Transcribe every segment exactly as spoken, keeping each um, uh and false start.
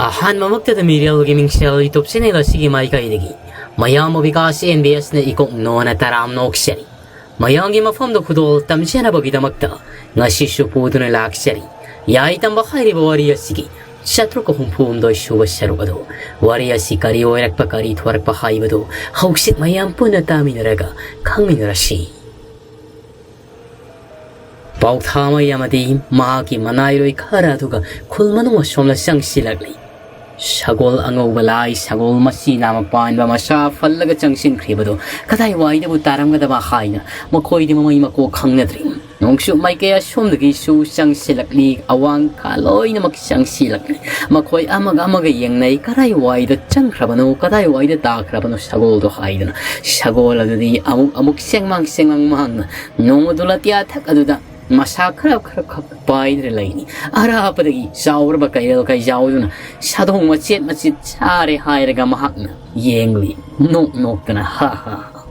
ꯑꯍꯥꯟꯕꯃꯛꯇꯗ ꯃꯤꯔꯦꯜꯒꯤ ꯃꯤꯡꯁꯦꯜ YouTube channel ꯑꯁꯤꯒꯤ ꯃꯥꯏꯀꯩꯗꯒꯤ ꯃꯌꯥꯝꯕꯨ ꯕꯤꯀꯥꯁ ꯑꯦꯟ ꯕꯤ ꯑꯦꯁꯅ ꯏꯀꯣꯛ ꯅꯣꯟꯅ ꯇꯔꯥꯝꯅ ꯑꯣꯛꯆꯔꯤ꯫ ꯃꯌꯥꯝꯒꯤ ꯃꯐꯝꯗ ꯈꯨꯗꯣꯜ ꯇꯝꯖꯅꯕꯒꯤꯗꯃꯛꯇ ꯉꯁꯤꯁꯨ ꯄꯨꯗꯨꯅ ꯂꯥꯛꯆꯔꯤ꯫ ꯌꯥꯏ ꯇꯝꯕ ꯍꯥꯏꯔꯤꯕ ꯋꯥꯔꯤ ꯑꯁꯤꯒꯤ ꯆꯥꯇ꯭ꯔꯨꯛꯀ ꯍꯨꯝꯐꯨ ꯍꯨꯝꯗꯣꯏ ꯁꯨꯕ ꯁꯔꯨꯛ ꯑꯗꯨ, ꯋꯥꯔꯤ ꯑꯁꯤ ꯀꯔꯤ ꯑꯣꯏꯔꯛꯄ, ꯀꯔꯤ ꯊꯣꯔꯛꯄ ꯍꯥꯏꯕꯗꯨ ꯍꯧꯖꯤꯛ ꯃꯌꯥꯝ ꯄꯨꯟꯅ ꯇꯥꯃꯤꯟꯅꯔꯒ ꯈꯪꯃꯤꯟꯅꯔꯁꯤ꯫ ꯄꯥꯎꯊꯥꯃꯩ ꯑꯃꯗꯤ ꯃꯍꯥꯛꯀꯤ ꯃꯅꯥꯏꯔꯣꯏ ꯈꯔ ꯑꯗꯨꯒ ꯈꯨꯜ ꯃꯅꯨꯡ ꯑꯁꯣꯝꯗ ꯆꯪꯁꯤꯜꯂꯛꯂꯤ꯫ ꯁꯒꯣꯜ ꯑꯉꯧꯕ ꯂꯥꯏ, ꯁꯒꯣꯜ ꯃꯆꯤ ꯅꯥꯝꯃ ꯄꯥꯟꯕ ꯃꯁꯥ ꯐꯜꯂꯒ ꯆꯪꯁꯤꯟꯈ꯭ꯔꯤꯕꯗꯨ ꯀꯗꯥꯏꯋꯥꯏꯗꯕꯨ ꯇꯥꯔꯝꯒꯗꯕ ꯍꯥꯏꯅ ꯃꯈꯣꯏꯗꯤ ꯃꯃꯩ ꯃꯀꯣꯛ ꯈꯪꯅꯗ꯭ꯔꯤ꯫ ꯅꯣꯡꯆꯨꯞ ꯃꯥꯏꯀꯩ ꯑꯁꯣꯝꯗꯒꯤꯁꯨ ꯆꯪꯁꯤꯜꯂꯛꯂꯤ, ꯑꯋꯥꯡ ꯈꯥ ꯂꯣꯏꯅꯃꯛ ꯆꯪꯁꯤꯜꯂꯛꯂꯤ꯫ ꯃꯈꯣꯏ ꯑꯃꯒ ꯑꯃꯒ ꯌꯦꯡꯅꯩ, ꯀꯗꯥꯏꯋꯥꯏꯗ ꯆꯪꯈ꯭ꯔꯕꯅꯣ, ꯀꯗꯥꯏꯋꯥꯏꯗ ꯇꯥꯈ꯭ꯔꯕꯅꯣ ꯁꯒꯣꯜꯗꯣ ꯍꯥꯏꯗꯨꯅ꯫ ꯁꯒꯣꯜ ꯑꯗꯨꯗꯤ ꯑꯃꯨꯛ ꯑꯃꯨꯛ ꯆꯦꯡꯃꯥꯡ ꯆꯦꯡꯃꯥꯡ ꯃꯍꯥꯛꯅ ꯅꯣꯡꯃꯗꯨ ꯂꯇꯤꯌꯥ ꯊꯛ ꯑꯗꯨꯗ ꯃꯁꯥ ꯈꯔ ꯈꯔ ꯈꯛ ꯄꯥꯏꯗꯨꯅ ꯂꯩꯅꯤ꯫ ꯑꯔꯥꯞꯄꯗꯒꯤ ꯆꯥꯎꯔꯕ ꯀꯩꯔꯦꯜ ꯀꯩꯖꯥꯎꯗꯨꯅ ꯁꯥꯗꯣꯡ ꯃꯆꯦꯠ ꯃꯆꯦꯠ ꯆꯥꯔꯦ ꯍꯥꯏꯔꯒ ꯃꯍꯥꯛꯅ ꯌꯦꯡꯂꯤ, ꯅꯣꯛ ꯅꯣꯛꯇꯅ꯫ "ꯍꯥ ꯍꯥ ꯍꯥ꯫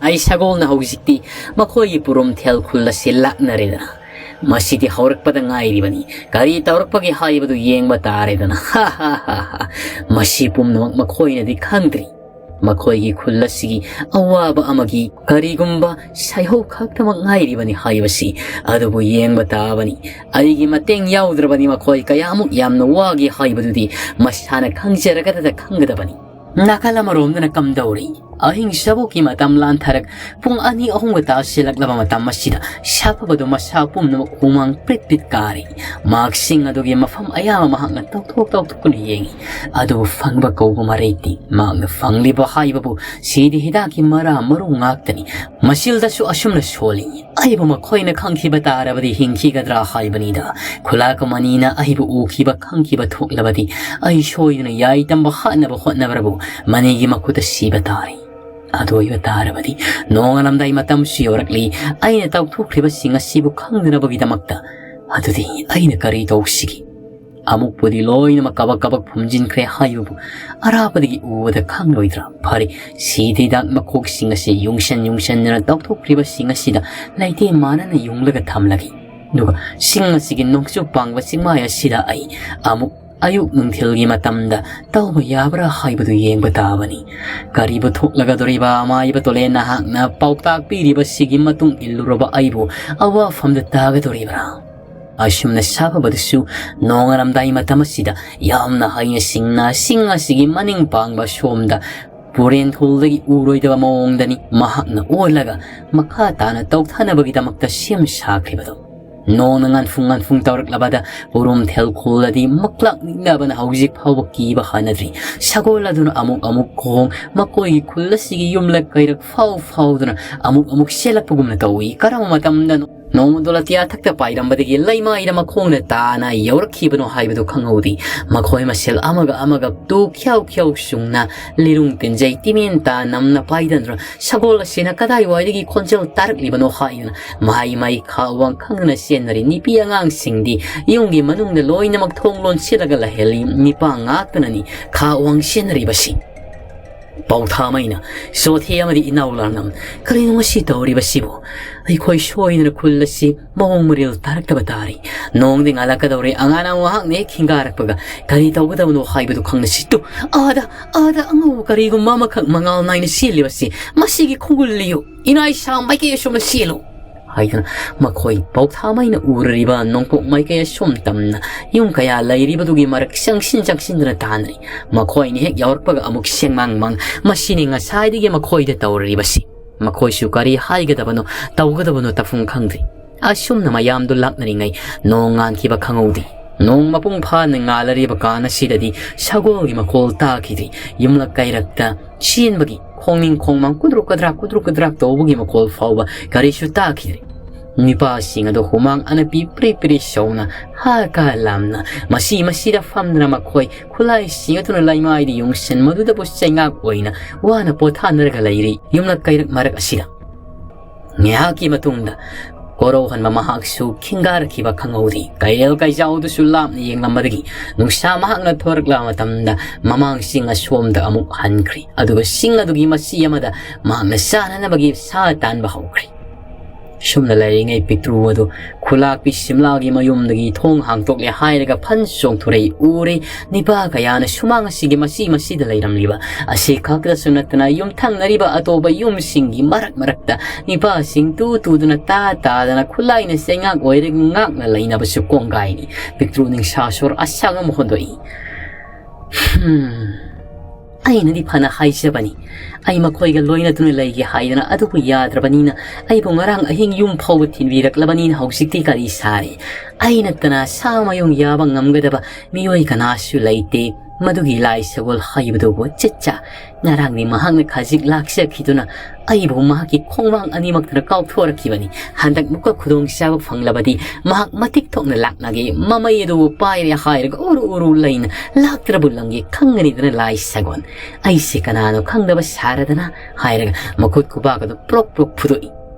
ꯑꯩ ꯁꯒꯣꯜꯅ ꯍꯧꯖꯤꯛꯇꯤ ꯃꯈꯣꯏꯒꯤ ꯄꯨꯔꯨꯝꯊꯦꯜ ꯈꯨꯜ ꯑꯁꯤ ꯂꯥꯛꯅꯔꯦꯗꯅ꯫ ꯃꯁꯤꯗꯤ ꯍꯧꯔꯛꯄꯗ ꯉꯥꯏꯔꯤꯕꯅꯤ꯫ ꯀꯔꯤ ꯇꯧꯔꯛꯄꯒꯦ ꯍꯥꯏꯕꯗꯨ ꯌꯦꯡꯕ ꯇꯥꯔꯦꯗꯅ꯫ ꯍꯥ ꯍꯥ ꯍꯥ ꯍꯥ꯫ ꯃꯁꯤ ꯄꯨꯝꯅꯃꯛ ꯃꯈꯣꯏꯅꯗꯤ ꯈꯪꯗ꯭ꯔꯤ꯫ ꯃꯈꯣꯏꯒꯤ ꯈꯨꯜ ꯑꯁꯤꯒꯤ ꯑꯋꯥꯕ ꯑꯃꯒꯤ ꯀꯔꯤꯒꯨꯝꯕ ꯁꯥꯏꯍꯧ ꯈꯛꯇꯃꯛ ꯉꯥꯏꯔꯤꯕꯅꯤ ꯍꯥꯏꯕꯁꯤ꯫ ꯑꯗꯨꯕꯨ ꯌꯦꯡꯕ ꯇꯥꯕꯅꯤ꯫ ꯑꯩꯒꯤ ꯃꯇꯦꯡ ꯌꯥꯎꯗ꯭ꯔꯕꯗꯤ ꯃꯈꯣꯏ ꯀꯌꯥꯃꯨꯛ ꯌꯥꯝꯅ ꯋꯥꯒꯦ ꯍꯥꯏꯕꯗꯨꯗꯤ ꯃꯁꯥꯅ ꯈꯪꯖꯔꯒꯗ ꯈꯪꯒꯗꯕꯅꯤ"꯫ ꯅꯥꯀꯜ ꯑꯃꯔꯣꯝꯗꯅ ꯀꯝꯗꯧꯔꯤ? ꯑꯍꯤꯡ ꯆꯕꯣꯛꯀꯤ ꯃꯇꯝ ꯂꯥꯟꯊꯔꯛ ꯄꯨꯡ ꯑꯅꯤ ꯑꯍꯨꯝꯒ ꯇꯥꯁꯤꯜꯂꯛꯂꯕ ꯃꯇꯝ ꯑꯁꯤꯗ ꯁꯥꯐꯕꯗꯨ ꯃꯁꯥ ꯄꯨꯝꯅꯃꯛ ꯍꯨꯃꯥꯡ ꯄ꯭ꯔꯤꯠ ꯄ꯭ꯔꯤꯠ ꯀꯥꯔꯤ꯫ ꯃꯍꯥꯛꯁꯤꯡ ꯑꯗꯨꯒꯤ ꯃꯐꯝ ꯑꯌꯥꯝꯕ ꯃꯍꯥꯛꯅ ꯇꯧꯊꯣꯛ ꯇꯧꯊꯣꯛꯇꯨꯅ ꯌꯦꯡꯏ꯫ ꯑꯗꯨꯕꯨ ꯐꯪꯕ ꯀꯧꯕ ꯃꯔꯩꯇꯤ꯫ ꯃꯍꯥꯛꯅ ꯐꯪꯂꯤꯕ ꯍꯥꯏꯕꯕꯨ ꯁꯤꯗꯤ ꯍꯤꯗꯥꯛꯀꯤ ꯃꯔꯥ ꯃꯔꯨ ꯉꯥꯛꯇꯅꯤ꯫ ꯃꯆꯤꯜꯗꯁꯨ ꯑꯁꯨꯝꯅ ꯁꯣꯜꯂꯤ꯫ ꯑꯩꯕꯨ ꯃꯈꯣꯏꯅ ꯈꯪꯈꯤꯕ ꯇꯥꯔꯕꯗꯤ ꯍꯤꯡꯈꯤꯒꯗ꯭ꯔꯥ ꯍꯥꯏꯕꯅꯤꯗ꯫ ꯈꯨꯂꯥꯛ ꯃꯅꯤꯅ ꯑꯩꯕꯨ ꯎꯈꯤꯕ ꯈꯪꯈꯤꯕ ꯊꯣꯛꯂꯕꯗꯤ ꯑꯩ ꯁꯣꯏꯗꯅ ꯌꯥꯏ ꯇꯝꯕ ꯍꯥꯠꯅꯕ ꯍꯣꯠꯅꯕ꯭ꯔꯕꯨ ꯃꯅꯤꯒꯤ ꯃꯈꯨꯠꯇ ꯁꯤꯕ ꯇꯥꯔꯦ꯫ ꯑꯗꯨ ꯑꯣꯏꯕ ꯇꯥꯔꯕꯗꯤ ꯅꯣꯡꯉꯥꯜꯂꯝꯗꯥꯏ ꯃꯇꯝꯁꯨ ꯌꯧꯔꯛꯂꯤ꯫ ꯑꯩꯅ ꯇꯧꯊꯣꯛꯈ꯭ꯔꯤꯕꯁꯤꯡ ꯑꯁꯤꯕꯨ ꯈꯪꯗꯅꯕꯒꯤꯗꯃꯛꯇ꯫ ꯑꯗꯨꯗꯤ ꯑꯩꯅ ꯀꯔꯤ ꯇꯧꯁꯤꯒꯦ? ꯑꯃꯨꯛꯄꯨꯗꯤ ꯂꯣꯏꯅꯃꯛ ꯀꯕꯛ ꯀꯕꯛ ꯐꯨꯝꯖꯤꯟꯈ꯭ꯔꯦ ꯍꯥꯏꯕꯕꯨ ꯑꯔꯥꯞꯄꯗꯒꯤ ꯎꯕꯗ ꯈꯪꯂꯣꯏꯗ꯭ꯔꯥ? ꯐꯔꯦ, ꯁꯤꯗ ꯍꯤꯗꯥꯛ ꯃꯈꯣꯛꯁꯤꯡ ꯑꯁꯤ ꯌꯨꯡꯁꯟ ꯌꯨꯡꯁꯟꯗꯨꯅ ꯇꯧꯊꯣꯛꯈ꯭ꯔꯤꯕꯁꯤꯡ ꯑꯁꯤꯗ ꯂꯩꯇꯦ ꯃꯥꯟꯅꯅ ꯌꯨꯡꯂꯒ ꯊꯝꯂꯒꯦ꯫ ꯑꯗꯨꯒ ꯆꯤꯡ ꯑꯁꯤꯒꯤ ꯅꯣꯡꯆꯨꯞ ꯄꯥꯡꯕ ꯆꯤꯡꯃꯥꯏ ꯑꯁꯤꯗ ꯑꯩ ꯑꯃꯨꯛ ꯑꯌꯨꯛ ꯅꯨꯡꯊꯤꯜꯒꯤ ꯃꯇꯝꯗ ꯇꯧꯕ ꯌꯥꯕ꯭ꯔꯥ ꯍꯥꯏꯕꯗꯨ ꯌꯦꯡꯕ ꯇꯥꯕꯅꯤ꯫ ꯀꯔꯤꯕꯨ ꯊꯣꯛꯂꯒꯗꯧꯔꯤꯕ ꯑꯃꯥꯏꯕ ꯇꯣꯂꯦꯟ ꯅꯍꯥꯛꯅ ꯄꯥꯎꯇꯥꯛ ꯄꯤꯔꯤꯕꯁꯤꯒꯤ ꯃꯇꯨꯡ ꯏꯜꯂꯨꯔꯕ ꯑꯩꯕꯨ ꯑꯋꯥꯐꯝꯗ ꯇꯥꯒꯗꯧꯔꯤꯕ꯭ꯔꯥ? ꯑꯁꯨꯝꯅ ꯁꯥꯐꯕꯗꯨꯁꯨ ꯅꯣꯡꯉꯥꯜꯂꯝꯗꯥꯏ ꯃꯇꯝ ꯑꯁꯤꯗ ꯌꯥꯝꯅ ꯍꯩꯅ ꯁꯤꯡꯅ ꯁꯤꯡ ꯑꯁꯤꯒꯤ ꯃꯅꯤꯡ ꯄꯥꯡꯕ ꯁꯣꯝꯗ ꯄꯨꯔꯦꯟ ꯈꯨꯜꯗꯒꯤ ꯎꯔꯣꯏꯗꯕ ꯃꯑꯣꯡꯗꯅꯤ ꯃꯍꯥꯛꯅ ꯑꯣꯜꯂꯒ ꯃꯈꯥ ꯇꯥꯅ ꯇꯧꯊꯅꯕꯒꯤꯗꯃꯛꯇ ꯁꯦꯝ ꯁꯥꯈ꯭ꯔꯤꯕꯗꯨ꯫ ꯅꯣꯡꯅ ꯉꯥꯟꯐꯨꯡ ꯉꯥꯟꯐꯨꯡ ꯇꯧꯔꯛꯂꯕꯗ ꯎꯔꯨꯝ ꯊꯦꯜ ꯈꯨꯜꯂꯗꯤ ꯃꯛꯂꯥꯛ ꯅꯤꯛꯅꯕꯅ ꯍꯧꯖꯤꯛ ꯐꯥꯎꯕ ꯀꯤꯕ ꯍꯥꯟꯅꯗ꯭ꯔꯤ꯫ ꯁꯒꯣꯜ ꯑꯗꯨꯅ ꯑꯃꯨꯛ ꯑꯃꯨꯛ ꯈꯣꯡ, ꯃꯈꯣꯏꯒꯤ ꯈꯨꯜ ꯑꯁꯤꯒꯤ ꯌꯨꯝꯂꯛ ꯀꯩꯔꯛ ꯐꯥꯎ ꯐꯥꯎꯗꯨꯅ ꯑꯃꯨꯛ ꯑꯃꯨꯛ ꯆꯦꯜꯂꯛꯄꯒꯨꯝꯅ ꯇꯧꯏ꯫ ꯀꯔꯝꯕ ꯃꯇꯝꯗ ꯅꯣꯡꯃꯗꯣ ꯑꯇꯤꯌꯥ ꯊꯛꯇ ꯄꯥꯏꯔꯝꯕꯗꯒꯤ ꯂꯩꯃꯥꯏꯗ ꯃꯈꯣꯡꯅ ꯇꯥꯅ ꯌꯧꯔꯛꯈꯤꯕꯅꯣ ꯍꯥꯏꯕꯗꯨ ꯈꯪꯍꯧꯗꯦ꯫ ꯃꯈꯣꯏ ꯃꯁꯦꯜ ꯑꯃꯒ ꯑꯃꯒ ꯇꯨ ꯈ꯭ꯌꯥꯎ ꯈ꯭ꯌꯥꯎ ꯁꯨꯡꯅ ꯂꯤꯔꯨꯡ ꯇꯤꯟꯖꯩ ꯇꯤꯃꯦꯟ ꯇꯥ ꯅꯝꯅ ꯄꯥꯏꯗꯅ ꯁꯒꯣꯜ ꯑꯁꯤꯅ ꯀꯗꯥꯏꯋꯥꯏꯗꯒꯤ ꯈꯣꯟꯖꯦꯜ ꯇꯥꯔꯛꯂꯤꯕꯅꯣ ꯍꯥꯏꯗꯨꯅ ꯃꯍꯩ ꯃꯍꯩ ꯈꯥ ꯋꯥꯡ ꯈꯪꯗꯅ ꯆꯦꯟꯅꯔꯤ꯫ ꯅꯨꯄꯤ ꯑꯉꯥꯡꯁꯤꯡꯗꯤ ꯌꯨꯝꯒꯤ ꯃꯅꯨꯡꯗ ꯂꯣꯏꯅꯃꯛ ꯊꯣꯡ ꯂꯣꯟꯁꯤꯜꯂꯒ ꯂꯩꯍꯜꯂꯤ꯫ ꯅꯤꯄꯥ ꯉꯥꯛꯇꯅꯅꯤ ꯈꯥ ꯋꯥꯡ ꯆꯦꯟꯅꯔꯤꯕꯁꯤ꯫ ꯄꯥꯎꯊꯥꯃꯩꯅ, "ꯆꯣꯊꯦ ꯑꯃꯗꯤ ꯏꯅꯥꯎ ꯂꯥꯡꯅꯝ, ꯀꯔꯤꯅꯣ ꯉꯁꯤ ꯇꯧꯔꯤꯕꯁꯤꯕꯨ? ꯑꯩꯈꯣꯏ ꯁꯣꯏꯗꯅ ꯈꯨꯜ ꯑꯁꯤ ꯃꯑꯣꯡ ꯃꯔꯤꯜ ꯇꯥꯔꯛꯇꯕ ꯇꯥꯔꯤ꯫ ꯅꯣꯡꯗꯤ ꯉꯥꯜꯂꯛꯀꯗꯧꯔꯦ, ꯑꯉꯥꯡ ꯃꯍꯥꯛꯅ ꯍꯦꯛ ꯈꯤꯡꯒꯥꯔꯛꯄꯒ ꯀꯔꯤ ꯇꯧꯒꯗꯕꯅꯣ ꯍꯥꯏꯕꯗꯨ ꯈꯪꯅꯁꯤ꯫ ꯇꯨ, ꯑꯥꯗ, ꯑꯥꯗ ꯑꯉꯧꯕ ꯀꯔꯤꯒꯨꯝꯕ ꯑꯃꯈꯛ ꯃꯉꯥꯜ ꯅꯥꯏꯅ ꯆꯦꯜꯂꯤꯕꯁꯤ, ꯃꯁꯤꯒꯤ ꯈꯣꯡꯒꯨꯜ ꯂꯤꯌꯨ, ꯏꯅꯥ ꯏꯁꯥ ꯃꯥꯏꯀꯩ ꯑꯁꯣꯝꯗ ꯆꯦꯜꯂꯨ" ꯍꯥꯏꯗꯨꯅ ꯃꯈꯣꯏ ꯄꯥꯎꯊꯥꯃꯩꯅ ꯎꯔꯔꯤꯕ ꯅꯣꯡꯄꯣꯛ ꯃꯥꯏꯀꯩ ꯑꯁꯣꯝ ꯇꯝꯅ ꯌꯨꯝ ꯀꯌꯥ ꯂꯩꯔꯤꯕꯗꯨꯒꯤ ꯃꯔꯛ ꯆꯪꯁꯤꯟ ꯆꯪꯁꯤꯟꯗꯨꯅ ꯇꯥꯟꯅꯔꯤ꯫ ꯃꯈꯣꯏꯅ ꯍꯦꯛ ꯌꯥꯎꯔꯛꯄꯒ ꯑꯃꯨꯛ ꯁꯦꯡꯃꯥꯡ ꯃꯥꯡ꯫ ꯃꯁꯤꯅꯤ ꯉꯁꯥꯏꯗꯒꯤ ꯃꯈꯣꯏꯗ ꯇꯧꯔꯤꯕꯁꯤ꯫ ꯃꯈꯣꯏꯁꯨ ꯀꯔꯤ ꯍꯥꯏꯒꯗꯕꯅꯣ ꯇꯧꯒꯗꯕꯅꯣ ꯇꯧꯐꯝ ꯈꯪꯗ꯭ꯔꯤ꯫ ꯑꯁꯨꯝꯅ ꯃꯌꯥꯝꯗꯨ ꯂꯥꯛꯅꯔꯤꯉꯩ ꯅꯣꯡ ꯉꯥꯟꯈꯤꯕ ꯈꯪꯍꯧꯗꯦ꯫ ꯅꯣꯡ ꯃꯄꯨꯡ ꯐꯥꯅ ꯉꯥꯜꯂꯔꯤꯕ ꯀꯥꯟ ꯑꯁꯤꯗꯗꯤ ꯁꯒꯣꯜꯒꯤ ꯃꯈꯣꯜ ꯇꯥꯈꯤꯗ꯭ꯔꯤ꯫ ꯌꯨꯝꯂꯛ ꯀꯩꯔꯛꯇ ꯆꯦꯟꯕꯒꯤ ꯈꯣꯡꯅꯤꯡ ꯈꯣꯡꯃꯥꯡ ꯀꯨꯗ꯭ꯔꯨꯛ ꯀꯗ꯭ꯔꯥꯛ ꯀꯨꯗ꯭ꯔꯨꯛ ꯀꯗ꯭ꯔꯥꯛ ꯇꯧꯕꯒꯤ ꯃꯈꯣꯜ ꯐꯥꯎꯕ ꯀꯔꯤꯁꯨ ꯇꯥꯈꯤꯗ꯭ꯔꯤ꯫ ꯅꯨꯄꯥꯁꯤꯡ ꯑꯗꯨ ꯍꯨꯃꯥꯡ ꯑꯅꯞꯄꯤ ꯄ꯭ꯔꯤ ꯄ꯭ꯔꯤ ꯁꯧꯅ ꯍꯥ ꯀꯥ ꯂꯥꯝꯅ ꯃꯁꯤ ꯃꯁꯤꯗ ꯐꯝꯗꯨꯅ ꯃꯈꯣꯏ ꯈꯨꯠꯂꯥꯏꯁꯤꯡ ꯑꯗꯨꯅ ꯂꯩꯃꯥꯏꯗ ꯌꯨꯡꯁꯟ ꯃꯗꯨꯗꯕꯨ ꯆꯩꯉꯥꯛ ꯑꯣꯏꯅ ꯋꯥꯅ ꯄꯣꯊꯥꯅꯔꯒ ꯂꯩꯔꯤ꯫ ꯌꯨꯝꯂꯛ ꯀꯩꯔꯛ ꯃꯔꯛ ꯑꯁꯤꯗ ꯉꯥꯏꯍꯥꯛꯀꯤ ꯃꯇꯨꯡꯗ ꯀꯣꯔꯧꯍꯟꯕ ꯃꯍꯥꯛꯁꯨ ꯈꯤꯡꯒꯥꯔꯛꯈꯤꯕ ꯈꯪꯍꯧꯗꯦ꯫ ꯀꯩꯔꯦꯜ ꯀꯩꯖꯥꯎꯗꯨꯁꯨ ꯂꯥꯞꯅ ꯌꯦꯡꯂꯝꯕꯗꯒꯤ ꯅꯨꯡꯁꯥ ꯃꯍꯥꯛꯅ ꯊꯣꯔꯛꯂꯕ ꯃꯇꯝꯗ ꯃꯃꯥꯡ ꯆꯤꯡ ꯑꯁꯣꯝꯗ ꯑꯃꯨꯛ ꯍꯟꯈ꯭ꯔꯦ꯫ ꯑꯗꯨꯒ ꯆꯤꯡ ꯑꯗꯨꯒꯤ ꯃꯆꯤ ꯑꯃꯗ ꯃꯍꯥꯛꯅ ꯆꯥꯅꯅꯕꯒꯤ ꯁꯥ ꯇꯥꯟꯕ ꯍꯧꯈ꯭ꯔꯦ꯫ ꯁꯨꯝꯅ ꯂꯩꯔꯤꯉꯩ ꯄꯤꯛꯇ꯭ꯔꯨ ꯑꯗꯨ ꯈꯨꯂꯥꯛꯄꯤ ꯁꯤꯝꯂꯥꯒꯤ ꯃꯌꯨꯝꯗꯒꯤ ꯊꯣꯡ ꯍꯥꯡꯇꯣꯛꯂꯦ ꯍꯥꯏꯔꯒ ꯐꯟ ꯆꯣꯡꯊꯣꯔꯛꯏ꯫ ꯎꯔꯦ, ꯅꯤꯄꯥ ꯀꯌꯥꯅ ꯁꯨꯃꯥꯡ ꯑꯁꯤꯒꯤ ꯃꯆꯤ ꯃꯆꯤꯗ ꯂꯩꯔꯝꯂꯤꯕ꯫ ꯑꯁꯤ ꯈꯛꯇꯁꯨ ꯅꯠꯇꯅ ꯌꯨꯝꯊꯪꯅꯔꯤꯕ ꯑꯇꯣꯞꯄ ꯌꯨꯝꯁꯤꯡꯒꯤ ꯃꯔꯛ ꯃꯔꯛꯇ ꯅꯤꯄꯥꯁꯤꯡ ꯇꯨ ꯇꯨꯗꯨꯅ ꯇꯥ ꯇꯥꯗꯅ ꯈꯨꯠꯂꯥꯏꯅ ꯆꯩꯉꯥꯛ ꯑꯣꯏꯔꯒ ꯉꯥꯛꯅ ꯂꯩꯅꯕꯁꯨ ꯀꯣꯡꯒꯥꯏꯅꯤ꯫ ꯄꯤꯛꯇ꯭ꯔꯨ ꯅꯤꯡꯁꯥ ꯁꯣꯔ ꯑꯁꯥꯡ ꯑꯃ ꯍꯣꯟꯗꯣꯛꯏ꯫ "ꯍꯝ, ꯑꯩꯅꯗꯤ ꯐꯅ ꯍꯥꯏꯖꯕꯅꯤ, ꯑꯩ ꯃꯈꯣꯏꯒ ꯂꯣꯏꯅꯗꯨꯅ ꯂꯩꯒꯦ ꯍꯥꯏꯗꯅ, ꯑꯗꯨꯕꯨ ꯌꯥꯗ꯭ꯔꯕꯅꯤꯅ ꯑꯩꯕꯨ ꯉꯔꯥꯡ ꯑꯍꯤꯡ ꯌꯨꯝ ꯐꯥꯎꯕ ꯊꯤꯟꯕꯤꯔꯛꯂꯕꯅꯤꯅ ꯍꯧꯖꯤꯛꯇꯤ ꯀꯔꯤ ꯁꯥꯔꯦ? ꯑꯩ ꯅꯠꯇꯅ ꯁꯥ ꯃꯌꯨꯡ ꯌꯥꯕ ꯉꯝꯒꯗꯕ ꯃꯤꯑꯣꯏ ꯀꯅꯥꯁꯨ ꯂꯩꯇꯦ꯫ ꯃꯗꯨꯒꯤ ꯂꯥꯏ ꯁꯒꯣꯜ ꯍꯥꯏꯕꯗꯨꯕꯨ ꯆꯠꯆꯥ ꯉꯔꯥꯡꯗꯤ ꯃꯍꯥꯛꯅ ꯈꯖꯤꯛ ꯂꯥꯛꯆꯈꯤꯗꯨꯅ ꯑꯩꯕꯨ ꯃꯍꯥꯛꯀꯤ ꯈꯣꯡꯃꯥꯡ ꯑꯅꯤꯃꯛꯇꯅ ꯀꯥꯎꯊꯣꯔꯛꯈꯤꯕꯅꯤ꯫ ꯍꯟꯗꯛ ꯃꯨꯛꯀ ꯈꯨꯗꯣꯡꯆꯥꯕ ꯐꯪꯂꯕꯗꯤ ꯃꯍꯥꯛ ꯃꯇꯤꯛ ꯊꯣꯛꯅ ꯂꯥꯛꯅꯒꯦ꯫ ꯃꯃꯩ ꯑꯗꯨꯕꯨ ꯄꯥꯏꯔꯦ ꯍꯥꯏꯔꯒ ꯎꯔꯨ ꯎꯔꯨ ꯂꯩꯅ ꯂꯥꯛꯇ꯭ꯔꯕꯨ ꯂꯪꯒꯦ ꯈꯪꯒꯅꯤꯗꯅ ꯂꯥꯏ ꯁꯒꯣꯜ꯫ ꯑꯩꯁꯦ ꯀꯅꯥꯅꯣ ꯈꯪꯗꯕ ꯁꯥꯔꯗꯅ" ꯍꯥꯏꯔꯒ ꯃꯈꯨꯠ ꯈꯨꯕꯥꯛ ꯑꯗꯨ ꯄ꯭ꯔꯣꯛ ꯄ꯭ꯔꯣꯛ ꯐꯨꯗꯣꯛꯏ꯫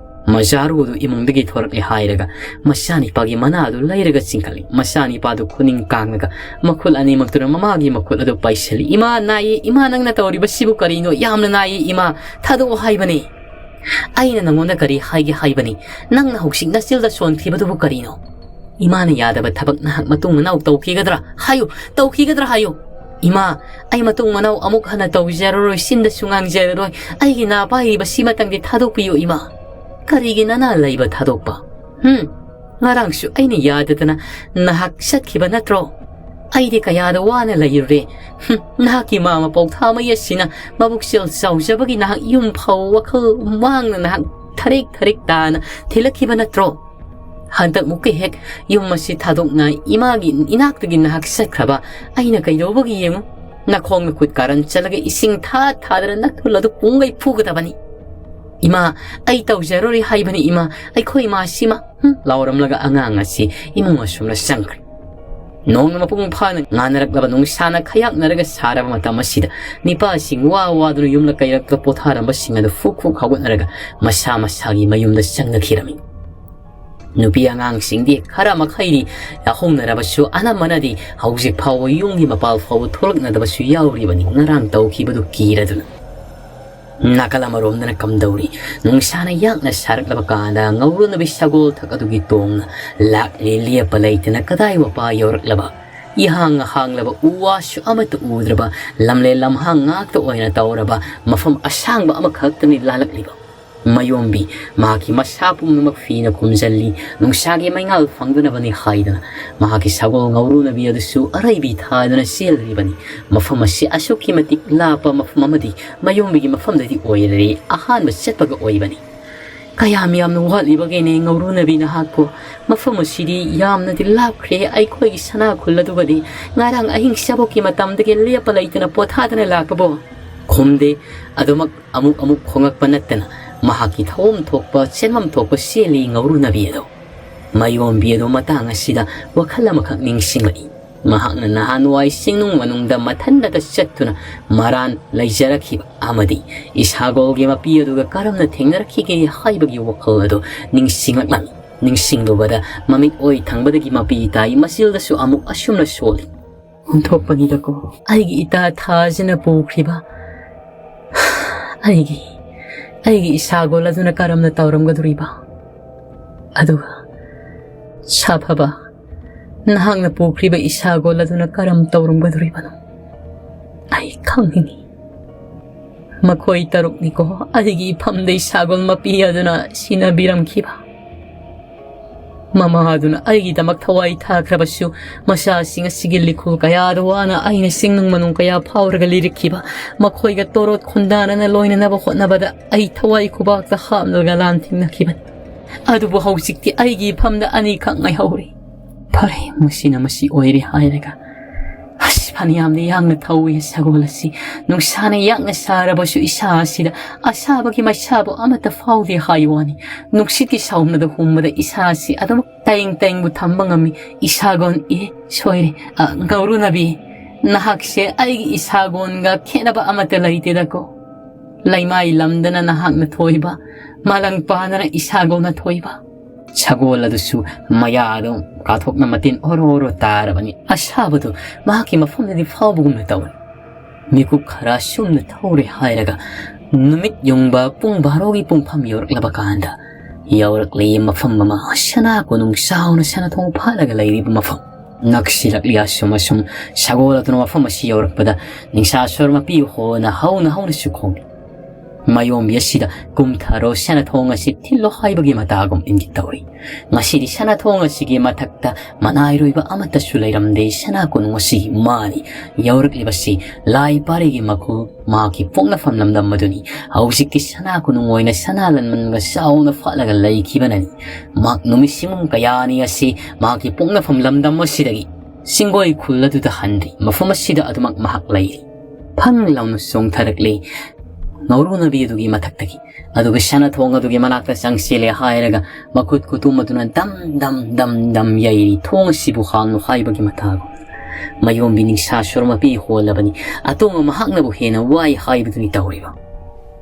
ꯃꯆꯥꯔꯨ ꯑꯗꯨ ꯏꯃꯨꯡꯗꯒꯤ ꯊꯣꯔꯛꯂꯦ ꯍꯥꯏꯔꯒ ꯃꯆꯥꯅꯤꯄꯥꯒꯤ ꯃꯅꯥ ꯑꯗꯨ ꯂꯩꯔꯒ ꯆꯤꯡꯈꯠꯂꯤ꯫ ꯃꯆꯥꯅꯤꯄꯥꯗꯨ ꯈꯨꯅꯤꯡ ꯀꯥꯡꯂꯒ ꯃꯈꯨꯠ ꯑꯅꯤꯃꯛꯇꯨꯅ ꯃꯃꯥꯒꯤ ꯃꯈꯨꯠ ꯑꯗꯨ ꯄꯥꯏꯁꯤꯜꯂꯤ꯫ "ꯏꯃꯥ ꯅꯥꯏꯌꯦ, ꯏꯃꯥ ꯅꯪꯅ ꯇꯧꯔꯤꯕꯁꯤꯕꯨ ꯀꯔꯤꯅꯣ? ꯌꯥꯝꯅ ꯅꯥꯏꯌꯦ ꯏꯃꯥ, ꯊꯥꯗꯣꯛꯑꯣ ꯍꯥꯏꯕꯅꯤ꯫ ꯑꯩꯅ ꯅꯪꯉꯣꯟꯗ ꯀꯔꯤ ꯍꯥꯏꯒꯦ ꯍꯥꯏꯕꯅꯤ? ꯅꯪꯅ ꯍꯧꯖꯤꯛ ꯅꯆꯤꯜꯗ ꯁꯣꯟꯈꯤꯕꯗꯨꯕꯨ ꯀꯔꯤꯅꯣ? ꯏꯃꯥꯅ ꯌꯥꯗꯕ ꯊꯕꯛ ꯅꯍꯥꯛ ꯃꯇꯨꯡ ꯃꯅꯥꯎ ꯇꯧꯈꯤꯒꯗ꯭ꯔꯥ? ꯍꯥꯏꯌꯨ, ꯇꯧꯈꯤꯒꯗ꯭ꯔꯥ ꯍꯥꯏꯌꯨ꯫ ꯏꯃꯥ, ꯑꯩ ꯃꯇꯨꯡ ꯃꯅꯥꯎ ꯑꯃꯨꯛ ꯍꯟꯅ ꯇꯧꯖꯔꯔꯣꯏ, ꯆꯤꯟꯗꯁꯨ ꯉꯥꯡꯖꯔꯔꯣꯏ꯫ ꯑꯩꯒꯤ ꯅꯥ ꯄꯥꯏꯔꯤꯕ ꯁꯤꯃꯇꯪꯗꯤ ꯊꯥꯗꯣꯛꯄꯤꯌꯨ ꯏꯃꯥ꯫ ꯀꯔꯤꯒꯤ ꯅꯅꯥ ꯂꯩꯕ ꯊꯥꯗꯣꯛꯄ? ꯍꯨꯝ, ꯉꯔꯥꯡꯁꯨ ꯑꯩꯅ ꯌꯥꯗꯗꯅ ꯅꯍꯥꯛ ꯆꯠꯈꯤꯕ ꯅꯠꯇ꯭ꯔꯣ? ꯑꯩꯗꯤ ꯀꯌꯥꯗ ꯋꯥꯅ ꯂꯩꯔꯨꯔꯦ꯫ ꯍꯨꯝ, ꯅꯍꯥꯛꯀꯤ ꯃꯥ ꯃꯄꯧ ꯊꯥ ꯃꯩ ꯑꯁꯤꯅ ꯃꯕꯨꯛꯆꯦꯜ ꯆꯥꯎꯖꯕꯒꯤ ꯅꯍꯥꯛ ꯌꯨꯝ ꯐꯥꯎ ꯋꯥꯈꯜ ꯃꯥꯡꯅ ꯅꯍꯥꯛ ꯊꯔꯦꯛ ꯊꯔꯦꯛ ꯇꯥꯅ ꯊꯤꯜꯂꯛꯈꯤꯕ ꯅꯠꯇ꯭ꯔꯣ? ꯍꯟꯗꯛ ꯃꯨꯛꯀ ꯍꯦꯛ ꯌꯨꯝ ꯑꯁꯤ ꯊꯥꯗꯣꯛꯅ ꯏꯃꯥꯒꯤ ꯏꯅꯥꯛꯇꯒꯤ ꯅꯍꯥꯛ ꯆꯠꯈ꯭ꯔꯕ ꯑꯩꯅ ꯀꯩꯗꯧꯕꯒꯤ ꯌꯦꯡꯉꯨ? ꯅꯈꯣꯡ ꯅꯈꯨꯠ ꯀꯥꯔꯟ ꯆꯠꯂꯒ ꯏꯁꯤꯡ ꯊꯥ ꯊꯥꯗꯅ ꯅꯈꯨꯜ ꯑꯗꯨ ꯄꯨꯡꯒꯩ ꯐꯨꯒꯗꯕꯅꯤ꯫ ꯏꯃꯥ, ꯑꯩ ꯇꯧꯖꯔꯔꯣꯏ ꯍꯥꯏꯕꯅꯤ ꯏꯃꯥ, ꯑꯩꯈꯣꯏ ꯏꯃꯥꯁꯤꯃ꯫ ꯍꯨꯝ, ꯂꯥꯎꯔꯝꯂꯒ ꯑꯉꯥꯡ ꯑꯁꯤ ꯏꯃꯨꯡ ꯑꯁꯣꯝꯗ ꯆꯪꯈ꯭ꯔꯦ꯫ ꯅꯣꯡꯅ ꯃꯄꯨꯡ ꯐꯥꯅ ꯉꯥꯟꯅꯔꯛꯂꯕ ꯅꯨꯡꯁꯥꯅ ꯈꯌꯥꯛꯅꯔꯒ ꯁꯥꯔꯕ ꯃꯇꯝ ꯑꯁꯤꯗ ꯅꯤꯄꯥꯁꯤꯡ ꯋꯥ ꯋꯥꯗꯨꯅ ꯌꯨꯝꯂꯛ ꯀꯩꯔꯛꯇ ꯄꯣꯊꯥꯔꯝꯕꯁꯤꯡ ꯑꯗꯨ ꯐꯨꯛ ꯐꯨꯛ ꯍꯧꯒꯠꯅꯔꯒ ꯃꯁꯥ ꯃꯁꯥꯒꯤ ꯃꯌꯨꯝꯗ ꯆꯪꯅꯈꯤꯔꯝꯃꯤ꯫ ꯅꯨꯄꯤ ꯑꯉꯥꯡꯁꯤꯡꯗꯤ ꯈꯔ ꯃꯈꯩꯗꯤ ꯌꯥꯍꯧꯅꯔꯕꯁꯨ ꯑꯅꯝꯕꯅꯗꯤ ꯍꯧꯖꯤꯛ ꯐꯥꯎꯕ ꯌꯨꯝꯒꯤ ꯃꯄꯥꯜ ꯐꯥꯎꯕ ꯊꯣꯛꯂꯛꯅꯗꯕꯁꯨ ꯌꯥꯎꯔꯤꯕꯅꯤ, ꯉꯔꯥꯡ ꯇꯧꯈꯤꯕꯗꯨ ꯀꯤꯔꯗꯨꯅ꯫ ꯅꯥꯀꯜ ꯑꯃꯔꯣꯝꯗꯅ ꯀꯝꯗꯧꯔꯤ? ꯅꯨꯡꯁꯥꯅ ꯌꯥꯛꯅ ꯁꯥꯔꯛꯂꯕ ꯀꯥꯟꯗ ꯉꯧꯔꯨꯅꯕꯤ ꯁꯒꯣꯜ ꯊꯛ ꯑꯗꯨꯒꯤ ꯇꯣꯡꯅ ꯂꯥꯛꯂꯤ, ꯂꯦꯞꯄ ꯂꯩꯇꯅ ꯀꯗꯥꯏ ꯋꯥꯄꯥ ꯌꯧꯔꯛꯂꯕ? ꯏꯍꯥꯡ ꯍꯥꯡꯂꯕ, ꯎ ꯋꯥꯁꯨ ꯑꯃꯠꯇ ꯎꯗ꯭ꯔꯕ, ꯂꯝꯂꯦꯟ ꯂꯝꯍꯥꯡ ꯉꯥꯛꯇ ꯑꯣꯏꯅ ꯇꯧꯔꯕ ꯃꯐꯝ ꯑꯁꯥꯡꯕ ꯑꯃꯈꯛꯇꯅꯤ ꯂꯥꯜꯂꯛꯂꯤꯕ꯫ ꯃꯌꯣꯝꯕꯤ ꯃꯍꯥꯛꯀꯤ ꯃꯁꯥ ꯄꯨꯝꯅꯃꯛ ꯐꯤꯅ ꯈꯨꯝꯖꯤꯜꯂꯤ, ꯅꯨꯡꯁꯥꯒꯤ ꯃꯩꯉꯥꯜ ꯐꯪꯗꯅꯕꯅꯤ ꯍꯥꯏꯗꯨꯅ ꯃꯍꯥꯛꯀꯤ ꯁꯒꯣꯜ ꯉꯧꯔꯨꯅꯕꯤ ꯑꯗꯨꯁꯨ ꯑꯔꯩꯕꯤ ꯊꯥꯗꯨꯅ ꯆꯦꯜꯂꯤꯕꯅꯤ꯫ ꯃꯐꯝ ꯑꯁꯤ ꯑꯁꯨꯛꯀꯤ ꯃꯇꯤꯛ ꯂꯥꯞꯄ ꯃꯐꯝ ꯑꯃꯗꯤ ꯃꯌꯣꯝꯕꯤꯒꯤ ꯃꯐꯝꯗꯗꯤ ꯑꯣꯏꯔꯦ, ꯑꯍꯥꯟꯕ ꯆꯠꯄꯒ ꯑꯣꯏꯕꯅꯤ꯫ "ꯀꯌꯥꯝ ꯌꯥꯝꯅ ꯋꯥꯠꯂꯤꯕꯒꯦꯅꯦ ꯉꯧꯔꯨꯅꯕꯤ ꯅꯍꯥꯛꯄꯨ? ꯃꯐꯝ ꯑꯁꯤꯗꯤ ꯌꯥꯝꯅꯗꯤ ꯂꯥꯞꯈ꯭ꯔꯦ, ꯑꯩꯈꯣꯏꯒꯤ ꯁꯅꯥ ꯈꯨꯜ ꯑꯗꯨꯒꯗꯤ ꯉꯔꯥꯡ ꯑꯍꯤꯡ ꯆꯥꯕꯣꯛꯀꯤ ꯃꯇꯝꯗꯒꯤ ꯂꯦꯞꯄ ꯂꯩꯇꯅ ꯄꯣꯊꯥꯗꯅ ꯂꯥꯛꯄꯕꯣ?" ꯈꯨꯝꯗꯦ꯫ ꯑꯗꯨꯃꯛ ꯑꯃꯨꯛ ꯑꯃꯨꯛ ꯈꯣꯡꯂꯛꯄ ꯅꯠꯇꯅ ꯃꯍꯥꯛꯀꯤ ꯊꯧꯐꯝ ꯊꯣꯛꯄ ꯆꯦꯟꯐꯝ ꯊꯣꯛꯄ ꯆꯦꯜꯂꯤ ꯉꯧꯔꯨꯅꯕꯤ ꯑꯗꯣ꯫ ꯃꯌꯣꯝꯕꯤ ꯑꯗꯣ ꯃꯇꯥꯡ ꯑꯁꯤꯗ ꯋꯥꯈꯜ ꯑꯃꯈꯛ ꯅꯤꯡꯁꯤꯡꯂꯛꯏ꯫ ꯃꯍꯥꯛꯅ ꯅꯍꯥꯟꯋꯥꯏ ꯆꯤꯡꯅꯨꯡ ꯃꯅꯨꯡꯗ ꯃꯊꯟꯇꯇ ꯆꯠꯇꯨꯅ ꯃꯔꯥꯟ ꯂꯩꯖꯔꯛꯈꯤꯕ ꯑꯃꯗꯤ ꯏꯁꯥꯒꯣꯜꯒꯤ ꯃꯄꯤ ꯑꯗꯨꯒ ꯀꯔꯝꯅ ꯊꯦꯡꯅꯔꯛꯈꯤꯒꯦ ꯍꯥꯏꯕꯒꯤ ꯋꯥꯈꯜ ꯑꯗꯨ ꯅꯤꯡꯁꯤꯡꯂꯛꯂꯝꯃꯤ꯫ ꯅꯤꯡꯁꯤꯡꯂꯨꯕꯗ ꯃꯃꯤꯠ ꯑꯣꯏ ꯊꯪꯕꯗꯒꯤ ꯃꯄꯤ ꯇꯥꯏ, ꯃꯆꯤꯜꯗꯁꯨ ꯑꯃꯨꯛ ꯑꯁꯨꯝꯅ ꯁꯣꯜꯂꯤ꯫ "ꯑꯣꯟꯊꯣꯛꯄꯅꯤꯗꯀꯣ, ꯑꯩꯒꯤ ꯏꯇꯥ ꯊꯥꯖꯅ ꯄꯨꯈ꯭ꯔꯤꯕ ꯑꯩꯒꯤ, ꯑꯩꯒꯤ ꯏꯁꯥꯒꯣꯜ ꯑꯗꯨꯅ ꯀꯔꯝꯅ ꯇꯧꯔꯝꯒꯗꯧꯔꯤꯕ? ꯑꯗꯨꯒ ꯁꯥꯐꯕ, ꯅꯍꯥꯛꯅ ꯄꯨꯈ꯭ꯔꯤꯕ ꯏꯁꯥꯒꯣꯜ ꯑꯗꯨꯅ ꯀꯔꯝ ꯇꯧꯔꯝꯒꯗꯧꯔꯤꯕꯅꯣ? ꯑꯩ ꯈꯪꯅꯤꯡꯏ꯫ ꯃꯈꯣꯏ ꯇꯔꯨꯛꯅꯤꯀꯣ ꯑꯩꯒꯤ ꯏꯐꯝꯗ ꯏꯁꯥꯒꯣꯜ ꯃꯄꯤ ꯑꯗꯨꯅ ꯁꯤꯟꯅꯕꯤꯔꯝꯈꯤꯕ꯫ ꯃꯃꯥ ꯑꯗꯨꯅ ꯑꯩꯒꯤꯗꯃꯛ ꯊꯋꯥꯏ ꯊꯥꯈ꯭ꯔꯕꯁꯨ, ꯃꯆꯥꯁꯤꯡ ꯑꯁꯤꯒꯤ ꯂꯤꯈꯨꯜ ꯀꯌꯥꯗ ꯋꯥꯅ ꯑꯩꯅ ꯆꯤꯡꯅꯨꯡ ꯃꯅꯨꯡ ꯀꯌꯥ ꯐꯥꯎꯔꯒ ꯂꯤꯔꯛꯈꯤꯕ, ꯃꯈꯣꯏꯒ ꯇꯣꯔꯣꯠ ꯈꯨꯟꯗꯥꯅꯅ ꯂꯣꯏꯅꯅꯕ ꯍꯣꯠꯅꯕꯗ ꯑꯩ ꯊꯋꯥꯏ ꯈꯨꯕꯥꯛꯇ ꯍꯥꯞꯂꯒ ꯂꯥꯟ ꯊꯦꯡꯅꯈꯤꯕꯅꯤ꯫ ꯑꯗꯨꯕꯨ ꯍꯧꯖꯤꯛꯇꯤ ꯑꯩꯒꯤ ꯏꯐꯝꯗ ꯑꯅꯤꯈꯛ ꯉꯥꯏꯍꯧꯔꯦ꯫ ꯐꯔꯦ, ꯃꯁꯤꯅ ꯃꯁꯤ ꯑꯣꯏꯔꯦ ꯍꯥꯏꯔꯒ, ꯑꯁ, ꯐꯅꯌꯥꯝꯅ ꯌꯥꯡꯅ ꯊꯧꯏ ꯁꯒꯣꯜ ꯑꯁꯤ꯫ ꯅꯨꯡꯁꯥꯅ ꯌꯥꯡꯅ ꯁꯥꯔꯕꯁꯨ ꯏꯁꯥ ꯑꯁꯤꯗ ꯑꯁꯥꯕꯒꯤ ꯃꯩꯁꯥꯕꯨ ꯑꯃꯠꯇ ꯐꯥꯎꯗꯦ ꯍꯥꯏ ꯋꯥꯅꯤ꯫ ꯅꯨꯡꯁꯤꯠꯀꯤ ꯁꯥꯎꯅꯗ ꯍꯨꯝꯕꯗ ꯏꯁꯥ ꯑꯁꯤ ꯑꯗꯨꯃꯛ ꯇꯌꯦꯡ ꯇꯌꯦꯡꯕꯨ ꯊꯝꯕ ꯉꯝꯃꯤ꯫ ꯏꯁꯥꯒꯣꯟ, ꯑꯦ, ꯁꯣꯏꯔꯦ, ꯑ, ꯉꯧꯔꯨꯅꯕꯤ, ꯅꯍꯥꯛꯁꯦ ꯑꯩꯒꯤ ꯏꯁꯥꯒꯣꯟꯒ ꯈꯦꯠꯅꯕ ꯑꯃꯠꯇ ꯂꯩꯇꯦꯗꯀꯣ꯫ ꯂꯩꯃꯥꯏ ꯂꯝꯗꯅ ꯅꯍꯥꯛꯅ ꯊꯣꯏꯕ, ꯃꯥꯂꯪ ꯄꯥꯟꯗꯅ ꯏꯁꯥꯒꯣꯟꯅ ꯊꯣꯏꯕ꯫ ꯁꯒꯣꯜ ꯑꯗꯨꯁꯨ ꯃꯌꯥꯗꯣ ꯀꯥꯊꯣꯛꯅ ꯃꯇꯤꯟ ꯑꯣꯔꯣ ꯑꯣꯔꯣ ꯇꯥꯔꯕꯅꯤ꯫ ꯑꯁꯥꯕꯗꯨ ꯃꯍꯥꯛꯀꯤ ꯃꯐꯝꯗꯗꯤ ꯐꯥꯎꯕꯒꯨꯝꯅ ꯇꯧꯔꯤ꯫ ꯃꯤꯀꯨꯞ ꯈꯔ ꯁꯨꯝꯅ ꯊꯧꯔꯦ ꯍꯥꯏꯔꯒ ꯅꯨꯃꯤꯠ ꯌꯨꯡꯕ ꯄꯨꯡ ꯕꯥꯔꯣꯒꯤ ꯄꯨꯡꯐꯝ ꯌꯧꯔꯛꯂꯕ ꯀꯥꯟꯗ, ꯌꯧꯔꯛꯂꯤ ꯃꯐꯝ ꯑꯃ, ꯁꯅꯥ ꯀꯣꯅꯨꯡ ꯆꯥꯎꯅ ꯁꯅꯥ ꯊꯣꯡ ꯐꯥꯠꯂꯒ ꯂꯩꯔꯤꯕ ꯃꯐꯝ꯫ ꯅꯛꯁꯤꯜꯂꯛꯂꯤ ꯑꯁꯨꯝ ꯑꯁꯨꯝ ꯁꯒꯣꯜ ꯑꯗꯨꯅ ꯃꯐꯝ ꯑꯁꯤ ꯌꯧꯔꯛꯄꯗ, ꯅꯤꯡꯁꯥꯁꯨꯔ ꯃꯄꯤ ꯍꯣꯅ ꯍꯧꯅ ꯍꯧꯅꯁꯨ ꯈꯣꯡꯏ꯫ ꯃꯥꯌꯣꯝꯕꯤ ꯑꯁꯤꯗ "ꯀꯨꯝꯊꯔꯣ, ꯁꯅꯥ ꯊꯣꯡ ꯑꯁꯤ ꯊꯤꯜꯂꯣ" ꯍꯥꯏꯕꯒꯤ ꯃꯇꯥꯒꯨꯝ ꯏꯪꯒꯤꯠ ꯇꯧꯔꯤ꯫ ꯉꯁꯤꯗꯤ ꯁꯅꯥ ꯊꯣꯡ ꯑꯁꯤꯒꯤ ꯃꯊꯛꯇ ꯃꯅꯥꯏꯔꯣꯏꯕ ꯑꯃꯠꯇꯁꯨ ꯂꯩꯔꯝꯗꯦ꯫ ꯁꯅꯥ ꯀꯣꯅꯨꯡ ꯑꯁꯤꯒꯤ ꯃꯥꯅꯤ꯫ ꯌꯧꯔꯛꯂꯤꯕꯁꯤ ꯂꯥꯏ ꯄꯥꯔꯤꯒꯤ ꯃꯈꯨꯜ, ꯃꯍꯥꯛꯀꯤ ꯄꯣꯛꯅꯐꯝ ꯂꯝꯗꯝ ꯑꯗꯨꯅꯤ꯫ ꯍꯧꯖꯤꯛꯇꯤ ꯁꯅꯥ ꯀꯣꯅꯨꯡ ꯑꯣꯏꯅ ꯁꯅꯥ ꯂꯟꯃꯟꯒ ꯆꯥꯎꯅ ꯐꯥꯠꯂꯒ ꯂꯩꯈꯤꯕꯅꯅꯤ꯫ ꯃꯍꯥꯛ ꯅꯨꯃꯤꯠ ꯁꯤꯃꯨꯡ ꯀꯌꯥꯅꯤ ꯑꯁꯤ ꯃꯍꯥꯛꯀꯤ ꯄꯣꯛꯅꯐꯝ ꯂꯝꯗꯝ ꯑꯁꯤꯗꯒꯤ ꯆꯤꯡꯒꯣꯏ ꯈꯨꯜ ꯑꯗꯨꯗ ꯍꯟꯗ꯭ꯔꯤ꯫ ꯃꯐꯝ ꯑꯁꯤꯗ ꯑꯗꯨꯃꯛ ꯃꯍꯥꯛ ꯂꯩꯔꯤ꯫ ꯐꯪ ꯂꯥꯎꯅ ꯆꯣꯡꯊꯔꯛꯂꯤ ꯉꯧꯔꯨꯅꯕꯤ ꯑꯗꯨꯒꯤ ꯃꯊꯛꯇꯒꯤ꯫ ꯑꯗꯨꯒ ꯁꯅꯥ ꯊꯣꯡ ꯑꯗꯨꯒꯤ ꯃꯅꯥꯛꯇ ꯆꯪꯁꯤꯜꯂꯦ ꯍꯥꯏꯔꯒ ꯃꯈꯨꯠ ꯈꯨꯇꯨꯝ ꯑꯗꯨꯅ ꯗꯝ ꯗꯝ ꯗꯝ ꯗꯝ ꯌꯩꯔꯤ, "ꯊꯣꯡ ꯑꯁꯤꯕꯨ ꯍꯥꯡꯂꯨ" ꯍꯥꯏꯕꯒꯤ ꯃꯇꯥꯒꯨꯝ꯫ ꯃꯥꯌꯣꯝꯕꯤ ꯅꯤꯡꯁꯥꯁꯨꯔ ꯃꯄꯤ ꯍꯣꯜꯂꯕꯅꯤ꯫ ꯑꯇꯣꯡꯕ ꯃꯍꯥꯛꯅꯕꯨ ꯍꯦꯟꯅ ꯋꯥꯏ ꯍꯥꯏꯕꯗꯨꯅꯤ ꯇꯧꯔꯤꯕ꯫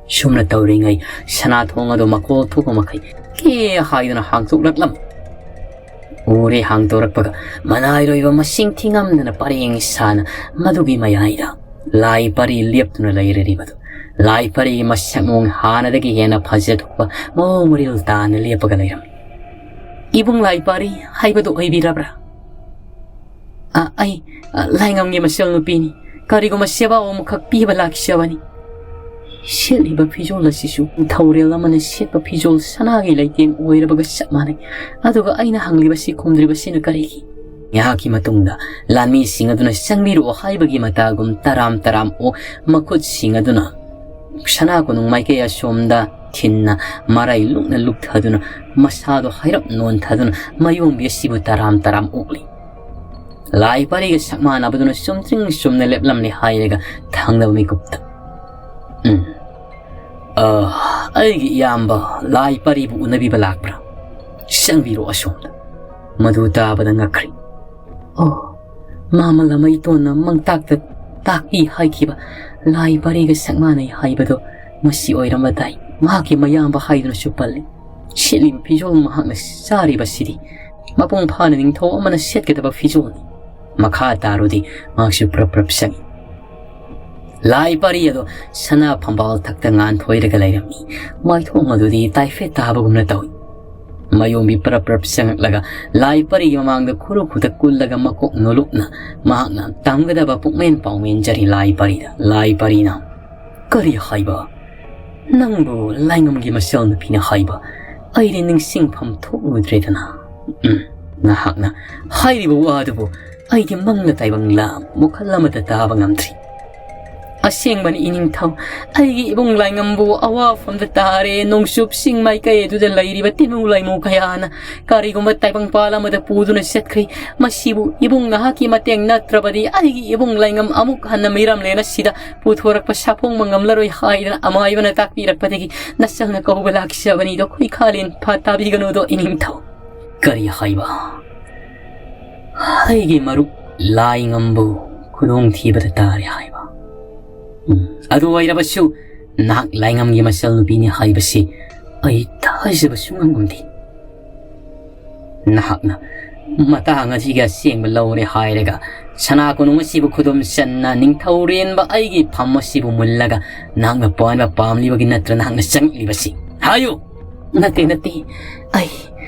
ꯁꯨꯝꯅ ꯇꯧꯔꯤꯉꯩ, ꯁꯅꯥ ꯊꯣꯡ ꯑꯗꯨ ꯃꯀꯣꯜ ꯊꯣꯛꯄ ꯃꯈꯩ ꯀꯦ ꯍꯥꯏꯗꯨꯅ ꯍꯥꯡꯗꯣꯛꯂꯛꯂꯝꯃꯤ꯫ ꯎꯔꯦ ꯍꯥꯡꯗꯣꯔꯛꯄꯒ, ꯃꯅꯥꯏꯔꯣꯏꯕ ꯃꯁꯤꯡ ꯊꯤꯉꯝꯗꯅ ꯄꯔꯦꯡ ꯁꯥꯅ ꯃꯗꯨꯒꯤ ꯃꯌꯥꯏꯗ ꯂꯥꯏ ꯄꯔꯤ ꯂꯦꯞꯇꯨꯅ ꯂꯩꯔꯤꯕꯗꯨ꯫ ꯂꯥꯏ ꯄꯔꯤꯒꯤ ꯃꯁꯛ ꯃꯑꯣꯡ ꯍꯥꯟꯅꯗꯒꯤ ꯍꯦꯟꯅ ꯐꯖꯊꯣꯛꯄ, ꯃꯑꯣꯡ ꯃꯔꯤꯜ ꯇꯥꯅ ꯂꯦꯞꯄꯒ ꯂꯩꯔꯝꯃꯤ꯫ "ꯏꯕꯨꯡ ꯂꯥꯏ ꯄꯔꯤ ꯍꯥꯏꯕꯗꯨ ꯑꯣꯏꯕꯤꯔꯕ꯭ꯔꯥ?" "ꯑ, ꯑꯩ, ꯑ, ꯂꯥꯏꯉꯝꯒꯤ ꯃꯆꯜ ꯅꯨꯄꯤꯅꯤ꯫ ꯀꯔꯤꯒꯨꯝꯕ ꯁꯦꯕꯥ ꯑꯃꯈꯛ ꯄꯤꯕ ꯂꯥꯛꯆꯕꯅꯤ꯫" ꯁꯦꯠꯂꯤꯕ ꯐꯤꯖꯣꯜ ꯑꯁꯤꯁꯨ ꯅꯤꯡꯊꯧꯔꯦꯜ ꯑꯃꯅ ꯁꯦꯠꯄ ꯐꯤꯖꯣꯜ ꯁꯅꯥꯒꯤ ꯂꯩꯇꯦꯡ ꯑꯣꯏꯔꯕꯒ ꯆꯞ ꯃꯥꯟꯅꯩ꯫ ꯑꯗꯨꯒ ꯑꯩꯅ ꯍꯪꯂꯤꯕꯁꯤ ꯈꯨꯝꯗ꯭ꯔꯤꯕꯁꯤꯅ ꯀꯔꯤꯒꯤ? ꯉꯥꯏꯍꯥꯛꯀꯤ ꯃꯇꯨꯡꯗ ꯂꯥꯟꯃꯤꯁꯤꯡ ꯑꯗꯨꯅ "ꯆꯪꯕꯤꯔꯛꯑꯣ" ꯍꯥꯏꯕꯒꯤ ꯃꯇꯥꯒꯨꯝ ꯇꯔꯥꯝ ꯇꯔꯥꯝ ꯑꯣꯛ ꯃꯈꯨꯠꯁꯤꯡ ꯑꯗꯨꯅ ꯁꯅꯥ ꯀꯣꯅꯨꯡ ꯃꯥꯏꯀꯩ ꯑꯁꯣꯝꯗ ꯊꯤꯟꯅ ꯃꯔꯥꯏ ꯂꯨꯛꯅ ꯂꯨꯞꯊꯗꯨꯅ, ꯃꯁꯥꯗꯣ ꯍꯥꯏꯔꯞ ꯅꯣꯟꯊꯗꯨꯅ ꯃꯥꯌꯣꯝꯕꯤ ꯑꯁꯤꯕꯨ ꯇꯔꯥꯝ ꯇꯔꯥꯝ ꯑꯣꯛꯂꯤ꯫ ꯂꯥꯏ ꯄꯔꯤꯒ ꯁꯛ ꯃꯥꯟꯅꯕꯗꯨꯅ ꯆꯨꯝꯗ꯭ꯔꯤꯡ ꯆꯨꯝꯅ ꯂꯦꯞꯂꯝꯂꯦ ꯍꯥꯏꯔꯒ ꯊꯪꯅꯕ ꯃꯤꯀꯨꯞꯇ, "ꯎꯝ, ꯑ, ꯑꯩꯒꯤ ꯏꯌꯥꯝꯕ ꯂꯥꯏ ꯄꯔꯤꯕꯨ ꯎꯅꯕꯤꯕ ꯂꯥꯛꯄ꯭ꯔꯥ? ꯆꯪꯕꯤꯔꯣ ꯑꯁꯣꯝꯗ꯫" ꯃꯗꯨ ꯇꯥꯕꯗ ꯉꯛꯈ꯭ꯔꯤ꯫ "ꯑꯣ, ꯃꯥꯃ ꯂꯃꯩꯇꯣꯟꯅ ꯃꯪꯇꯥꯛꯇ ꯇꯥꯛꯄꯤ ꯍꯥꯏꯈꯤꯕ ꯂꯥꯏ ꯄꯔꯤꯒ ꯁꯛ ꯃꯥꯟꯅꯩ ꯍꯥꯏꯕꯗꯣ ꯃꯁꯤ ꯑꯣꯏꯔꯝꯕ ꯇꯥꯏ꯫ ꯃꯍꯥꯛꯀꯤ ꯃꯌꯥꯝꯕ ꯍꯥꯏꯗꯨꯅꯁꯨ ꯄꯜꯂꯤ꯫ ꯁꯦꯠꯂꯤꯕ ꯐꯤꯖꯣꯜ, ꯃꯍꯥꯛꯅ ꯆꯥꯔꯤꯕꯁꯤꯗꯤ ꯃꯄꯨꯡ ꯐꯥꯅ ꯅꯤꯡꯊꯧ ꯑꯃꯅ ꯁꯦꯠꯀꯗꯕ ꯐꯤꯖꯣꯜꯅꯤ꯫" ꯃꯈꯥ ꯇꯥꯔꯨꯗꯤ ꯃꯍꯥꯛꯁꯨ ꯄ꯭ꯔꯞ ꯄ꯭ꯔꯞ ꯁꯛꯏ꯫ ꯂꯥꯏ ꯄꯔꯤ ꯑꯗꯣ ꯁꯅꯥ ꯐꯝꯕꯥꯜ ꯊꯛꯇ ꯉꯥꯟꯊꯣꯏꯔꯒ ꯂꯩꯔꯝꯃꯤ꯫ ꯃꯥꯏꯊꯣꯡ ꯑꯗꯨꯗꯤ ꯇꯥꯏꯐꯦꯠ ꯇꯥꯕꯒꯨꯝꯅ ꯇꯧꯏ꯫ ꯃꯌꯣꯝꯕꯤ ꯄꯔꯞ ꯄꯔꯞ ꯆꯪꯉꯛꯂꯒ ꯂꯥꯏ ꯄꯔꯤꯒꯤ ꯃꯃꯥꯡꯗ ꯈꯨꯔꯨ ꯈꯨꯗꯛ ꯀꯨꯜꯂꯒ ꯃꯀꯣꯛ ꯅꯣꯂꯨꯛꯅ ꯃꯍꯥꯛꯅ ꯇꯝꯒꯗꯕ ꯄꯨꯛꯃꯦꯟ ꯄꯥꯎꯃꯦꯟꯖꯔꯤ ꯂꯥꯏ ꯄꯔꯤꯗ꯫ ꯂꯥꯏ ꯄꯔꯤꯅ, "ꯀꯔꯤ ꯍꯥꯏꯕ? ꯅꯪꯕꯨ ꯂꯥꯏꯉꯝꯒꯤ ꯃꯆꯜ ꯅꯨꯄꯤꯅ ꯍꯥꯏꯕ ꯑꯩꯗꯤ ꯅꯤꯡꯁꯤꯡꯐꯝ ꯊꯣꯛꯂꯨꯗ꯭ꯔꯦꯗꯅ꯫ ꯎꯝ, ꯅꯍꯥꯛꯅ ꯍꯥꯏꯔꯤꯕ ꯋꯥ ꯑꯗꯨꯕꯨ ꯑꯩꯗꯤ ꯃꯪꯂ ꯇꯥꯏꯕꯪꯂ ꯋꯥꯈꯜ ꯑꯃꯠꯇ ꯇꯥꯕ ꯉꯝꯗ꯭ꯔꯤ꯫ ꯑꯁꯦꯡꯕꯅꯤ ꯏꯅꯤꯡꯊꯧ, ꯑꯩꯒꯤ ꯏꯕꯨꯡ ꯂꯥꯏꯉꯝꯕꯨ ꯑꯋꯥꯐꯝꯗ ꯇꯥꯔꯦ꯫ ꯅꯣꯡꯆꯨꯞ ꯆꯤꯡ ꯃꯥꯏꯀꯩ ꯑꯗꯨꯗ ꯂꯩꯔꯤꯕ ꯇꯤꯃꯨ ꯂꯥꯏꯃꯨ ꯀꯌꯥꯅ ꯀꯔꯤꯒꯨꯝꯕ ꯇꯥꯏꯕꯪꯄꯥꯜ ꯑꯃꯗ ꯄꯨꯗꯨꯅ ꯆꯠꯈ꯭ꯔꯦ꯫ ꯃꯁꯤꯕꯨ ꯏꯕꯨꯡ ꯅꯍꯥꯛꯀꯤ ꯃꯇꯦꯡ ꯅꯠꯇ꯭ꯔꯕꯗꯤ ꯑꯩꯒꯤ ꯏꯕꯨꯡ ꯂꯥꯏꯉꯝ ꯑꯃꯨꯛ ꯍꯟꯅ ꯃꯤꯔꯝꯂꯦꯟ ꯑꯁꯤꯗ ꯄꯨꯊꯣꯔꯛꯄ ꯁꯥꯐꯣꯡꯕ ꯉꯝꯂꯔꯣꯏ ꯍꯥꯏꯗꯅ ꯑꯃꯥꯏꯕꯅ ꯇꯥꯛꯄꯤꯔꯛꯄꯗꯒꯤ ꯅꯆꯜꯅ ꯀꯧꯕ ꯂꯥꯛꯆꯕꯅꯤꯗꯣ꯫ ꯈꯨꯏꯈꯥꯂꯦꯟ ꯐꯥ ꯇꯥꯕꯤꯒꯅꯨꯗꯣ ꯏꯅꯤꯡꯊꯧ꯫" "ꯀꯔꯤ ꯍꯥꯏꯕ? ꯑꯩꯒꯤ ꯃꯔꯨꯞ ꯂꯥꯏꯉꯝꯕꯨ ꯈꯨꯗꯣꯡꯊꯤꯕꯗ ꯇꯥꯔꯦ ꯍꯥꯏꯕ? ꯎꯝ, ꯑꯗꯨ ꯑꯣꯏꯔꯕꯁꯨ ꯅꯍꯥꯛ ꯂꯥꯏꯉꯝꯒꯤ ꯃꯆꯜ ꯅꯨꯄꯤꯅꯤ ꯍꯥꯏꯕꯁꯤ ꯑꯩ ꯊꯥꯖꯕ ꯁꯨꯡꯉꯝ ꯉꯝꯗꯦ꯫ ꯅꯍꯥꯛꯅ ꯃꯇꯥꯡ ꯑꯁꯤꯒꯤ ꯑꯁꯦꯡꯕ ꯂꯧꯔꯦ ꯍꯥꯏꯔꯒ ꯁꯅꯥ ꯀꯣꯅꯨꯡ ꯑꯁꯤꯕꯨ ꯈꯨꯗꯨꯝ ꯆꯟꯅ ꯅꯤꯡꯊꯧꯔꯦꯟꯕ ꯑꯩꯒꯤ ꯐꯝ ꯑꯁꯤꯕꯨ ꯃꯨꯜꯂꯒ ꯅꯍꯥꯛꯅ ꯄꯥꯟꯕ ꯄꯥꯝꯂꯤꯕꯒꯤ ꯅꯠꯇ꯭ꯔ ꯅꯍꯥꯛꯅ ꯆꯪꯂꯤꯕꯁꯤ? ꯍꯥꯏꯌꯨ!" "ꯅꯠꯇꯦ, ꯅꯠꯇꯦ꯫ ꯑꯩ,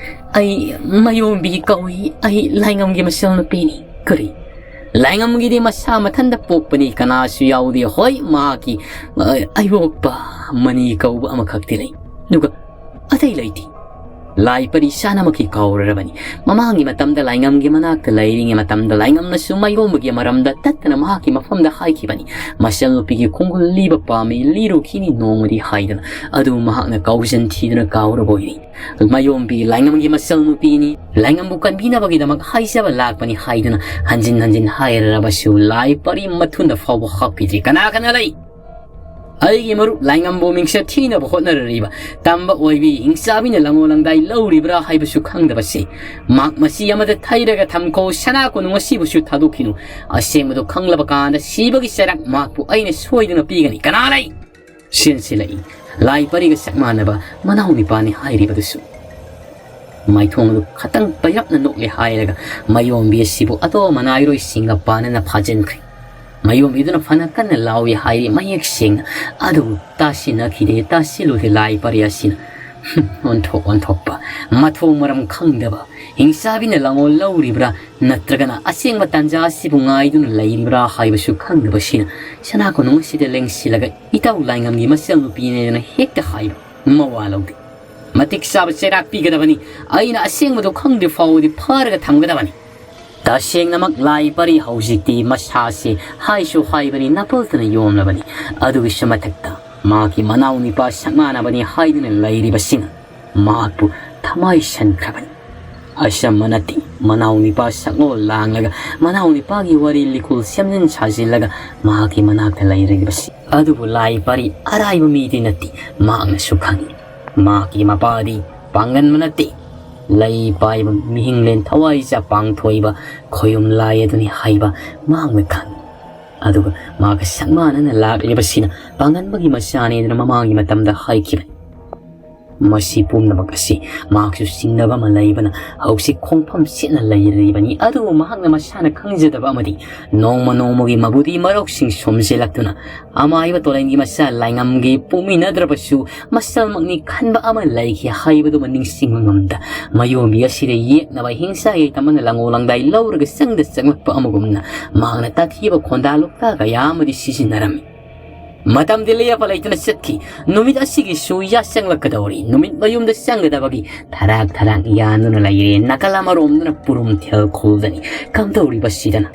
ꯑꯩ ꯃꯌꯣꯝꯕꯤ ꯀꯧꯏ꯫ ꯑꯩ ꯂꯥꯏꯉꯝꯒꯤ ꯃꯆꯜ ꯅꯨꯄꯤꯅꯤ꯫" "ꯀꯔꯤ? ꯂꯥꯏꯉꯝꯒꯤꯗꯤ ꯃꯁꯥ ꯃꯊꯟꯇ ꯄꯣꯛꯄꯅꯤ, ꯀꯅꯥꯁꯨ ꯌꯥꯎꯗꯦ꯫ ꯍꯣꯏ, ꯃꯍꯥꯛꯀꯤ, ꯑ, ꯑꯌꯣꯛꯄ ꯃꯅꯤ ꯀꯧꯕ ꯑꯃꯈꯛꯇꯤ ꯂꯩ꯫ ꯑꯗꯨꯒ ꯑꯇꯩ ꯂꯩꯇꯦ꯫" ꯂꯥꯏ ꯄꯔꯤ ꯁꯥꯅꯃꯛꯀꯤ ꯀꯥꯎꯔꯔꯕꯅꯤ꯫ ꯃꯃꯥꯡꯒꯤ ꯃꯇꯝꯗ ꯂꯥꯏꯉꯝꯒꯤ ꯃꯅꯥꯛꯇ ꯂꯩꯔꯤꯉꯩ ꯃꯇꯝꯗ ꯂꯥꯏꯉꯝꯅꯁꯨ ꯃꯌꯣꯝꯕꯒꯤ ꯃꯔꯝꯗ ꯇꯠꯇꯅ ꯃꯍꯥꯛꯀꯤ ꯃꯐꯝꯗ ꯍꯥꯏꯈꯤꯕꯅꯤ꯫ "ꯃꯆꯜ ꯅꯨꯄꯤꯒꯤ ꯈꯣꯡꯒꯨꯜ ꯂꯤꯕ ꯄꯥꯝꯃꯤ, ꯂꯤꯔꯨꯈꯤꯅꯤ ꯅꯣꯡꯃꯗꯤ" ꯍꯥꯏꯗꯅ꯫ ꯑꯗꯨ ꯃꯍꯥꯛꯅ ꯀꯥꯎꯖꯟ ꯊꯤꯗꯨꯅ ꯀꯥꯎꯔꯕ ꯑꯣꯏꯔꯤ꯫ ꯃꯌꯣꯝꯕꯤ ꯂꯥꯏꯉꯝꯒꯤ ꯃꯆꯜ ꯅꯨꯄꯤꯅꯤ, ꯂꯥꯏꯉꯝꯕꯨ ꯀꯟꯕꯤꯅꯕꯒꯤꯗꯃꯛ ꯍꯥꯏꯖꯕ ꯂꯥꯛꯄꯅꯤ ꯍꯥꯏꯗꯨꯅ ꯍꯟꯖꯤꯟ ꯍꯟꯖꯤꯟ ꯍꯥꯏꯔꯔꯕꯁꯨ ꯂꯥꯏ ꯄꯔꯤ ꯃꯊꯨꯟꯗ ꯐꯥꯎꯕ ꯍꯥꯞꯈꯤꯗ꯭ꯔꯤ꯫ "ꯀꯅꯥ ꯀꯅꯥ ꯂꯩ? ꯑꯩꯒꯤ ꯃꯔꯨꯞ ꯂꯥꯏꯉꯝꯕꯨ ꯃꯤꯡꯆꯠ ꯊꯤꯅꯕ ꯍꯣꯠꯅꯔꯤꯕ ꯇꯝꯕ ꯑꯣꯏꯕꯤ ꯍꯤꯡꯆꯥꯕꯤꯅ ꯂꯉꯣ ꯂꯪꯗꯥꯏ ꯂꯧꯔꯤꯕ꯭ꯔꯥ ꯍꯥꯏꯕꯁꯨ ꯈꯪꯗꯕꯁꯤ ꯃꯍꯥꯛ ꯃꯆꯤ ꯑꯃꯗ ꯊꯩꯔꯒ ꯊꯝꯈꯣ꯫ ꯁꯅꯥ ꯀꯣꯅꯨꯡ ꯑꯁꯤꯕꯨꯁꯨ ꯊꯥꯗꯣꯛꯈꯤꯅꯨ꯫ ꯑꯁꯦꯡꯕꯗꯨ ꯈꯪꯂꯕ ꯀꯥꯟꯗ ꯁꯤꯕꯒꯤ ꯆꯩꯔꯥꯛ ꯃꯍꯥꯛꯄꯨ ꯑꯩꯅ ꯁꯣꯏꯗꯅ ꯄꯤꯒꯅꯤ꯫ ꯀꯅꯥ ꯂꯩ?" ꯆꯦꯟꯁꯤꯜꯂꯛꯏ꯫ ꯂꯥꯏ ꯄꯔꯤꯒ ꯆꯞ ꯃꯥꯟꯅꯕ ꯃꯅꯥꯎ ꯅꯤꯄꯥꯅꯤ ꯍꯥꯏꯔꯤꯕꯗꯨꯁꯨ꯫ ꯃꯥꯏꯊꯣꯡꯗꯨ ꯈꯇꯪ ꯄꯩꯔꯞꯅ ꯅꯣꯛꯂꯦ ꯍꯥꯏꯔꯒ ꯃꯌꯣꯝꯕꯤ ꯑꯁꯤꯕꯨ ꯑꯇꯣꯞ ꯃꯅꯥꯏꯔꯣꯏꯁꯤꯡꯒ ꯄꯥꯟꯅꯅ ꯐꯥꯖꯤꯟꯈ꯭ꯔꯦ꯫ ꯃꯌꯣꯝꯕꯤꯗꯨꯅ ꯐꯅ ꯀꯟꯅ ꯂꯥꯎꯏ ꯍꯥꯏꯔꯤ ꯃꯌꯦꯛ ꯁꯦꯡꯅ꯫ ꯑꯗꯨꯕꯨ ꯇꯥꯁꯤꯟꯅꯈꯤꯗꯦ, ꯇꯥꯁꯤꯜꯂꯨꯗꯦ ꯂꯥꯏ ꯄꯔꯤ ꯑꯁꯤꯅ꯫ ꯍꯨꯝ, ꯑꯣꯟꯊꯣꯛ ꯑꯣꯟꯊꯣꯛꯄ, ꯃꯊꯣꯡ ꯃꯔꯝ ꯈꯪꯗꯕ, ꯍꯤꯡꯆꯥꯕꯤꯅ ꯂꯥꯡꯑꯣꯜ ꯂꯧꯔꯤꯕ꯭ꯔꯥ ꯅꯠꯇ꯭ꯔꯒꯅ ꯑꯁꯦꯡꯕ ꯇꯥꯟꯖꯥ ꯑꯁꯤꯕꯨ ꯉꯥꯏꯗꯨꯅ ꯂꯩꯔꯤꯕ꯭ꯔꯥ ꯍꯥꯏꯕꯁꯨ ꯈꯪꯗꯕꯁꯤꯅ ꯁꯅꯥ ꯀꯣꯅꯨꯡ ꯑꯁꯤꯗ ꯂꯦꯡꯁꯤꯜꯂꯒ ꯏꯇꯥꯎ ꯂꯥꯏꯉꯝꯒꯤ ꯃꯆꯜ ꯅꯨꯄꯤꯅꯦꯗꯅ ꯍꯦꯛꯇ ꯍꯥꯏꯕ ꯃꯋꯥ ꯂꯧꯗꯦ꯫ ꯃꯇꯤꯛ ꯆꯥꯕ ꯆꯩꯔꯥꯛ ꯄꯤꯒꯗꯕꯅꯤ꯫ ꯑꯩꯅ ꯑꯁꯦꯡꯕꯗꯨ ꯈꯪꯗ꯭ꯔꯤ ꯐꯥꯎꯕꯗꯤ ꯐꯥꯔꯒ ꯊꯝꯒꯗꯕꯅꯤ꯫ ꯇꯁꯦꯡꯅꯃꯛ ꯂꯥꯏ ꯄꯔꯤ ꯍꯧꯖꯤꯛꯇꯤ ꯃꯁꯥꯁꯦ ꯍꯥꯏꯁꯨ ꯍꯥꯏꯕꯅꯤ, ꯅꯥꯄꯜꯇꯅ ꯌꯣꯝꯂꯕꯅꯤ꯫ ꯑꯗꯨꯒꯤꯁꯨ ꯃꯊꯛꯇ ꯃꯍꯥꯛꯀꯤ ꯃꯅꯥꯎ ꯅꯤꯄꯥ ꯁꯛꯃꯥꯟꯅꯕꯅꯤ ꯍꯥꯏꯗꯨꯅ ꯂꯩꯔꯤꯕꯁꯤꯅ ꯃꯍꯥꯛꯄꯨ ꯊꯃꯥꯏ ꯁꯟꯈ꯭ꯔꯕꯅꯤ꯫ ꯑꯆꯝꯕ ꯅꯠꯇꯦ, ꯃꯅꯥꯎ ꯅꯤꯄꯥ ꯁꯛꯂꯣꯟ ꯂꯥꯡꯂꯒ, ꯃꯅꯥꯎ ꯅꯤꯄꯥꯒꯤ ꯋꯥꯔꯤ ꯂꯤꯈꯨꯜ ꯁꯦꯝꯖꯤꯟ ꯁꯥꯖꯤꯜꯂꯒ ꯃꯍꯥꯛꯀꯤ ꯃꯅꯥꯛꯇ ꯂꯩꯔꯤꯕꯁꯤ꯫ ꯑꯗꯨꯕꯨ ꯂꯥꯏ ꯄꯔꯤ ꯑꯔꯥꯏꯕ ꯃꯤꯗꯤ ꯅꯠꯇꯦ, ꯃꯍꯥꯛꯅꯁꯨ ꯈꯪꯏ꯫ ꯃꯍꯥꯛꯀꯤ ꯃꯄꯥꯗꯤ ꯄꯥꯡꯒꯟꯕ ꯅꯠꯇꯦ, ꯂꯩ ꯄꯥꯏꯕ, ꯃꯤꯍꯤꯡꯂꯦꯟ ꯊꯋꯥꯏ ꯆꯥ ꯄꯥꯡꯊꯣꯏꯕ ꯈꯣꯌꯨꯝ ꯂꯥꯏ ꯑꯗꯨꯅꯤ ꯍꯥꯏꯕ ꯃꯍꯥꯛꯅ ꯈꯪꯏ꯫ ꯑꯗꯨꯒ ꯃꯍꯥꯛꯀ ꯁꯛꯃꯥꯟꯅꯅ ꯂꯥꯛꯂꯤꯕꯁꯤꯅ ꯄꯥꯡꯒꯟꯕꯒꯤ ꯃꯆꯥꯅꯦꯗꯅ ꯃꯃꯥꯡꯒꯤ ꯃꯇꯝꯗ ꯍꯥꯏꯈꯤꯕꯅꯤ꯫ ꯃꯁꯤ ꯄꯨꯝꯅꯃꯛ ꯑꯁꯤ ꯃꯍꯥꯛꯁꯨ ꯆꯤꯡꯅꯕ ꯑꯃ ꯂꯩꯕꯅ ꯍꯧꯖꯤꯛ ꯈꯣꯡꯐꯝ ꯁꯤꯠꯅ ꯂꯩꯔꯤꯕꯅꯤ꯫ ꯑꯗꯨꯕꯨ ꯃꯍꯥꯛꯅ ꯃꯁꯥꯅ ꯈꯪꯖꯗꯕ ꯑꯃꯗꯤ ꯅꯣꯡꯃ ꯅꯣꯡꯃꯒꯤ ꯃꯕꯨꯗꯤ ꯃꯔꯧꯁꯤꯡ ꯁꯣꯝꯖꯤꯜꯂꯛꯇꯨꯅ ꯑꯃꯥꯏꯕ ꯇꯣꯂꯦꯟꯒꯤ ꯃꯆꯥ ꯂꯥꯏꯉꯝꯒꯤ ꯄꯣꯛꯃꯤꯟꯅꯗ꯭ꯔꯕꯁꯨ ꯁꯨ ꯃꯁꯜꯃꯛꯅꯤ ꯈꯟꯕ ꯑꯃ ꯂꯩꯈꯤ ꯍꯥꯏꯕꯗꯨꯃ ꯅꯤꯡꯁꯤꯡꯕ ꯉꯝꯗ, ꯃꯌꯣꯝꯕꯤ ꯑꯁꯤꯗ ꯌꯦꯛꯅꯕ ꯍꯤꯡꯁꯥ ꯌꯥꯏꯇꯝ ꯑꯃꯅ ꯂꯪꯉꯧ ꯂꯪꯗꯥꯏ ꯂꯧꯔꯒ ꯆꯪꯗ ꯆꯪꯂꯛꯄ ꯑꯃꯒꯨꯝꯅ ꯃꯍꯥꯛꯅ ꯇꯥꯊꯤꯕ ꯈꯣꯟꯗꯥ ꯂꯣꯛꯇꯥ ꯀꯌꯥ ꯑꯃꯗꯤ ꯁꯤꯖꯤꯟꯅꯔꯝꯃꯤ꯫ ꯃꯇꯝꯗꯤ ꯂꯦꯞꯄ ꯂꯩꯇꯅ ꯆꯠꯈꯤ꯫ ꯅꯨꯃꯤꯠ ꯑꯁꯤꯒꯤꯁꯨ ꯌꯥꯆꯪꯂꯛꯀꯗꯧꯔꯤ꯫ ꯅꯨꯃꯤꯠ ꯃꯌꯨꯝꯗ ꯆꯪꯒꯗꯕꯒꯤ ꯊꯔꯥꯛ ꯊꯔꯥꯛ ꯌꯥꯟꯗꯨꯅ ꯂꯩꯔꯦ꯫ ꯅꯥꯀꯜ ꯑꯃꯔꯣꯝꯗꯅ ꯄꯨꯔꯨꯝ ꯊꯦꯜ ꯈꯨꯜꯗꯅꯤ ꯀꯝꯗꯧꯔꯤꯕꯁꯤꯗꯅ꯫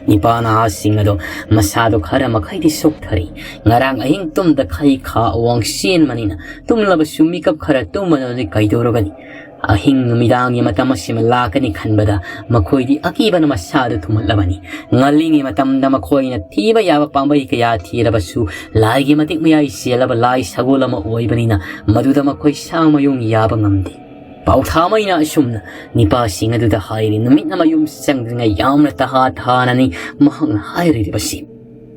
ꯅꯤꯄꯥ ꯅꯍꯥꯁꯤꯡ ꯑꯗꯣ ꯃꯁꯥꯗꯣ ꯈꯔ ꯃꯈꯩꯗꯤ ꯁꯣꯛꯊꯔꯤ꯫ ꯉꯔꯥꯡ ꯑꯍꯤꯡ ꯇꯨꯝꯗ ꯈꯩ ꯈꯥ ꯑꯋꯥꯡ ꯆꯦꯟꯕꯅꯤꯅ ꯇꯨꯝꯂꯕꯁꯨ ꯃꯤꯀꯞ ꯈꯔ ꯇꯨꯝꯕꯅꯗꯤ ꯀꯩꯗꯧꯔꯒꯅꯤ? ꯑꯍꯤꯡ ꯅꯨꯃꯤꯗꯥꯡꯒꯤ ꯃꯇꯝ ꯑꯁꯤꯃ ꯂꯥꯛꯀꯅꯤ ꯈꯟꯕꯗ ꯃꯈꯣꯏꯗꯤ ꯑꯀꯤꯕꯅ ꯃꯁꯥꯗꯨ ꯊꯨꯝꯍꯠꯂꯕꯅꯤ꯫ ꯉꯜꯂꯤꯉꯩ ꯃꯇꯝꯗ ꯃꯈꯣꯏꯅ ꯊꯤꯕ ꯌꯥꯕ ꯄꯥꯝꯕꯩ ꯀꯌꯥ ꯊꯤꯔꯕꯁꯨ ꯂꯥꯏꯒꯤ ꯃꯇꯤꯛ ꯃꯌꯥꯏ ꯆꯦꯜꯂꯕ ꯂꯥꯏ ꯁꯒꯣꯜ ꯑꯃ ꯑꯣꯏꯕꯅꯤꯅ ꯃꯗꯨꯗ ꯃꯈꯣꯏ ꯁꯥꯡ ꯃꯌꯨꯡ ꯌꯥꯕ ꯉꯝꯗꯦ꯫ ꯄꯥꯎꯊꯥꯃꯩꯅ ꯑꯁꯨꯝꯅ ꯅꯤꯄꯥꯁꯤꯡ ꯑꯗꯨꯗ ꯍꯥꯏꯔꯤ, ꯅꯨꯃꯤꯠꯅ ꯃꯌꯨꯝ ꯆꯪꯗ꯭ꯔꯤꯉꯩ ꯌꯥꯝꯅ ꯇꯍꯥ ꯇꯍꯥꯅꯅꯤ ꯃꯍꯥꯛꯅ ꯍꯥꯏꯔꯤꯕꯁꯤ꯫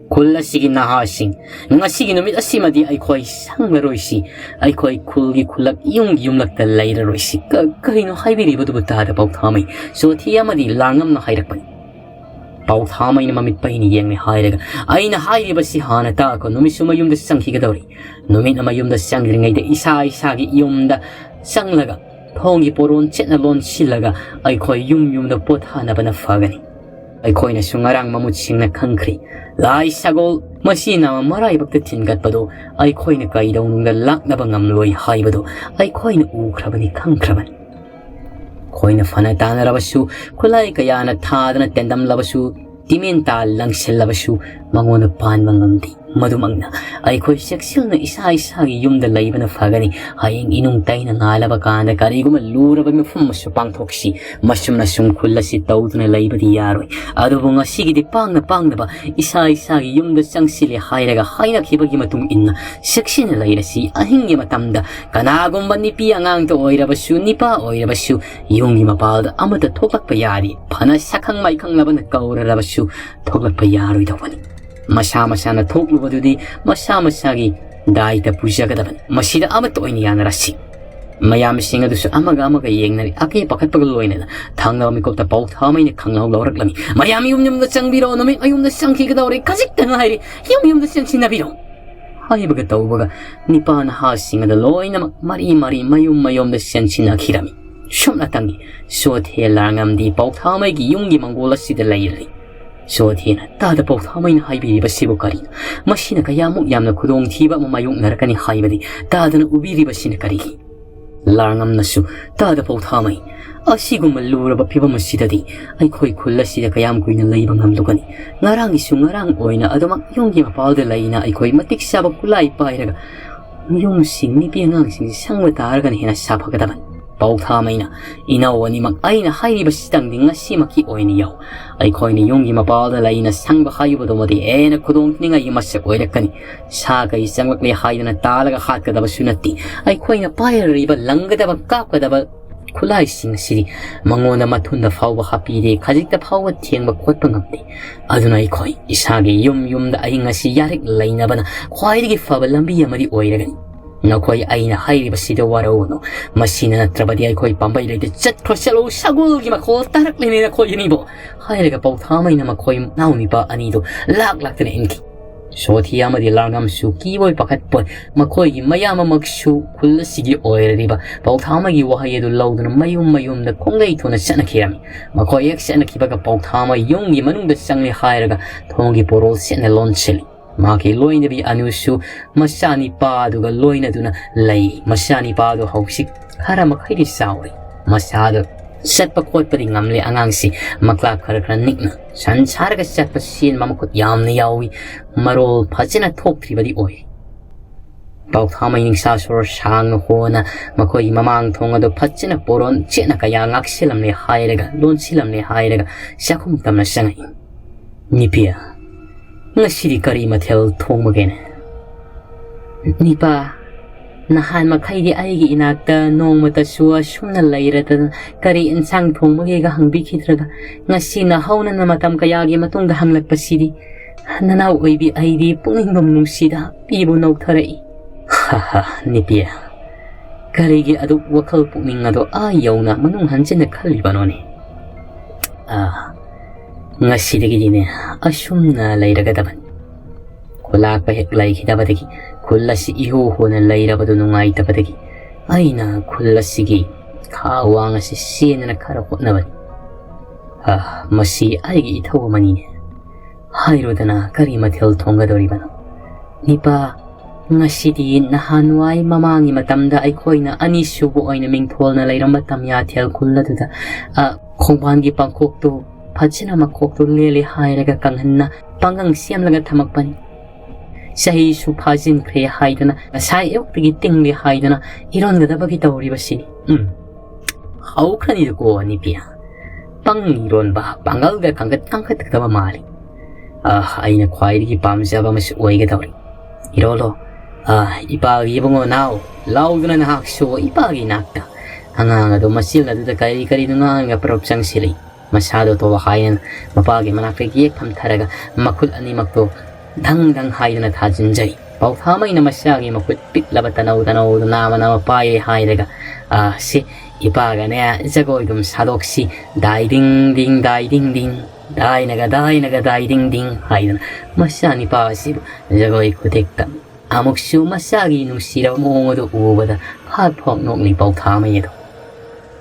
ꯈꯨꯜ ꯑꯁꯤꯒꯤ ꯅꯍꯥꯁꯤꯡ, ꯉꯁꯤꯒꯤ ꯅꯨꯃꯤꯠ ꯑꯁꯤꯃꯗꯤ ꯑꯩꯈꯣꯏ ꯁꯪꯂꯔꯣꯏꯁꯤ, ꯑꯩꯈꯣꯏ ꯈꯨꯜꯒꯤ ꯈꯨꯜꯂꯛ ꯌꯨꯝꯒꯤ ꯌꯨꯝꯂꯛꯇ ꯂꯩꯔꯔꯣꯏꯁꯤ꯫ ꯀ-, ꯀꯔꯤꯅꯣ ꯍꯥꯏꯕꯤꯔꯤꯕꯗꯨꯕꯨ ꯇꯥꯗ ꯄꯥꯎꯊꯥꯃꯩ ꯆꯣꯊꯤ ꯑꯃꯗꯤ ꯂꯥꯡꯉꯝꯅ ꯍꯥꯏꯔꯛꯄꯅꯤ꯫ ꯄꯥꯎꯊꯥꯃꯩꯅ ꯃꯃꯤꯠ ꯄꯩꯅ ꯌꯦꯡꯂꯦ ꯍꯥꯏꯔꯒ, "ꯑꯩꯅ ꯍꯥꯏꯔꯤꯕꯁꯤ ꯍꯥꯟꯅ ꯇꯥꯈꯣ, ꯅꯨꯃꯤꯠꯁꯨ ꯃꯌꯨꯝꯗ ꯆꯪꯈꯤꯒꯗꯧꯔꯤ꯫ ꯅꯨꯃꯤꯠꯅ ꯃꯌꯨꯝꯗ ꯆꯪꯗ꯭ꯔꯤꯉꯩꯗ ꯏꯁꯥ ꯏꯁꯥꯒꯤ ꯌꯨꯝꯗ ꯆꯪꯂꯒ ꯊꯣꯡꯒꯤ ꯄꯣꯔꯣꯟ ꯆꯦꯠꯅ ꯂꯣꯟꯁꯤꯜꯂꯒ ꯑꯩꯈꯣꯏ ꯌꯨꯝ ꯌꯨꯝꯗ ꯄꯣꯊꯥꯅꯕꯅ ꯐꯒꯅꯤ꯫ ꯑꯩꯈꯣꯏꯅꯁꯨ ꯉꯔꯥꯡ ꯃꯃꯨꯠꯁꯤꯡꯅ ꯈꯪꯈ꯭ꯔꯤ, ꯂꯥꯏ ꯁꯒꯣꯜ ꯃꯁꯤꯅ ꯃꯔꯥꯏꯕꯛꯇ ꯊꯤꯟꯒꯠꯄꯗꯨ ꯑꯩꯈꯣꯏꯅ ꯀꯩꯗꯧꯅꯨꯡꯗ ꯂꯥꯛꯅꯕ ꯉꯝꯂꯣꯏ ꯍꯥꯏꯕꯗꯨ ꯑꯩꯈꯣꯏꯅ ꯎꯈ꯭ꯔꯕꯅꯤ, ꯈꯪꯈ꯭ꯔꯕꯅꯤ꯫ ꯑꯩꯈꯣꯏꯅ ꯐꯅ ꯇꯥꯟꯅꯔꯕꯁꯨ, ꯈꯨꯠꯂꯥꯏ ꯀꯌꯥꯅ ꯊꯥꯗꯅ ꯇꯦꯟꯗꯝꯂꯕꯁꯨ, ꯇꯤꯃꯦꯟ ꯇꯥ ꯂꯪꯁꯤꯜꯂꯕꯁꯨ ꯃꯉꯣꯟꯗ ꯄꯥꯟꯕ ꯉꯝꯗꯦ꯫ ꯃꯗꯨꯃꯛꯅ ꯑꯩꯈꯣꯏ ꯆꯦꯛꯁꯤꯜꯅ ꯏꯁꯥ ꯏꯁꯥꯒꯤ ꯌꯨꯝꯗ ꯂꯩꯕꯅ ꯐꯒꯅꯤ꯫ ꯍꯌꯦꯡ ꯏꯅꯨꯡ ꯇꯩꯅ ꯉꯥꯜꯂꯕ ꯀꯥꯟꯗ ꯀꯔꯤꯒꯨꯝꯕ ꯂꯨꯔꯕ ꯃꯤꯐꯝ ꯑꯃꯁꯨ ꯄꯥꯡꯊꯣꯛꯁꯤ꯫ ꯃꯁꯨꯝꯅ ꯁꯨꯝ ꯈꯨꯜ ꯑꯁꯤ ꯇꯧꯗꯨꯅ ꯂꯩꯕꯗꯤ ꯌꯥꯔꯣꯏ꯫ ꯑꯗꯨꯕꯨ ꯉꯁꯤꯒꯤꯗꯤ ꯄꯥꯡꯅ ꯄꯥꯡꯅꯕ ꯏꯁꯥ ꯏꯁꯥꯒꯤ ꯌꯨꯝꯗ ꯆꯪꯁꯤꯜꯂꯦ ꯍꯥꯏꯔꯒ ꯍꯥꯏꯅꯈꯤꯕꯒꯤ ꯃꯇꯨꯡ ꯏꯟꯅ ꯆꯦꯛꯁꯤꯟꯅ ꯂꯩꯔꯁꯤ꯫ ꯑꯍꯤꯡꯒꯤ ꯃꯇꯝꯗ ꯀꯅꯥꯒꯨꯝꯕ ꯅꯨꯄꯤ ꯑꯉꯥꯡꯇ ꯑꯣꯏꯔꯕꯁꯨ, ꯅꯨꯄꯥ ꯑꯣꯏꯔꯕꯁꯨ, ꯌꯨꯝꯒꯤ ꯃꯄꯥꯜꯗ ꯑꯃꯠꯇ ꯊꯣꯛꯂꯛꯄ ꯌꯥꯗꯦ꯫ ꯐꯅ ꯁꯛꯈꯪ ꯃꯥꯏꯈꯪꯂꯕꯅ ꯀꯧꯔꯔꯕꯁꯨ ꯊꯣꯛꯂꯛꯄ ꯌꯥꯔꯣꯏꯗꯧꯕꯅꯤ꯫ ꯃꯁꯥ ꯃꯁꯥꯅ ꯊꯣꯛꯂꯨꯕꯗꯨꯗꯤ ꯃꯁꯥ ꯃꯁꯥꯒꯤ ꯗꯥꯏꯇ ꯄꯨꯖꯒꯗꯕꯅꯤ꯫ ꯃꯁꯤꯗ ꯑꯃꯠꯇ ꯑꯣꯏꯅ ꯌꯥꯅꯔꯁꯤ꯫ ꯃꯌꯥꯝꯁꯤꯡ ꯑꯗꯨꯁꯨ ꯑꯃꯒ ꯑꯃꯒ ꯌꯦꯡꯅꯔꯤ꯫ ꯑꯀꯦ ꯄꯥꯈꯠꯄꯒ ꯂꯣꯏꯅꯅ ꯊꯪꯅꯕ ꯃꯤꯀꯨꯞꯇ ꯄꯥꯎꯊꯥꯃꯩꯅ ꯈꯪꯂꯥꯎ ꯂꯧꯔꯛꯂꯝꯃꯤ꯫ "ꯃꯌꯥꯝ ꯌꯨꯝ ꯌꯨꯝꯗ ꯆꯪꯕꯤꯔꯣ, ꯅꯨꯃꯤꯠ ꯃꯌꯨꯝꯗ ꯆꯪꯈꯤꯒꯗꯧꯔꯦ, ꯈꯖꯤꯛꯇ ꯉꯥꯏꯔꯦ, ꯌꯨꯝ ꯌꯨꯝꯗ ꯆꯪꯁꯤꯟꯅꯕꯤꯔꯣ" ꯍꯥꯏꯕꯒ ꯇꯧꯕꯒ ꯅꯤꯄꯥ ꯅꯍꯥꯁꯤꯡ ꯑꯗꯨ ꯂꯣꯏꯅꯃꯛ ꯃꯔꯤ ꯃꯔꯤ ꯃꯌꯨꯝ ꯃꯌꯨꯝꯗ ꯆꯦꯟꯁꯤꯟꯅꯈꯤꯔꯝꯃꯤ꯫ ꯁꯨꯞꯅꯇꯪꯒꯤ ꯆꯣꯊꯦ ꯂꯥꯡꯉꯝꯗꯤ ꯄꯥꯎꯊꯥꯃꯩꯒꯤ ꯌꯨꯝꯒꯤ ꯃꯪꯒꯣꯜ ꯑꯁꯤꯗ ꯂꯩꯔꯤ꯫ ꯆꯣꯊꯦꯅ ꯇꯥꯗ ꯄꯥꯎꯊꯥꯃꯩꯅ ꯍꯥꯏꯕꯤꯔꯤꯕꯁꯤꯕꯨ ꯀꯔꯤꯅꯣ? ꯃꯁꯤꯅ ꯀꯌꯥꯃꯨꯛ ꯌꯥꯝꯅ ꯈꯨꯗꯣꯡꯊꯤꯕ ꯑꯃ ꯃꯥꯌꯣꯛꯅꯔꯛꯀꯅꯤ ꯍꯥꯏꯕꯗꯤ ꯇꯥꯗꯅ ꯎꯕꯤꯔꯤꯕꯁꯤꯅ ꯀꯔꯤꯒꯤ? ꯂꯥꯡꯉꯝꯅꯁꯨ ꯇꯥꯗ ꯄꯥꯎꯊꯥꯃꯩ, "ꯑꯁꯤꯒꯨꯝꯕ ꯂꯨꯔꯕ ꯐꯤꯕꯝ ꯑꯁꯤꯗꯗꯤ ꯑꯩꯈꯣꯏ ꯈꯨꯜ ꯑꯁꯤꯗ ꯀꯌꯥꯝ ꯀꯨꯏꯅ ꯂꯩꯕ ꯉꯝꯂꯨꯒꯅꯤ? ꯉꯔꯥꯡꯒꯤꯁꯨ ꯉꯔꯥꯡ ꯑꯣꯏꯅ ꯑꯗꯨꯃꯛ ꯌꯨꯝꯒꯤ ꯃꯄꯥꯜꯗ ꯂꯩꯅ ꯑꯩꯈꯣꯏ ꯃꯇꯤꯛ ꯆꯥꯕ ꯈꯨꯠꯂꯥꯏ ꯄꯥꯏꯔꯒ ꯌꯨꯝꯁꯤꯡ, ꯅꯨꯄꯤ ꯑꯉꯥꯡꯁꯤꯡꯁꯤ ꯁꯪꯕ ꯇꯥꯔꯒꯅ ꯍꯦꯟꯅ ꯁꯥꯐꯒꯗꯕꯅꯤ꯫ ꯄꯥꯎꯊꯥꯃꯩꯅ, ꯏꯅꯧ ꯑꯅꯤꯃꯛ ꯑꯩꯅ ꯍꯥꯏꯔꯤꯕꯁꯤꯇꯪꯗꯤ ꯉꯁꯤꯃꯛꯀꯤ ꯑꯣꯏꯅ ꯌꯥꯎ꯫ ꯑꯩꯈꯣꯏꯅ ꯌꯨꯝꯒꯤ ꯃꯄꯥꯜꯗ ꯂꯩꯅ ꯁꯪꯕ ꯍꯥꯏꯕꯗꯨꯃꯗꯤ ꯍꯦꯟꯅ ꯈꯨꯗꯣꯡꯊꯤꯅꯤꯡꯉꯥꯏꯒꯤ ꯃꯁꯛ ꯑꯣꯏꯔꯛꯀꯅꯤ꯫ ꯁꯥ ꯀꯩ ꯆꯪꯂꯛꯂꯦ ꯍꯥꯏꯗꯅ ꯇꯥꯜꯂꯒ ꯍꯥꯠꯀꯗꯕꯁꯨ ꯅꯠꯇꯦ꯫ ꯑꯩꯈꯣꯏꯅ ꯄꯥꯏꯔꯤꯕ, ꯂꯪꯒꯗꯕ, ꯀꯥꯞꯀꯗꯕ ꯈꯨꯠꯂꯥꯏꯁꯤꯡ ꯑꯁꯤꯗꯤ ꯃꯉꯣꯟꯗ ꯃꯊꯨꯟꯗ ꯐꯥꯎꯕ ꯍꯥꯞꯄꯤꯗꯦ, ꯈꯖꯤꯛꯇ ꯐꯥꯎꯕ ꯊꯦꯡꯕ ꯈꯣꯠꯄ ꯉꯝꯗꯦ꯫ ꯑꯗꯨꯅ ꯑꯩꯈꯣꯏ ꯏꯁꯥꯒꯤ ꯌꯨꯝ ꯌꯨꯝꯗ ꯑꯍꯤꯡ ꯑꯁꯤ ꯌꯥꯔꯤꯛ ꯂꯩꯅꯕꯅ ꯈ꯭ꯋꯥꯏꯗꯒꯤ ꯐꯕ ꯂꯝꯕꯤ ꯑꯃꯗꯤ ꯑꯣꯏꯔꯒꯅꯤ꯫ "ꯅꯈꯣꯏ ꯑꯩꯅ ꯍꯥꯏꯔꯤꯕꯁꯤꯗ ꯋꯥꯔꯧꯒꯅꯨ꯫ ꯃꯁꯤꯅ ꯅꯠꯇ꯭ꯔꯕꯗꯤ ꯑꯩꯈꯣꯏ ꯄꯥꯝꯕꯩ ꯂꯩꯇꯦ꯫ ꯆꯠꯈ꯭ꯔꯣ, ꯆꯠꯂꯣ, ꯁꯒꯣꯜꯒꯤ ꯃꯈꯣꯜ ꯇꯥꯔꯛꯂꯤꯅꯦ ꯅꯈꯣꯏ ꯑꯅꯤꯕꯨ!" ꯍꯥꯏꯔꯒ ꯄꯧꯊꯥꯃꯩꯅ ꯃꯈꯣꯏ ꯃꯅꯥꯎ ꯅꯤꯄꯥ ꯑꯅꯤꯗꯨ ꯂꯥꯛ ꯂꯥꯛꯇꯅ ꯏꯟꯈꯤ꯫ ꯁꯣꯊꯤ ꯑꯃꯗꯤ ꯂꯥꯡꯉꯝꯁꯨ ꯀꯤꯕꯣꯏ ꯄꯥꯈꯠꯄꯣꯏ ꯃꯈꯣꯏꯒꯤ ꯃꯌꯥꯝꯕꯃꯛꯁꯨ ꯈꯨꯜ ꯑꯁꯤꯒꯤ ꯑꯣꯏꯔꯤꯕ ꯄꯧꯊꯥꯃꯩꯒꯤ ꯋꯥꯍꯩ ꯑꯗꯨ ꯂꯧꯗꯨꯅ ꯃꯌꯨꯝ ꯃꯌꯨꯝꯗ ꯈꯣꯡꯂꯩ ꯊꯣꯟꯅ ꯆꯠꯅꯈꯤꯔꯝꯃꯤ꯫ ꯃꯈꯣꯏ ꯍꯦꯛ ꯆꯠꯅꯈꯤꯕꯒ ꯄꯧꯊꯥꯃꯩ ꯌꯨꯝꯒꯤ ꯃꯅꯨꯡꯗ ꯆꯪꯂꯦ ꯍꯥꯏꯔꯒ ꯊꯣꯡꯒꯤ ꯄꯣꯔꯣꯜ ꯁꯦꯠꯅ ꯂꯣꯟꯁꯤꯜꯂꯤ꯫ ꯃꯍꯥꯛꯀꯤ ꯂꯣꯏꯅꯕꯤ ꯑꯅꯨꯁꯨ ꯃꯆꯥꯅꯤꯄꯥ ꯑꯗꯨꯒ ꯂꯣꯏꯅꯗꯨꯅ ꯂꯩ꯫ ꯃꯆꯥꯅꯤꯄꯥ ꯑꯗꯨ ꯍꯧꯖꯤꯛ ꯈꯔ ꯃꯈꯩꯗꯤ ꯆꯥꯎꯔꯦ꯫ ꯃꯁꯥꯗ ꯆꯠꯄ ꯈꯣꯠꯄꯗꯤ ꯉꯝꯂꯦ꯫ ꯑꯉꯥꯡꯁꯤ ꯃꯀ꯭ꯂꯥꯛ ꯈꯔ ꯈꯔ ꯅꯤꯛꯅ ꯁꯟ ꯁꯥꯔꯒ ꯆꯠꯄ ꯆꯦꯟꯕ ꯃꯈꯨꯠ ꯌꯥꯝꯅ ꯌꯥꯎꯏ꯫ ꯃꯔꯣꯜ ꯐꯖꯅ ꯊꯣꯛꯇ꯭ꯔꯤꯕꯗꯤ ꯑꯣꯏ꯫ ꯄꯥꯎꯊꯥꯃꯩ ꯅꯤꯡꯁꯥ ꯁꯣꯔ ꯁꯥꯡꯅ ꯍꯣꯅ ꯃꯈꯣꯏꯒꯤ ꯃꯃꯥꯡ ꯊꯣꯡ ꯑꯗꯨ ꯐꯖꯅ ꯄꯣꯔꯣꯟ ꯆꯦꯠꯅ ꯀꯌꯥ ꯉꯥꯛꯁꯤꯜꯂꯝꯂꯦ ꯍꯥꯏꯔꯒ, ꯂꯣꯟꯁꯤꯜꯂꯝꯂꯦ ꯍꯥꯏꯔꯒ ꯆꯥꯛꯈꯨꯝ ꯇꯝꯅ ꯆꯪꯉꯛꯏ꯫ "ꯅꯤꯄꯤꯌꯥ, ꯉꯁꯤꯗꯤ ꯀꯔꯤ ꯃꯊꯦꯜ ꯊꯣꯡꯕꯒꯦꯅꯦ?" "ꯅꯤꯄꯥ, ꯅꯍꯥꯟ ꯃꯈꯩꯗꯤ ꯑꯩꯒꯤ ꯏꯅꯥꯛꯇ ꯅꯣꯡꯃꯇꯁꯨ ꯑꯁꯨꯝꯅ ꯂꯩꯔꯗꯅ ꯀꯔꯤ ꯏꯟꯁꯥꯡ ꯊꯣꯡꯕꯒꯦꯒ ꯍꯪꯕꯤꯈꯤꯗ꯭ꯔꯒ, ꯉꯁꯤ ꯅꯍꯧꯅꯅ ꯃꯇꯝ ꯀꯌꯥꯒꯤ ꯃꯇꯨꯡꯗ ꯍꯪꯂꯛꯄꯁꯤꯗꯤ, ꯅꯅꯥꯎ ꯑꯣꯏꯕꯤ ꯑꯩꯗꯤ ꯄꯨꯛꯅꯤꯡ ꯅꯨꯡꯁꯤꯗ ꯄꯤꯕꯨ ꯅꯧꯊꯔꯛꯏ꯫" "ꯍꯥ ꯍꯥ, ꯅꯤꯄꯤ, ꯀꯔꯤꯒꯤ ꯑꯗꯨꯛ ꯋꯥꯈꯜ ꯄꯨꯛꯅꯤꯡ ꯑꯗꯣ ꯑꯥ ꯌꯧꯅ ꯃꯅꯨꯡ ꯍꯟꯖꯤꯟꯅ ꯈꯜꯂꯤꯕꯅꯣꯅꯦ?" "ꯑꯥ, ꯉꯁꯤꯗꯒꯤꯗꯤꯅꯦ ꯑꯁꯨꯝꯅ ꯂꯩꯔꯒꯗꯕꯅꯤ꯫ ꯈꯨꯂꯥꯛꯄ ꯍꯦꯛ ꯂꯩꯈꯤꯗꯕꯗꯒꯤ, ꯈꯨꯜ ꯑꯁꯤ ꯏꯍꯨ ꯍꯨꯅ ꯂꯩꯔꯕꯗꯨ ꯅꯨꯡꯉꯥꯏꯇꯕꯗꯒꯤ ꯑꯩꯅ ꯈꯨꯜ ꯑꯁꯤꯒꯤ ꯈꯥ ꯋꯥꯡ ꯑꯁꯤ ꯆꯦꯟꯗꯅ ꯈꯔ ꯍꯣꯠꯅꯕꯅꯤ꯫ ꯑꯥ, ꯃꯁꯤ ꯑꯩꯒꯤ ꯏꯊꯧ ꯑꯃꯅꯤꯅꯦ꯫" "ꯍꯥꯏꯔꯨꯗꯅ ꯀꯔꯤ ꯃꯊꯦꯜ ꯊꯣꯡꯒꯗꯧꯔꯤꯕꯅꯣ?" "ꯅꯤꯄꯥ, ꯉꯁꯤꯗꯤ ꯅꯍꯥꯟꯋꯥꯏ ꯃꯃꯥꯡꯒꯤ ꯃꯇꯝꯗ ꯑꯩꯈꯣꯏꯅ ꯑꯅꯤꯁꯨꯕ ꯑꯣꯏꯅ ꯃꯤꯡꯊꯣꯜꯅ ꯂꯩꯔꯝꯕ ꯇꯝꯌꯥꯊꯦꯜ ꯈꯨꯜ ꯑꯗꯨꯗ, ꯑ, ꯈꯣꯡꯕꯥꯟꯒꯤ ꯄꯥꯡꯈꯣꯛꯇꯨ ꯐꯖꯅ ꯃꯈꯣꯛꯇꯨ ꯂꯦꯜꯂꯦ ꯍꯥꯏꯔꯒ ꯀꯪꯍꯟꯅ ꯄꯥꯡꯒꯪ ꯁꯦꯝꯂꯒ ꯊꯝꯃꯛꯄꯅꯤ꯫ ꯆꯍꯤꯁꯨ ꯐꯥꯖꯤꯟꯈ꯭ꯔꯦ ꯍꯥꯏꯗꯨꯅ ꯉꯁꯥꯏ ꯑꯌꯨꯛꯇꯒꯤ ꯇꯤꯡꯂꯦ ꯍꯥꯏꯗꯨꯅ ꯏꯔꯣꯟꯒꯗꯕꯒꯤ ꯇꯧꯔꯤꯕꯁꯤꯅꯤ꯫" "ꯎꯝ, ꯍꯧꯈ꯭ꯔꯅꯤꯗꯀꯣ, ꯅꯤꯄꯤ꯫ ꯄꯪ ꯏꯔꯣꯟꯕ ꯄꯥꯡꯒꯜꯒ ꯀꯥꯡꯒꯠ ꯀꯥꯡꯈꯠꯀꯗꯕ ꯃꯥꯜꯂꯤ꯫ ꯑ, ꯑꯩꯅ ꯈ꯭ꯋꯥꯏꯗꯒꯤ ꯄꯥꯝꯖꯕ ꯑꯃꯁꯨ ꯑꯣꯏꯒꯗꯧꯔꯤ꯫ ꯏꯔꯣꯜꯂꯣ꯫ ꯑ, ꯏꯄꯥꯒꯤ ꯏꯕꯨꯡꯉꯣ ꯅꯥꯎ, ꯂꯥꯎꯗꯨꯅ ꯅꯍꯥꯛꯁꯨ ꯏꯄꯥꯒꯤ ꯏꯅꯥꯛꯇ꯫" ꯑꯉꯥꯡ ꯑꯗꯨ ꯃꯆꯤꯜ ꯑꯗꯨꯗ ꯀꯔꯤ ꯀꯔꯤꯅꯣ ꯉꯥꯡꯉꯒ ꯄꯔꯞ ꯆꯪꯁꯤꯜꯂꯤ꯫ ꯃꯁꯥꯗꯣ ꯇꯣꯈꯥꯏꯅ ꯃꯄꯥꯒꯤ ꯃꯅꯥꯛꯇ ꯌꯦꯛ ꯐꯝꯊꯔꯒ ꯃꯈꯨꯠ ꯑꯅꯤꯃꯛꯇꯣ ꯙꯪ ꯙꯪ ꯍꯥꯏꯗꯨꯅ ꯊꯥꯖꯤꯟꯖꯩ꯫ ꯄꯥꯎꯊꯥꯃꯩꯅ ꯃꯆꯥꯒꯤ ꯃꯈꯨꯠ ꯄꯤꯛꯂꯕ ꯇꯅꯧ ꯇꯅꯧꯗ ꯅꯥꯃ ꯅꯥꯃ ꯄꯥꯏꯔꯦ ꯍꯥꯏꯔꯒ, "ꯑꯥ, ꯁꯤ ꯏꯄꯥꯒꯅꯦ ꯖꯒꯣꯏꯗꯨꯝ ꯁꯥꯗꯣꯛꯁꯤ, ꯗꯥꯏ ꯗꯤꯡ ꯗꯤꯡ, ꯗꯥꯏ ꯗꯤꯡ ꯗꯤꯡ, ꯗꯥꯏꯅꯒ ꯗꯥꯏꯅꯒ ꯗꯥꯏ ꯗꯤꯡ ꯗꯤꯡ" ꯍꯥꯏꯗꯅ ꯃꯆꯥꯅꯤꯄꯥ ꯑꯁꯤꯕꯨ ꯖꯒꯣꯏ ꯈꯨꯊꯦꯛꯇ ꯑꯃꯨꯛꯁꯨ ꯃꯆꯥꯒꯤ ꯅꯨꯡꯁꯤꯔꯕ ꯃꯑꯣꯡ ꯑꯗꯨ ꯎꯕꯗ ꯐꯥꯛ ꯐꯥꯛ ꯅꯣꯛꯂꯤ ꯄꯥꯎꯊꯥꯃꯩ ꯑꯗꯣ꯫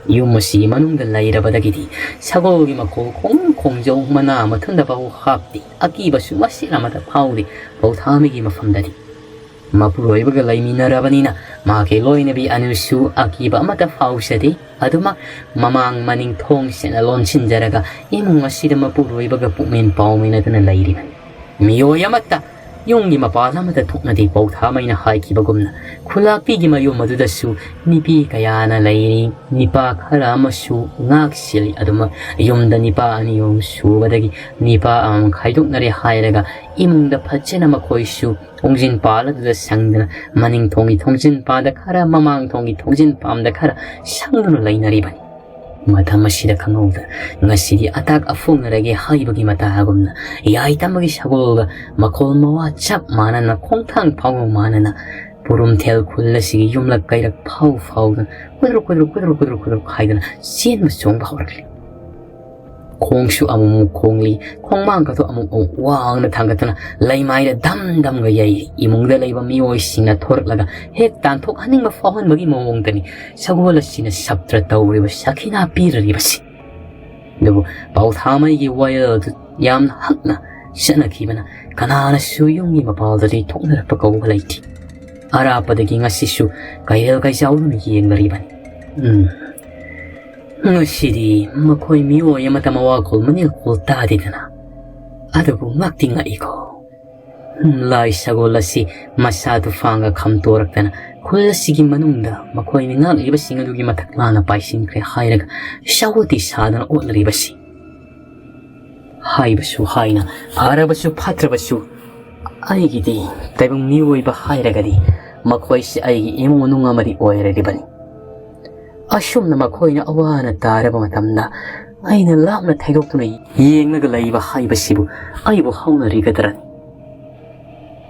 ꯌꯨꯝ ꯑꯁꯤꯒꯤ ꯃꯅꯨꯡꯗ ꯂꯩꯔꯕꯗꯒꯤꯗꯤ ꯁꯒꯣꯜꯒꯤ ꯃꯈꯣꯜ ꯈꯣꯡ ꯈꯣꯡꯖꯧ ꯃꯅꯥ ꯃꯊꯨꯟꯗ ꯐꯥꯎ ꯍꯥꯞꯇꯦ, ꯑꯀꯤꯕꯁꯨ ꯃꯆꯦꯠ ꯑꯃꯠꯇ ꯐꯥꯎꯗꯦ ꯄꯥꯎꯊꯥꯃꯩꯒꯤ ꯃꯐꯝꯗꯗꯤ꯫ ꯃꯄꯨꯔꯣꯏꯕꯒ ꯂꯩꯃꯤꯟꯅꯔꯕꯅꯤꯅ ꯃꯍꯥꯛꯀꯤ ꯂꯣꯏꯅꯕꯤ ꯑꯅꯤꯁꯨ ꯑꯀꯤꯕ ꯑꯃꯠꯇ ꯐꯥꯎꯖꯗꯦ꯫ ꯑꯗꯨꯃꯛ ꯃꯃꯥꯡ ꯃꯅꯤꯡ ꯊꯣꯡ ꯁꯦꯡꯅ ꯂꯣꯟꯁꯤꯟꯖꯔꯒ ꯏꯃꯨꯡ ꯑꯁꯤꯗ ꯃꯄꯨꯔꯣꯏꯕꯒ ꯄꯨꯛꯃꯦꯟ ꯄꯥꯎꯃꯤꯟꯅꯗꯨꯅ ꯂꯩꯔꯤꯕꯅꯤ꯫ ꯃꯤꯑꯣꯏ ꯑꯃꯠꯇ ꯌꯨꯝꯒꯤ ꯃꯄꯥꯟ ꯑꯃꯠꯇ ꯊꯣꯛꯅꯗꯦ꯫ ꯄꯥꯎꯊꯥꯃꯩꯅ ꯍꯥꯏꯈꯤꯕꯒꯨꯝꯅ ꯈꯨꯂꯥꯛꯄꯤꯒꯤ ꯃꯌꯨꯝ ꯑꯗꯨꯗꯁꯨ ꯅꯨꯄꯤ ꯀꯌꯥꯅ ꯂꯩꯔꯤ꯫ ꯅꯤꯄꯥ ꯈꯔ ꯑꯃꯁꯨ ꯉꯥꯛ ꯁꯦꯜꯂꯤ꯫ ꯑꯗꯨꯃꯛ ꯌꯨꯝꯗ ꯅꯤꯄꯥ ꯑꯅꯤ ꯑꯍꯨꯝ ꯁꯨꯕꯗꯒꯤ ꯅꯤꯄꯥ ꯑꯃꯃꯝ ꯈꯥꯏꯗꯣꯛꯅꯔꯦ ꯍꯥꯏꯔꯒ ꯏꯃꯨꯡꯗ ꯐꯖꯅ ꯃꯈꯣꯏꯁꯨ ꯊꯣꯡꯖꯤꯟ ꯄꯥꯜ ꯑꯗꯨꯗ ꯁꯪꯗꯅ ꯃꯅꯤꯡ ꯊꯣꯡꯒꯤ ꯊꯣꯡꯖꯤꯟ ꯄꯥꯗ ꯈꯔ, ꯃꯃꯥꯡ ꯊꯣꯡꯒꯤ ꯊꯣꯡꯖꯤꯟ ꯄꯥꯝꯗ ꯈꯔ ꯁꯪꯗꯨꯅ ꯂꯩꯅꯔꯤꯕꯅꯤ꯫ ꯃꯇꯝ ꯑꯁꯤꯗ ꯈꯪꯍꯧꯗ ꯉꯁꯤꯗꯤ ꯑꯇꯥꯛ ꯑꯐꯣꯡꯅꯔꯒꯦ ꯍꯥꯏꯕꯒꯤ ꯃꯇꯥꯒꯨꯝꯅ ꯌꯥꯏꯇꯝꯕꯒꯤ ꯁꯒꯣꯜꯒ ꯃꯈꯣꯜ ꯃꯋꯥ ꯆꯞ ꯃꯥꯟꯅꯅ ꯈꯣꯡꯊꯥꯡ ꯐꯥꯎꯕ ꯃꯥꯟꯅꯅ ꯄꯨꯔꯨꯝꯊꯦꯜ ꯈꯨꯜ ꯑꯁꯤꯒꯤ ꯌꯨꯝꯂꯛ ꯀꯩꯔꯛ ꯐꯥꯎ ꯐꯥꯎꯗꯨꯅ ꯀꯨꯗ꯭ꯔꯨꯛ ꯀꯨꯗ꯭ꯔꯨꯛ ꯀꯨꯗ꯭ꯔꯨꯛ ꯀꯨꯗ꯭ꯔꯨꯛ ꯀꯨꯗ꯭ꯔꯨꯛ ꯍꯥꯏꯗꯅ ꯆꯦꯟꯕ ꯆꯣꯡꯕ ꯍꯧꯔꯛꯂꯤ꯫ ꯈꯣꯡꯁꯨ ꯑꯃꯨꯛꯃꯨꯛ ꯈꯣꯡꯂꯤ, ꯈꯣꯡꯃꯥꯡꯒꯗꯣ ꯑꯃꯨꯛ ꯑꯃꯨꯛ ꯋꯥꯡꯅ ꯊꯥꯡꯒꯠꯇꯨꯅ ꯂꯩꯃꯥꯏꯗ ꯙꯝ ꯙꯝꯒ ꯌꯩꯔꯤ꯫ ꯏꯃꯨꯡꯗ ꯂꯩꯕ ꯃꯤꯑꯣꯏꯁꯤꯡꯅ ꯊꯣꯔꯛꯂꯒ ꯍꯦꯛ ꯇꯥꯟꯊꯣꯛꯍꯟꯅꯤꯡꯕ ꯐꯥꯎꯍꯟꯕꯒꯤ ꯃꯑꯣꯡꯗꯅꯤ ꯁꯒꯣꯜ ꯑꯁꯤꯅ ꯁꯞꯇ꯭ꯔ ꯇꯧꯔꯤꯕ ꯁꯈꯤꯅꯥ ꯄꯤꯔꯤꯕꯁꯤ꯫ ꯑꯗꯨꯕꯨ ꯄꯥꯎꯊꯥꯃꯩꯒꯤ ꯋꯥꯌꯦꯜ ꯑꯗꯨ ꯌꯥꯝꯅ ꯍꯛꯅ ꯆꯠꯅꯈꯤꯕꯅ ꯀꯅꯥꯅꯁꯨ ꯌꯨꯝꯒꯤ ꯃꯄꯥꯜꯗꯗꯤ ꯊꯣꯛꯅꯔꯛꯄ ꯀꯧꯕ ꯂꯩꯇꯦ꯫ ꯑꯔꯥꯞꯄꯗꯒꯤ ꯉꯁꯤꯁꯨ ꯀꯩꯔꯦꯜ ꯀꯩꯆꯥꯎꯗꯨꯅ ꯌꯦꯡꯅꯔꯤꯕꯅꯤ꯫ ꯎꯝ꯫ ꯉꯁꯤꯗꯤ ꯃꯈꯣꯏ ꯃꯤꯑꯣꯏ ꯑꯃꯠꯇ ꯃꯋꯥꯈꯣꯜ ꯃꯅꯤꯜꯈꯣꯜ ꯇꯥꯗꯦꯗꯅ꯫ ꯑꯗꯨꯕꯨ ꯉꯛꯇꯤ ꯉꯛꯏꯀꯣ꯫ ꯂꯥꯏ ꯁꯒꯣꯜ ꯑꯁꯤ ꯃꯁꯥ ꯇꯨꯐꯥꯟꯒ ꯈꯝꯇꯣꯔꯛꯇꯅ ꯈꯨꯜ ꯑꯁꯤꯒꯤ ꯃꯅꯨꯡꯗ ꯃꯈꯣꯏꯅ ꯉꯥꯛꯂꯤꯕꯁꯤꯡ ꯑꯗꯨꯒꯤ ꯃꯊꯛ ꯂꯥꯟꯅ ꯄꯥꯏꯁꯤꯟꯈ꯭ꯔꯦ ꯍꯥꯏꯔꯒ ꯁꯥꯎꯇꯤ ꯁꯥꯗꯅ ꯑꯣꯠꯅꯔꯤꯕꯁꯤ꯫ ꯍꯥꯏꯕꯁꯨ ꯍꯥꯏꯅ, ꯐꯔꯕꯁꯨ ꯐꯠꯇ꯭ꯔꯕꯁꯨ, ꯑꯩꯒꯤꯗꯤ ꯇꯥꯏꯕꯪ ꯃꯤꯑꯣꯏꯕ ꯍꯥꯏꯔꯒꯗꯤ ꯃꯈꯣꯏꯁꯤ ꯑꯩꯒꯤ ꯏꯃꯨꯡ ꯃꯅꯨꯡ ꯑꯃꯗꯤ ꯑꯣꯏꯔꯔꯤꯕꯅꯤ꯫ ꯑꯁꯨꯝꯅ ꯃꯈꯣꯏꯅ ꯑꯋꯥꯅ ꯇꯥꯔꯕ ꯃꯇꯝꯗ ꯑꯩꯅ ꯂꯥꯞꯅ ꯊꯩꯗꯣꯛꯇꯨꯅ ꯌꯦꯡꯂꯒ ꯂꯩꯕ ꯍꯥꯏꯕꯁꯤꯕꯨ ꯑꯩꯕꯨ ꯍꯧꯅꯔꯤꯒꯗ꯭ꯔꯅꯤ?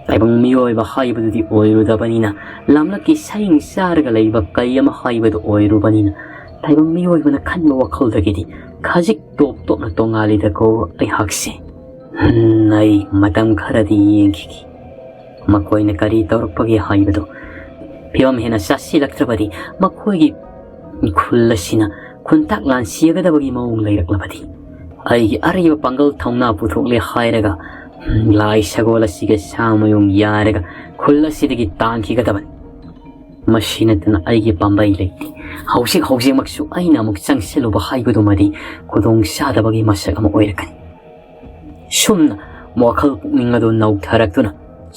ꯇꯥꯏꯕꯪ ꯃꯤꯑꯣꯏꯕ ꯍꯥꯏꯕꯗꯨꯗꯤ ꯑꯣꯏꯔꯨꯗꯕꯅꯤꯅ, ꯂꯝꯂꯛꯀꯤ ꯁꯌꯦꯡ ꯆꯥꯔꯒ ꯂꯩꯕ ꯀꯩ ꯑꯃ ꯍꯥꯏꯕꯗꯨ ꯑꯣꯏꯔꯨꯕꯅꯤꯅ, ꯇꯥꯏꯕꯪ ꯃꯤꯑꯣꯏꯕꯅ ꯈꯟꯕ ꯋꯥꯈꯜꯗꯒꯤꯗꯤ ꯈꯖꯤꯛ ꯇꯣꯞ ꯇꯣꯞꯅ ꯇꯣꯉꯥꯜꯂꯤꯗꯀꯣ ꯑꯩꯍꯥꯛꯁꯦ꯫ ꯎꯝ, ꯑꯩ ꯃꯇꯝ ꯈꯔꯗꯤ ꯌꯦꯡꯈꯤꯒꯦ꯫ ꯃꯈꯣꯏꯅ ꯀꯔꯤ ꯇꯧꯔꯛꯄꯒꯦ ꯍꯥꯏꯕꯗꯨ꯫ ꯐꯤꯕꯝ ꯍꯦꯟꯅ ꯆꯥꯁꯤꯜꯂꯛꯇ꯭ꯔꯕꯗꯤ ꯃꯈꯣꯏꯒꯤ ꯈꯨꯜ ꯑꯁꯤꯅ ꯈꯨꯟꯇꯥꯛ ꯂꯥꯟꯁꯤꯒꯗꯕꯒꯤ ꯃꯑꯣꯡ ꯂꯩꯔꯛꯂꯕꯗꯤ, ꯑꯩꯒꯤ ꯑꯔꯩꯕ ꯄꯥꯡꯒꯜ ꯊꯧꯅꯥ ꯄꯨꯊꯣꯛꯂꯦ ꯍꯥꯏꯔꯒ, ꯎꯝ, ꯂꯥꯏ ꯁꯒꯣꯜ ꯑꯁꯤꯒ ꯁꯥꯃꯌꯨꯡ ꯌꯥꯔꯒ ꯈꯨꯜ ꯑꯁꯤꯗꯒꯤ ꯇꯥꯟꯈꯤꯒꯗꯕꯅꯤ꯫ ꯃꯁꯤ ꯅꯠꯇꯅ ꯑꯩꯒꯤ ꯄꯥꯝꯕꯩ ꯂꯩꯇꯦ꯫ ꯍꯧꯖꯤꯛ ꯍꯧꯖꯤꯛꯃꯛꯁꯨ ꯑꯩꯅ ꯑꯃꯨꯛ ꯆꯪꯁꯤꯜꯂꯨꯕ ꯍꯥꯏꯕꯗꯨꯃꯗꯤ ꯈꯨꯗꯣꯡ ꯆꯥꯗꯕꯒꯤ ꯃꯁꯛ ꯑꯃ ꯑꯣꯏꯔꯛꯀꯅꯤ꯫ ꯁꯨꯝꯅ ꯋꯥꯈꯜ ꯄꯨꯛꯅꯤꯡ ꯑꯗꯨ ꯅꯧꯊꯔꯛꯇꯨꯅ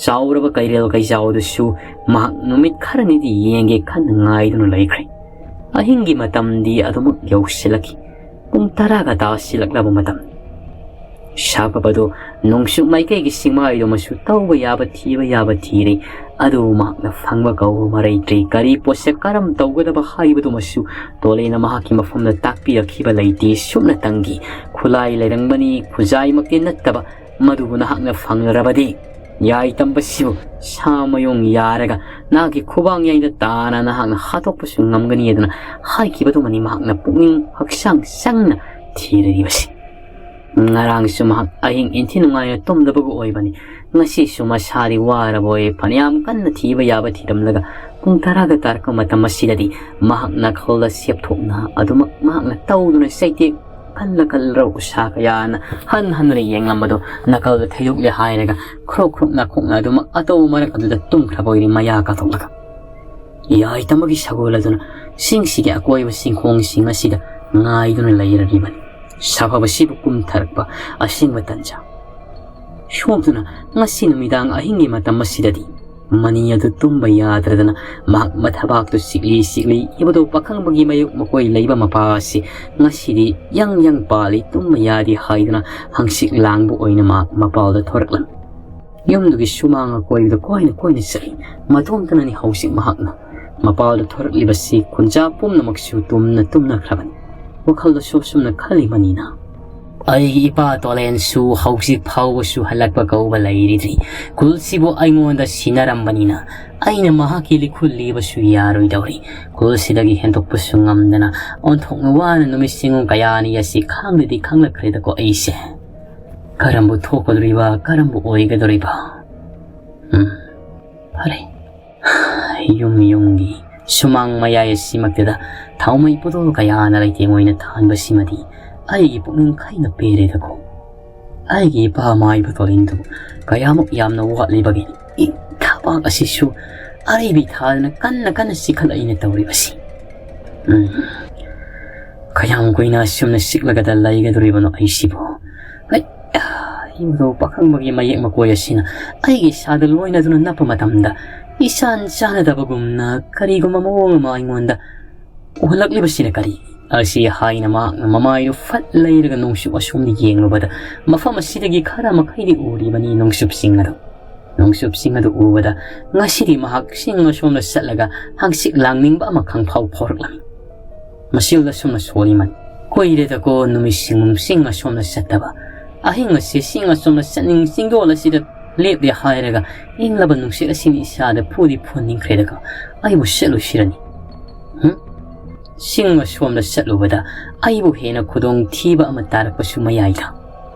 ꯆꯥꯎꯔꯕ ꯀꯩꯔꯦꯜ ꯀꯩꯖꯥꯎ ꯑꯗꯨꯁꯨ ꯃꯍꯥꯛ ꯅꯨꯃꯤꯠ ꯈꯔꯅꯤꯗꯤ ꯌꯦꯡꯒꯦ ꯈꯟꯅ ꯉꯥꯏꯗꯨꯅ ꯂꯩꯈ꯭ꯔꯦ꯫ ꯑꯍꯤꯡꯒꯤ ꯃꯇꯝꯗꯤ ꯑꯗꯨꯃꯛ ꯌꯧꯁꯤꯜꯂꯛꯈꯤ꯫ ꯄꯨꯡ ꯇꯔꯥꯒ ꯇꯥꯁꯤꯜꯂꯛꯂꯕ ꯃꯇꯝ꯫ ꯁꯥꯐꯕꯗꯨ ꯅꯣꯡꯆꯨꯞ ꯃꯥꯏꯀꯩꯒꯤ ꯆꯤꯡꯃꯥꯏꯗꯨꯃꯁꯨ ꯇꯧꯕ ꯌꯥꯕ ꯊꯤꯕ ꯌꯥꯕ ꯊꯤꯔꯦ꯫ ꯑꯗꯨꯕꯨ ꯃꯍꯥꯛꯅ ꯐꯪꯕ ꯀꯧꯕ ꯃꯔꯩꯇ꯭ꯔꯤ꯫ ꯀꯔꯤ ꯄꯣꯠꯁꯛ ꯀꯔꯝ ꯇꯧꯒꯗꯕ ꯍꯥꯏꯕꯗꯨꯃꯁꯨ ꯇꯣꯂꯦꯅ ꯃꯍꯥꯛꯀꯤ ꯃꯐꯝꯗ ꯇꯥꯛꯄꯤꯔꯛꯈꯤꯕ ꯂꯩꯇꯦ꯫ ꯁꯨꯞꯅꯇꯪꯒꯤ ꯈꯨꯠꯂꯥꯏ ꯂꯩꯔꯝꯒꯅꯤ, ꯈꯨꯖꯥꯏꯃꯛꯇꯤ ꯅꯠꯇꯕ, ꯃꯗꯨꯕꯨ ꯅꯍꯥꯛꯅ ꯐꯪꯂꯔꯕꯗꯤ, ꯌꯥꯏ ꯇꯝꯕꯁꯤꯕꯨ ꯁꯥ ꯃꯌꯣꯡ ꯌꯥꯔꯒ ꯅꯍꯥꯛꯀꯤ ꯈꯨꯕꯥꯡ ꯌꯥꯏꯗ ꯇꯥꯅ ꯅꯍꯥꯛꯅ ꯍꯥꯠꯇꯣꯛꯄꯁꯨ ꯉꯝꯒꯅꯤ ꯑꯗꯨꯅ ꯍꯥꯏꯈꯤꯕꯗꯨꯃꯅꯤ ꯃꯍꯥꯛꯅ ꯄꯨꯛꯅꯤꯡ ꯍꯛꯆꯥꯡ ꯆꯪꯅ ꯊꯤꯔꯤꯕꯁꯤ꯫ ꯉꯔꯥꯡꯁꯨ ꯃꯍꯥꯛ ꯑꯍꯤꯡ ꯏꯟꯊꯤ ꯅꯨꯡꯉꯥꯏꯅ ꯇꯨꯝꯗꯕꯕꯨ ꯑꯣꯏꯕꯅꯤ꯫ ꯉꯁꯤꯁꯨ ꯃꯁꯥꯗꯤ ꯋꯥꯔꯕꯣꯏ ꯐꯅꯌꯥꯝ ꯀꯟꯅ ꯊꯤꯕ ꯌꯥꯕ ꯊꯤꯔꯝꯂꯒ ꯄꯨꯡ ꯇꯔꯥꯒ ꯇꯥꯔꯛꯄ ꯃꯇꯝ ꯑꯁꯤꯗꯗꯤ ꯃꯍꯥꯛ ꯅꯥꯀꯜꯗ ꯁꯦꯞꯊꯣꯛꯅ ꯑꯗꯨꯃꯛ ꯃꯍꯥꯛꯅ ꯇꯧꯗꯨꯅ ꯆꯩꯇꯦꯛ ꯀꯜꯂ ꯀꯜꯂ ꯎꯁꯥ ꯀꯌꯥꯅ ꯍꯟ ꯍꯟꯗꯨꯅ ꯌꯦꯡꯂꯝꯕꯗꯨ ꯅꯥꯀꯜꯗ ꯊꯩꯗꯣꯛꯂꯦ ꯍꯥꯏꯔꯒ ꯈ꯭ꯔꯣꯛ ꯈ꯭ꯔꯣꯛ ꯅꯥꯈꯣꯛꯅ ꯑꯗꯨꯃꯛ ꯑꯇꯧꯕ ꯃꯔꯛ ꯑꯗꯨꯗ ꯇꯨꯝꯈ꯭ꯔꯕ ꯑꯣꯏꯔꯦ ꯃꯌꯥ ꯀꯥꯊꯣꯛꯂꯒ꯫ ꯌꯥꯏꯇꯃꯒꯤ ꯁꯒꯣꯜ ꯑꯗꯨꯅ ꯆꯤꯡꯁꯤꯒꯤ ꯑꯀꯣꯏꯕ ꯆꯤꯡꯈꯣꯡꯁꯤꯡ ꯑꯁꯤꯗ ꯉꯥꯏꯗꯨꯅ ꯂꯩꯔꯔꯤꯕꯅꯤ꯫ ꯁꯥꯐꯕꯁꯤꯕꯨ ꯀꯨꯝꯊꯔꯛꯄ ꯑꯁꯦꯡꯕ ꯇꯟꯖꯥ꯫ ꯁꯣꯛꯇꯨꯅ ꯉꯁꯤ ꯅꯨꯃꯤꯗꯥꯡ ꯑꯍꯤꯡꯒꯤ ꯃꯇꯝ ꯑꯁꯤꯗꯗꯤ ꯃꯅꯤ ꯑꯗꯨ ꯇꯨꯝꯕ ꯌꯥꯗ꯭ꯔꯗꯅ ꯃꯍꯥꯛ ꯃꯊꯕꯥꯛꯇꯨ ꯆꯤꯛꯂꯤ ꯆꯤꯛꯂꯤ ꯏꯕꯗꯨ ꯄꯥꯈꯪꯕꯒꯤ ꯃꯌꯣꯛ ꯃꯀꯣꯏ ꯂꯩꯕ ꯃꯄꯥ ꯑꯁꯤ ꯉꯁꯤꯗꯤ ꯌꯥꯡ ꯌꯥꯡ ꯄꯥꯜꯂꯤ, ꯇꯨꯝꯕ ꯌꯥꯗꯦ ꯍꯥꯏꯗꯨꯅ ꯍꯪꯆꯤꯛ ꯂꯥꯡꯕ ꯑꯣꯏꯅ ꯃꯍꯥꯛ ꯃꯄꯥꯜꯗ ꯊꯣꯔꯛꯂꯝꯃꯤ꯫ ꯌꯨꯝꯗꯨꯒꯤ ꯁꯨꯃꯥꯡ ꯑꯀꯣꯏꯕꯗ ꯀꯣꯏꯅ ꯀꯣꯏꯅ ꯆꯠꯂꯤ꯫ ꯃꯇꯣꯝꯇꯅꯅꯤ ꯍꯧꯖꯤꯛ ꯃꯍꯥꯛꯅ ꯃꯄꯥꯜꯗ ꯊꯣꯔꯛꯂꯤꯕꯁꯤ꯫ ꯈꯨꯟꯖꯥ ꯄꯨꯝꯅꯃꯛꯁꯨ ꯇꯨꯝꯅ ꯇꯨꯝꯅꯈ꯭ꯔꯕꯅꯤ꯫ ꯋꯥꯈꯜꯗꯁꯨ ꯑꯁꯨꯝꯅ ꯈꯜꯂꯤ ꯃꯅꯤꯅ꯫ ꯑꯩꯒꯤ ꯏꯄꯥ ꯇꯣꯂꯦꯟꯁꯨ ꯍꯧꯖꯤꯛ ꯐꯥꯎꯕꯁꯨ ꯍꯜꯂꯛꯄ ꯀꯧꯕ ꯂꯩꯔꯤꯗ꯭ꯔꯤ꯫ ꯈꯨꯜꯁꯤꯕꯨ ꯑꯩꯉꯣꯟꯗ ꯁꯤꯟꯅꯔꯝꯕꯅꯤꯅ ꯑꯩꯅ ꯃꯍꯥꯛꯀꯤ ꯂꯤꯈꯨꯜ ꯂꯤꯕꯁꯨ ꯌꯥꯔꯣꯏꯗꯧꯔꯤ꯫ ꯈꯨꯜꯁꯤꯗꯒꯤ ꯍꯦꯟꯗꯣꯛꯄꯁꯨ ꯉꯝꯗꯅ ꯑꯣꯟꯊꯣꯛꯅ ꯋꯥꯅ ꯅꯨꯃꯤꯠ ꯁꯤꯡꯉꯨ ꯀꯌꯥꯅꯤ ꯑꯁꯤ ꯈꯥꯡꯗꯗꯤ ꯈꯥꯡꯂꯛꯈ꯭ꯔꯦꯗꯀꯣ ꯑꯩꯁꯦ꯫ ꯀꯔꯝꯕ ꯊꯣꯛꯀꯗꯧꯔꯤꯕ, ꯀꯔꯝꯕ ꯑꯣꯏꯒꯗꯧꯔꯤꯕ? ꯎꯝ, ꯐꯔꯦ꯫ ꯌꯨꯝ ꯌꯨꯝꯒꯤ ꯁꯨꯃꯥꯡ ꯃꯌꯥꯏ ꯑꯁꯤꯃꯛꯇꯗ ꯊꯥꯎꯃꯩ ꯄꯣꯇꯣꯜ ꯀꯌꯥꯅ ꯂꯩꯇꯦꯡ ꯑꯣꯏꯅ ꯊꯥꯟꯕꯁꯤꯃꯗꯤ ꯑꯩꯒꯤ ꯄꯨꯛꯅꯤꯡ ꯈꯩꯅ ꯄꯦꯔꯦꯗꯀꯣ꯫ ꯑꯩꯒꯤ ꯏꯄꯥ ꯃꯥꯏꯕ ꯇꯣꯂꯤꯟꯗꯨ ꯀꯌꯥꯃꯨꯛ ꯌꯥꯝꯅ ꯋꯥꯠꯂꯤꯕꯒꯦ? ꯏ, ꯊꯕꯥꯛ ꯑꯁꯤꯁꯨ ꯑꯔꯩꯕꯤ ꯊꯥꯗꯅ ꯀꯟꯅ ꯀꯟꯅ ꯆꯤꯈꯠꯂꯛꯏꯅ ꯇꯧꯔꯤꯕꯁꯤ꯫ ꯎꯝ, ꯀꯌꯥꯝ ꯀꯨꯏꯅ ꯑꯁꯨꯝꯅ ꯆꯤꯛꯂꯒꯗ ꯂꯩꯒꯗꯧꯔꯤꯕꯅꯣ ꯑꯩꯁꯤꯕꯨ? ꯍꯩ, ꯏꯕꯨꯙꯧ ꯄꯥꯈꯪꯕꯒꯤ ꯃꯌꯦꯛ ꯃꯀꯣꯏ ꯑꯁꯤꯅ ꯑꯩꯒꯤ ꯏꯁꯥꯗ ꯂꯣꯏꯅꯗꯨꯅ ꯅꯞꯄ ꯃꯇꯝꯗ ꯏꯆꯥꯟ ꯆꯥꯟꯅꯗꯕꯒꯨꯝꯅ ꯀꯔꯤꯒꯨꯝꯕ ꯃꯑꯣꯡ ꯑꯃ ꯑꯩꯉꯣꯟꯗ ꯎꯍꯜꯂꯛꯂꯤꯕꯁꯤꯅ ꯀꯔꯤ? ꯑꯁꯤ ꯍꯥꯏꯅ ꯃꯍꯥꯛꯅ ꯃꯃꯥꯏꯗꯨ ꯐꯠ ꯂꯩꯔꯒ ꯅꯣꯡꯆꯨꯞ ꯑꯁꯣꯝꯗ ꯌꯦꯡꯂꯨꯕꯗ ꯃꯐꯝ ꯑꯁꯤꯗꯒꯤ ꯈꯔ ꯃꯈꯩꯗꯤ ꯎꯔꯤꯕꯅꯤ ꯅꯣꯡꯆꯨꯞꯁꯤꯡ ꯑꯗꯨ꯫ ꯅꯣꯡꯆꯨꯞꯁꯤꯡ ꯑꯗꯨ ꯎꯕꯗ ꯉꯁꯤꯗꯤ ꯃꯍꯥꯛ ꯆꯤꯡ ꯑꯁꯣꯝꯗ ꯆꯠꯂꯒ ꯍꯪꯆꯤꯠ ꯂꯥꯡꯅꯤꯡꯕ ꯑꯃ ꯈꯪꯐꯥꯎ ꯐꯥꯎꯔꯛꯂꯝꯃꯤ꯫ ꯃꯁꯤꯜꯗ ꯁꯨꯝꯅ ꯁꯣꯜꯂꯤꯃꯟ꯫ ꯀꯨꯏꯔꯦꯗꯀꯣ ꯅꯨꯃꯤꯠꯁꯤꯡ ꯆꯤꯡ ꯑꯁꯣꯝꯗ ꯆꯠꯇꯕ꯫ ꯑꯍꯤꯡ ꯑꯁꯤ ꯆꯤꯡ ꯑꯁꯣꯝꯗ ꯆꯠꯅꯤꯡ ꯆꯤꯡꯗꯣꯜ ꯑꯁꯤꯗ ꯂꯦꯞꯂꯦ ꯍꯥꯏꯔꯒ ꯏꯪꯂꯕ ꯅꯨꯡꯁꯤꯠ ꯑꯁꯤꯅ ꯏꯁꯥꯗ ꯐꯨꯗꯤ ꯐꯨꯍꯟꯅꯤꯡꯈ꯭ꯔꯦꯗꯀꯣ꯫ ꯑꯩꯕꯨ ꯆꯠꯂꯨꯁꯤꯔꯅꯤ? ꯍꯨꯝ? ꯆꯤꯡ ꯑꯁꯣꯝꯗ ꯆꯠꯂꯨꯕꯗ ꯑꯩꯕꯨ ꯍꯦꯟꯅ ꯈꯨꯗꯣꯡ ꯊꯤꯕ ꯑꯃ ꯇꯥꯔꯛꯄꯁꯨ ꯃꯌꯥꯏꯗ꯫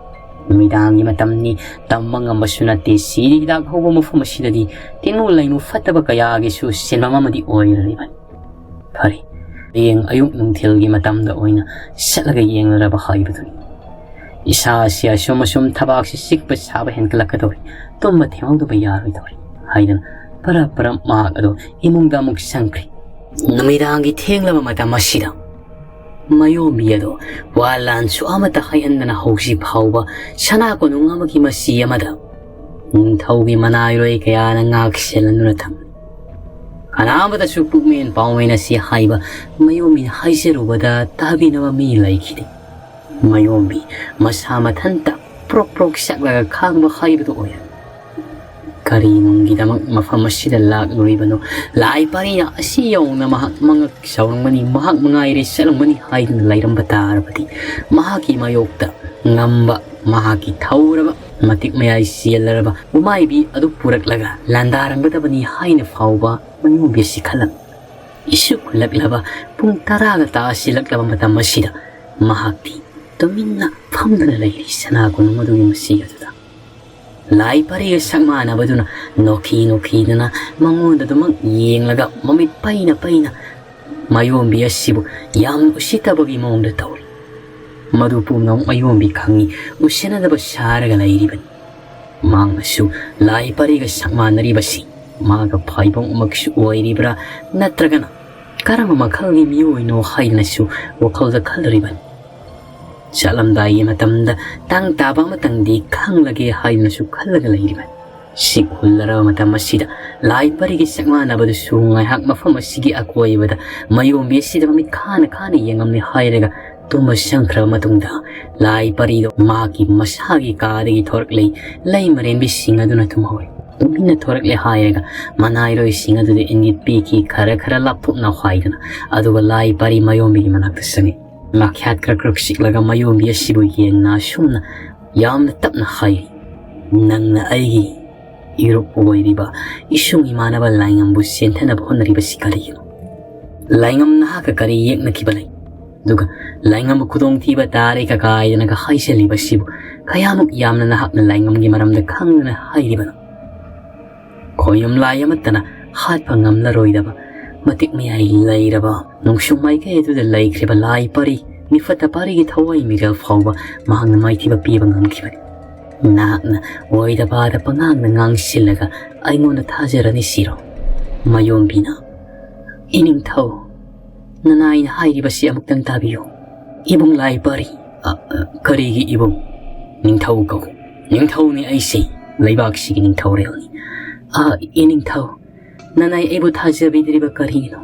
ꯅꯨꯃꯤꯗꯥꯡꯒꯤ ꯃꯇꯝꯅꯤ, ꯇꯝꯕ ꯉꯝꯕꯁꯨ ꯅꯠꯇꯦ꯫ ꯁꯤꯔꯤ ꯍꯤꯗꯥꯛ ꯍꯧꯕ ꯃꯐꯝ ꯑꯁꯤꯗꯗꯤ ꯇꯤꯟꯃꯨ ꯂꯩꯃꯨ ꯐꯠꯇꯕ ꯀꯌꯥꯒꯤꯁꯨ ꯁꯤꯟꯐꯝ ꯑꯃꯗꯤ ꯑꯣꯏꯔꯤꯕꯅꯤ꯫ ꯐꯔꯦ, ꯍꯌꯦꯡ ꯑꯌꯨꯛ ꯅꯨꯡꯊꯤꯜꯒꯤ ꯃꯇꯝꯗ ꯑꯣꯏꯅ ꯆꯠꯂꯒ ꯌꯦꯡꯂꯔꯕ ꯍꯥꯏꯕꯗꯨꯅꯤ꯫ ꯏꯁꯥ ꯑꯁꯤ ꯑꯁꯨꯝ ꯑꯁꯨꯝ ꯊꯕꯥꯛꯁꯤ ꯆꯤꯛꯄ ꯁꯥꯕ ꯍꯦꯟꯒꯠꯂꯛꯀꯗꯧꯔꯤ꯫ ꯇꯨꯝꯕ ꯊꯦꯡꯍꯧꯗꯕ ꯌꯥꯔꯣꯏꯗꯧꯔꯤ ꯍꯥꯏꯗꯅ ꯄꯔꯞ ꯄꯔꯞ ꯃꯍꯥꯛ ꯑꯗꯨ ꯏꯃꯨꯡꯗ ꯑꯃꯨꯛ ꯆꯪꯈ꯭ꯔꯦ꯫ ꯅꯨꯃꯤꯗꯥꯡꯒꯤ ꯊꯦꯡꯂꯕ ꯃꯇꯝ ꯑꯁꯤꯗ ꯃꯌꯣꯝꯕꯤ ꯑꯗꯨ ꯋꯥ ꯂꯥꯟꯁꯨ ꯑꯃꯠꯇ ꯍꯥꯏꯍꯟꯗꯅ ꯍꯧꯖꯤꯛ ꯐꯥꯎꯕ ꯁꯅꯥ ꯀꯣꯅꯨꯡ ꯑꯃꯒꯤ ꯃꯆꯤ ꯑꯃꯗ ꯅꯤꯡꯊꯧꯒꯤ ꯃꯅꯥꯏꯔꯣꯏ ꯀꯌꯥꯅ ꯉꯥꯛ ꯁꯦꯜꯍꯟꯗꯨꯅ ꯊꯝꯂꯤ꯫ ꯀꯅꯥꯃꯠꯇꯁꯨ ꯄꯨꯛꯃꯦꯟ ꯄꯥꯎꯃꯦꯟ ꯑꯁꯤ ꯍꯥꯏꯕ ꯃꯌꯣꯝꯕꯤꯅ ꯍꯥꯏꯖꯔꯨꯕꯗ ꯇꯥꯕꯤꯅꯕ ꯃꯤ ꯂꯩꯈꯤꯗꯦ꯫ ꯃꯌꯣꯝꯕꯤ ꯃꯁꯥ ꯃꯊꯟꯇ ꯄ꯭ꯔꯣꯛ ꯄ꯭ꯔꯣꯛ ꯁꯛꯂꯒ ꯈꯥꯡꯕ ꯍꯥꯏꯕꯗꯨ ꯑꯣꯏꯔꯝꯃꯤ꯫ ꯀꯔꯤ ꯅꯨꯡꯒꯤꯗꯃꯛ ꯃꯐꯝ ꯑꯁꯤꯗ ꯂꯥꯛꯂꯨꯔꯤꯕꯅꯣ? ꯂꯥꯏ ꯄꯥꯔꯤꯅ ꯑꯁꯤ ꯌꯧꯅ ꯃꯍꯥꯛ ꯃꯉꯛ ꯆꯥꯎꯔꯝꯒꯅꯤ, ꯃꯍꯥꯛ ꯃꯉꯥꯏꯔꯦ ꯆꯠꯂꯝꯒꯅꯤ ꯍꯥꯏꯗꯨꯅ ꯂꯩꯔꯝꯕ ꯇꯥꯔꯕꯗꯤ ꯃꯍꯥꯛꯀꯤ ꯃꯥꯌꯣꯛꯇ ꯉꯝꯕ, ꯃꯍꯥꯛꯀꯤ ꯊꯧꯔꯕ, ꯃꯇꯤꯛ ꯃꯌꯥꯏ ꯆꯦꯜꯂꯔꯕ ꯎꯃꯥꯏꯕꯤ ꯑꯗꯨ ꯄꯨꯔꯛꯂꯒ ꯂꯥꯟꯗꯥꯔꯝꯒꯗꯕꯅꯤ ꯍꯥꯏꯅ ꯐꯥꯎꯕ ꯃꯌꯣꯝꯕꯤ ꯑꯁꯤ ꯈꯜꯂꯝꯃꯤ꯫ ꯏꯁꯨ ꯈꯨꯜꯂꯛꯂꯕ ꯄꯨꯡ ꯇꯔꯥꯒ ꯇꯥꯁꯤꯜꯂꯛꯂꯕ ꯃꯇꯝ ꯑꯁꯤꯗ ꯃꯍꯥꯛꯇꯤ ꯇꯨꯃꯤꯟꯅ ꯐꯝꯗꯨꯅ ꯂꯩꯔꯤ ꯁꯅꯥ ꯀꯣꯅꯨꯡ ꯑꯗꯨꯒꯤ ꯃꯁꯤ ꯑꯗꯨꯗ꯫ ꯂꯥꯏ ꯄꯔꯤꯒ ꯁꯛ ꯃꯥꯟꯅꯕꯗꯨꯅ ꯅꯣꯛꯈꯤ ꯅꯣꯛꯈꯤꯗꯨꯅ ꯃꯉꯣꯟꯗ ꯑꯗꯨꯃꯛ ꯌꯦꯡꯂꯒ ꯃꯃꯤꯠ ꯄꯩꯅ ꯄꯩꯅ ꯃꯌꯣꯝꯕꯤ ꯑꯁꯤꯕꯨ ꯌꯥꯝꯅ ꯎꯁꯤꯠꯇꯕꯒꯤ ꯃꯑꯣꯡꯗ ꯇꯧꯔꯤ꯫ ꯃꯗꯨ ꯄꯨꯝꯅꯃꯛ ꯃꯌꯣꯝꯕꯤ ꯈꯪꯉꯤ, ꯎꯁꯤꯠꯅꯗꯕ ꯁꯥꯔꯒ ꯂꯩꯔꯤꯕꯅꯤ꯫ ꯃꯍꯥꯛꯅꯁꯨ ꯂꯥꯏ ꯄꯔꯤꯒ ꯁꯛ ꯃꯥꯟꯅꯔꯤꯕꯁꯤ ꯃꯥꯒ ꯐꯥꯏꯕꯣꯛꯃꯛꯁꯨ ꯑꯣꯏꯔꯤꯕ꯭ꯔꯥ, ꯅꯠꯇ꯭ꯔꯒꯅ ꯀꯔꯝꯕ ꯃꯈꯜꯒꯤ ꯃꯤꯑꯣꯏꯅꯣ ꯍꯥꯏꯗꯅꯁꯨ ꯋꯥꯈꯜꯗ ꯈꯜꯂꯨꯔꯤꯕꯅꯤ꯫ ꯆꯠꯂꯝꯗꯥꯏꯒꯤ ꯃꯇꯝꯗ ꯇꯥꯡ ꯇꯥꯕ ꯑꯃꯇꯪꯗꯤ ꯈꯪꯂꯒꯦ ꯍꯥꯏꯗꯨꯅꯁꯨ ꯈꯜꯂꯒ ꯂꯩꯔꯤꯕꯅꯤ꯫ ꯁꯤꯛ ꯍꯨꯜꯂꯔꯕ ꯃꯇꯝ ꯑꯁꯤꯗ ꯂꯥꯏ ꯄꯔꯤꯒꯤ ꯁꯛ ꯃꯥꯟꯅꯕꯗꯨꯁꯨ ꯉꯥꯏꯍꯥꯛ ꯃꯐꯝ ꯑꯁꯤꯒꯤ ꯑꯀꯣꯏꯕꯗ ꯃꯌꯣꯝꯕꯤ ꯑꯁꯤꯗ ꯃꯃꯤꯠ ꯈꯥꯅ ꯈꯥꯅ ꯌꯦꯡꯉꯝꯂꯦ ꯍꯥꯏꯔꯒ ꯇꯨꯝꯕ ꯆꯪꯈ꯭ꯔꯕ ꯃꯇꯨꯡꯗ ꯂꯥꯏ ꯄꯔꯤꯗꯣ ꯃꯍꯥꯛꯀꯤ ꯃꯁꯥꯒꯤ ꯀꯥꯗꯒꯤ ꯊꯣꯔꯛꯂꯦ꯫ ꯂꯩ ꯃꯔꯦꯟꯕꯤꯁꯤꯡ ꯑꯗꯨꯅ ꯇꯨꯝꯍꯧꯔꯦ꯫ ꯇꯨꯃꯤꯟꯅ ꯊꯣꯔꯛꯂꯦ ꯍꯥꯏꯔꯒ ꯃꯅꯥꯏꯔꯣꯏꯁꯤꯡ ꯑꯗꯨꯗ ꯏꯪꯒꯤꯠ ꯄꯤꯈꯤ, ꯈꯔ ꯈꯔ ꯂꯥꯞꯊꯣꯛꯅ ꯍꯥꯏꯗꯅ꯫ ꯑꯗꯨꯒ ꯂꯥꯏ ꯄꯔꯤ ꯃꯌꯣꯝꯕꯤꯒꯤ ꯃꯅꯥꯛꯇ ꯆꯪꯉꯤ꯫ ꯉꯥꯈ꯭ꯌꯥꯠ ꯈꯔ ꯈꯔ ꯆꯤꯛꯂꯒ ꯃꯌꯣꯝꯕꯤ ꯑꯁꯤꯕꯨ ꯌꯦꯡꯅ ꯑꯁꯨꯝꯅ ꯌꯥꯝꯅ ꯇꯞꯅ ꯍꯥꯏꯔꯤ, "ꯅꯪꯅ ꯑꯩꯒꯤ ꯏꯔꯨꯞ ꯑꯣꯏꯔꯤꯕ ꯏꯁꯨꯡ ꯏꯃꯥꯟꯅꯕ ꯂꯥꯏꯉꯝꯕꯨ ꯆꯦꯟꯊꯅꯕ ꯍꯣꯠꯅꯔꯤꯕꯁꯤ ꯀꯔꯤꯒꯤꯅꯣ? ꯂꯥꯏꯉꯝ ꯅꯍꯥꯛꯀ ꯀꯔꯤ ꯌꯦꯛꯅꯈꯤꯕ ꯂꯩ? ꯑꯗꯨꯒ ꯂꯥꯏꯉꯝꯕꯨ ꯈꯨꯗꯣꯡꯊꯤꯕ ꯇꯥꯔꯦ ꯀꯀꯥꯏꯗꯅꯒ ꯍꯥꯏꯖꯜꯂꯤꯕꯁꯤꯕꯨ ꯀꯌꯥꯃꯨꯛ ꯌꯥꯝꯅ ꯅꯍꯥꯛꯅ ꯂꯥꯏꯉꯝꯒꯤ ꯃꯔꯝꯗ ꯈꯪꯗꯅ ꯍꯥꯏꯔꯤꯕꯅꯣ?" ꯈꯣꯌꯨꯝ ꯂꯥꯏ ꯑꯃꯠꯇꯅ ꯍꯥꯠꯄ ꯉꯝꯂꯔꯣꯏꯗꯕ ꯃꯇꯤꯛ ꯃꯌꯥꯏ ꯂꯩꯔꯕ ꯅꯣꯡꯁꯨꯝ ꯃꯥꯏꯀꯩ ꯑꯗꯨꯗ ꯂꯩꯈ꯭ꯔꯤꯕ ꯂꯥꯏ ꯄꯔꯤ, ꯃꯤꯐꯠꯇ ꯄꯔꯤꯒꯤ ꯊꯋꯥꯏ ꯃꯤꯔꯦꯜ ꯐꯥꯎꯕ ꯃꯍꯥꯛꯅ ꯃꯥꯏꯊꯤꯕ ꯄꯤꯕ ꯉꯝꯈꯤꯕꯅꯤ꯫ ꯅꯍꯥꯛꯅ ꯑꯣꯏꯗ ꯄꯥꯗ ꯄꯉꯥꯡꯗ ꯉꯥꯡꯁꯤꯜꯂꯒ ꯑꯩꯉꯣꯟꯗ ꯊꯥꯖꯔꯅꯤ ꯁꯤꯔꯣ? ꯃꯌꯣꯝꯕꯤꯅ, "ꯏꯅꯤꯡꯊꯧ, ꯅꯅꯥꯏꯅ ꯍꯥꯏꯔꯤꯕꯁꯤ ꯑꯃꯨꯛꯇꯪ ꯇꯥꯕꯤꯌꯨ꯫ ꯏꯕꯨꯡ ꯂꯥꯏ ꯄꯔꯤ, ꯑ, ꯑ, ꯀꯔꯤꯒꯤ ꯏꯕꯨꯡ? ꯅꯤꯡꯊꯧ ꯀꯧ꯫ ꯅꯤꯡꯊꯧꯅꯤ ꯑꯩꯁꯦ, ꯂꯩꯕꯥꯛꯁꯤꯒꯤ ꯅꯤꯡꯊꯧꯔꯦꯜꯅꯤ꯫ ꯑ, ꯏꯅꯤꯡꯊꯧ, ꯅꯅꯥꯏ ꯑꯩꯕꯨ ꯊꯥꯖꯕꯤꯗ꯭ꯔꯤꯕ ꯀꯔꯤꯒꯤꯅꯣ?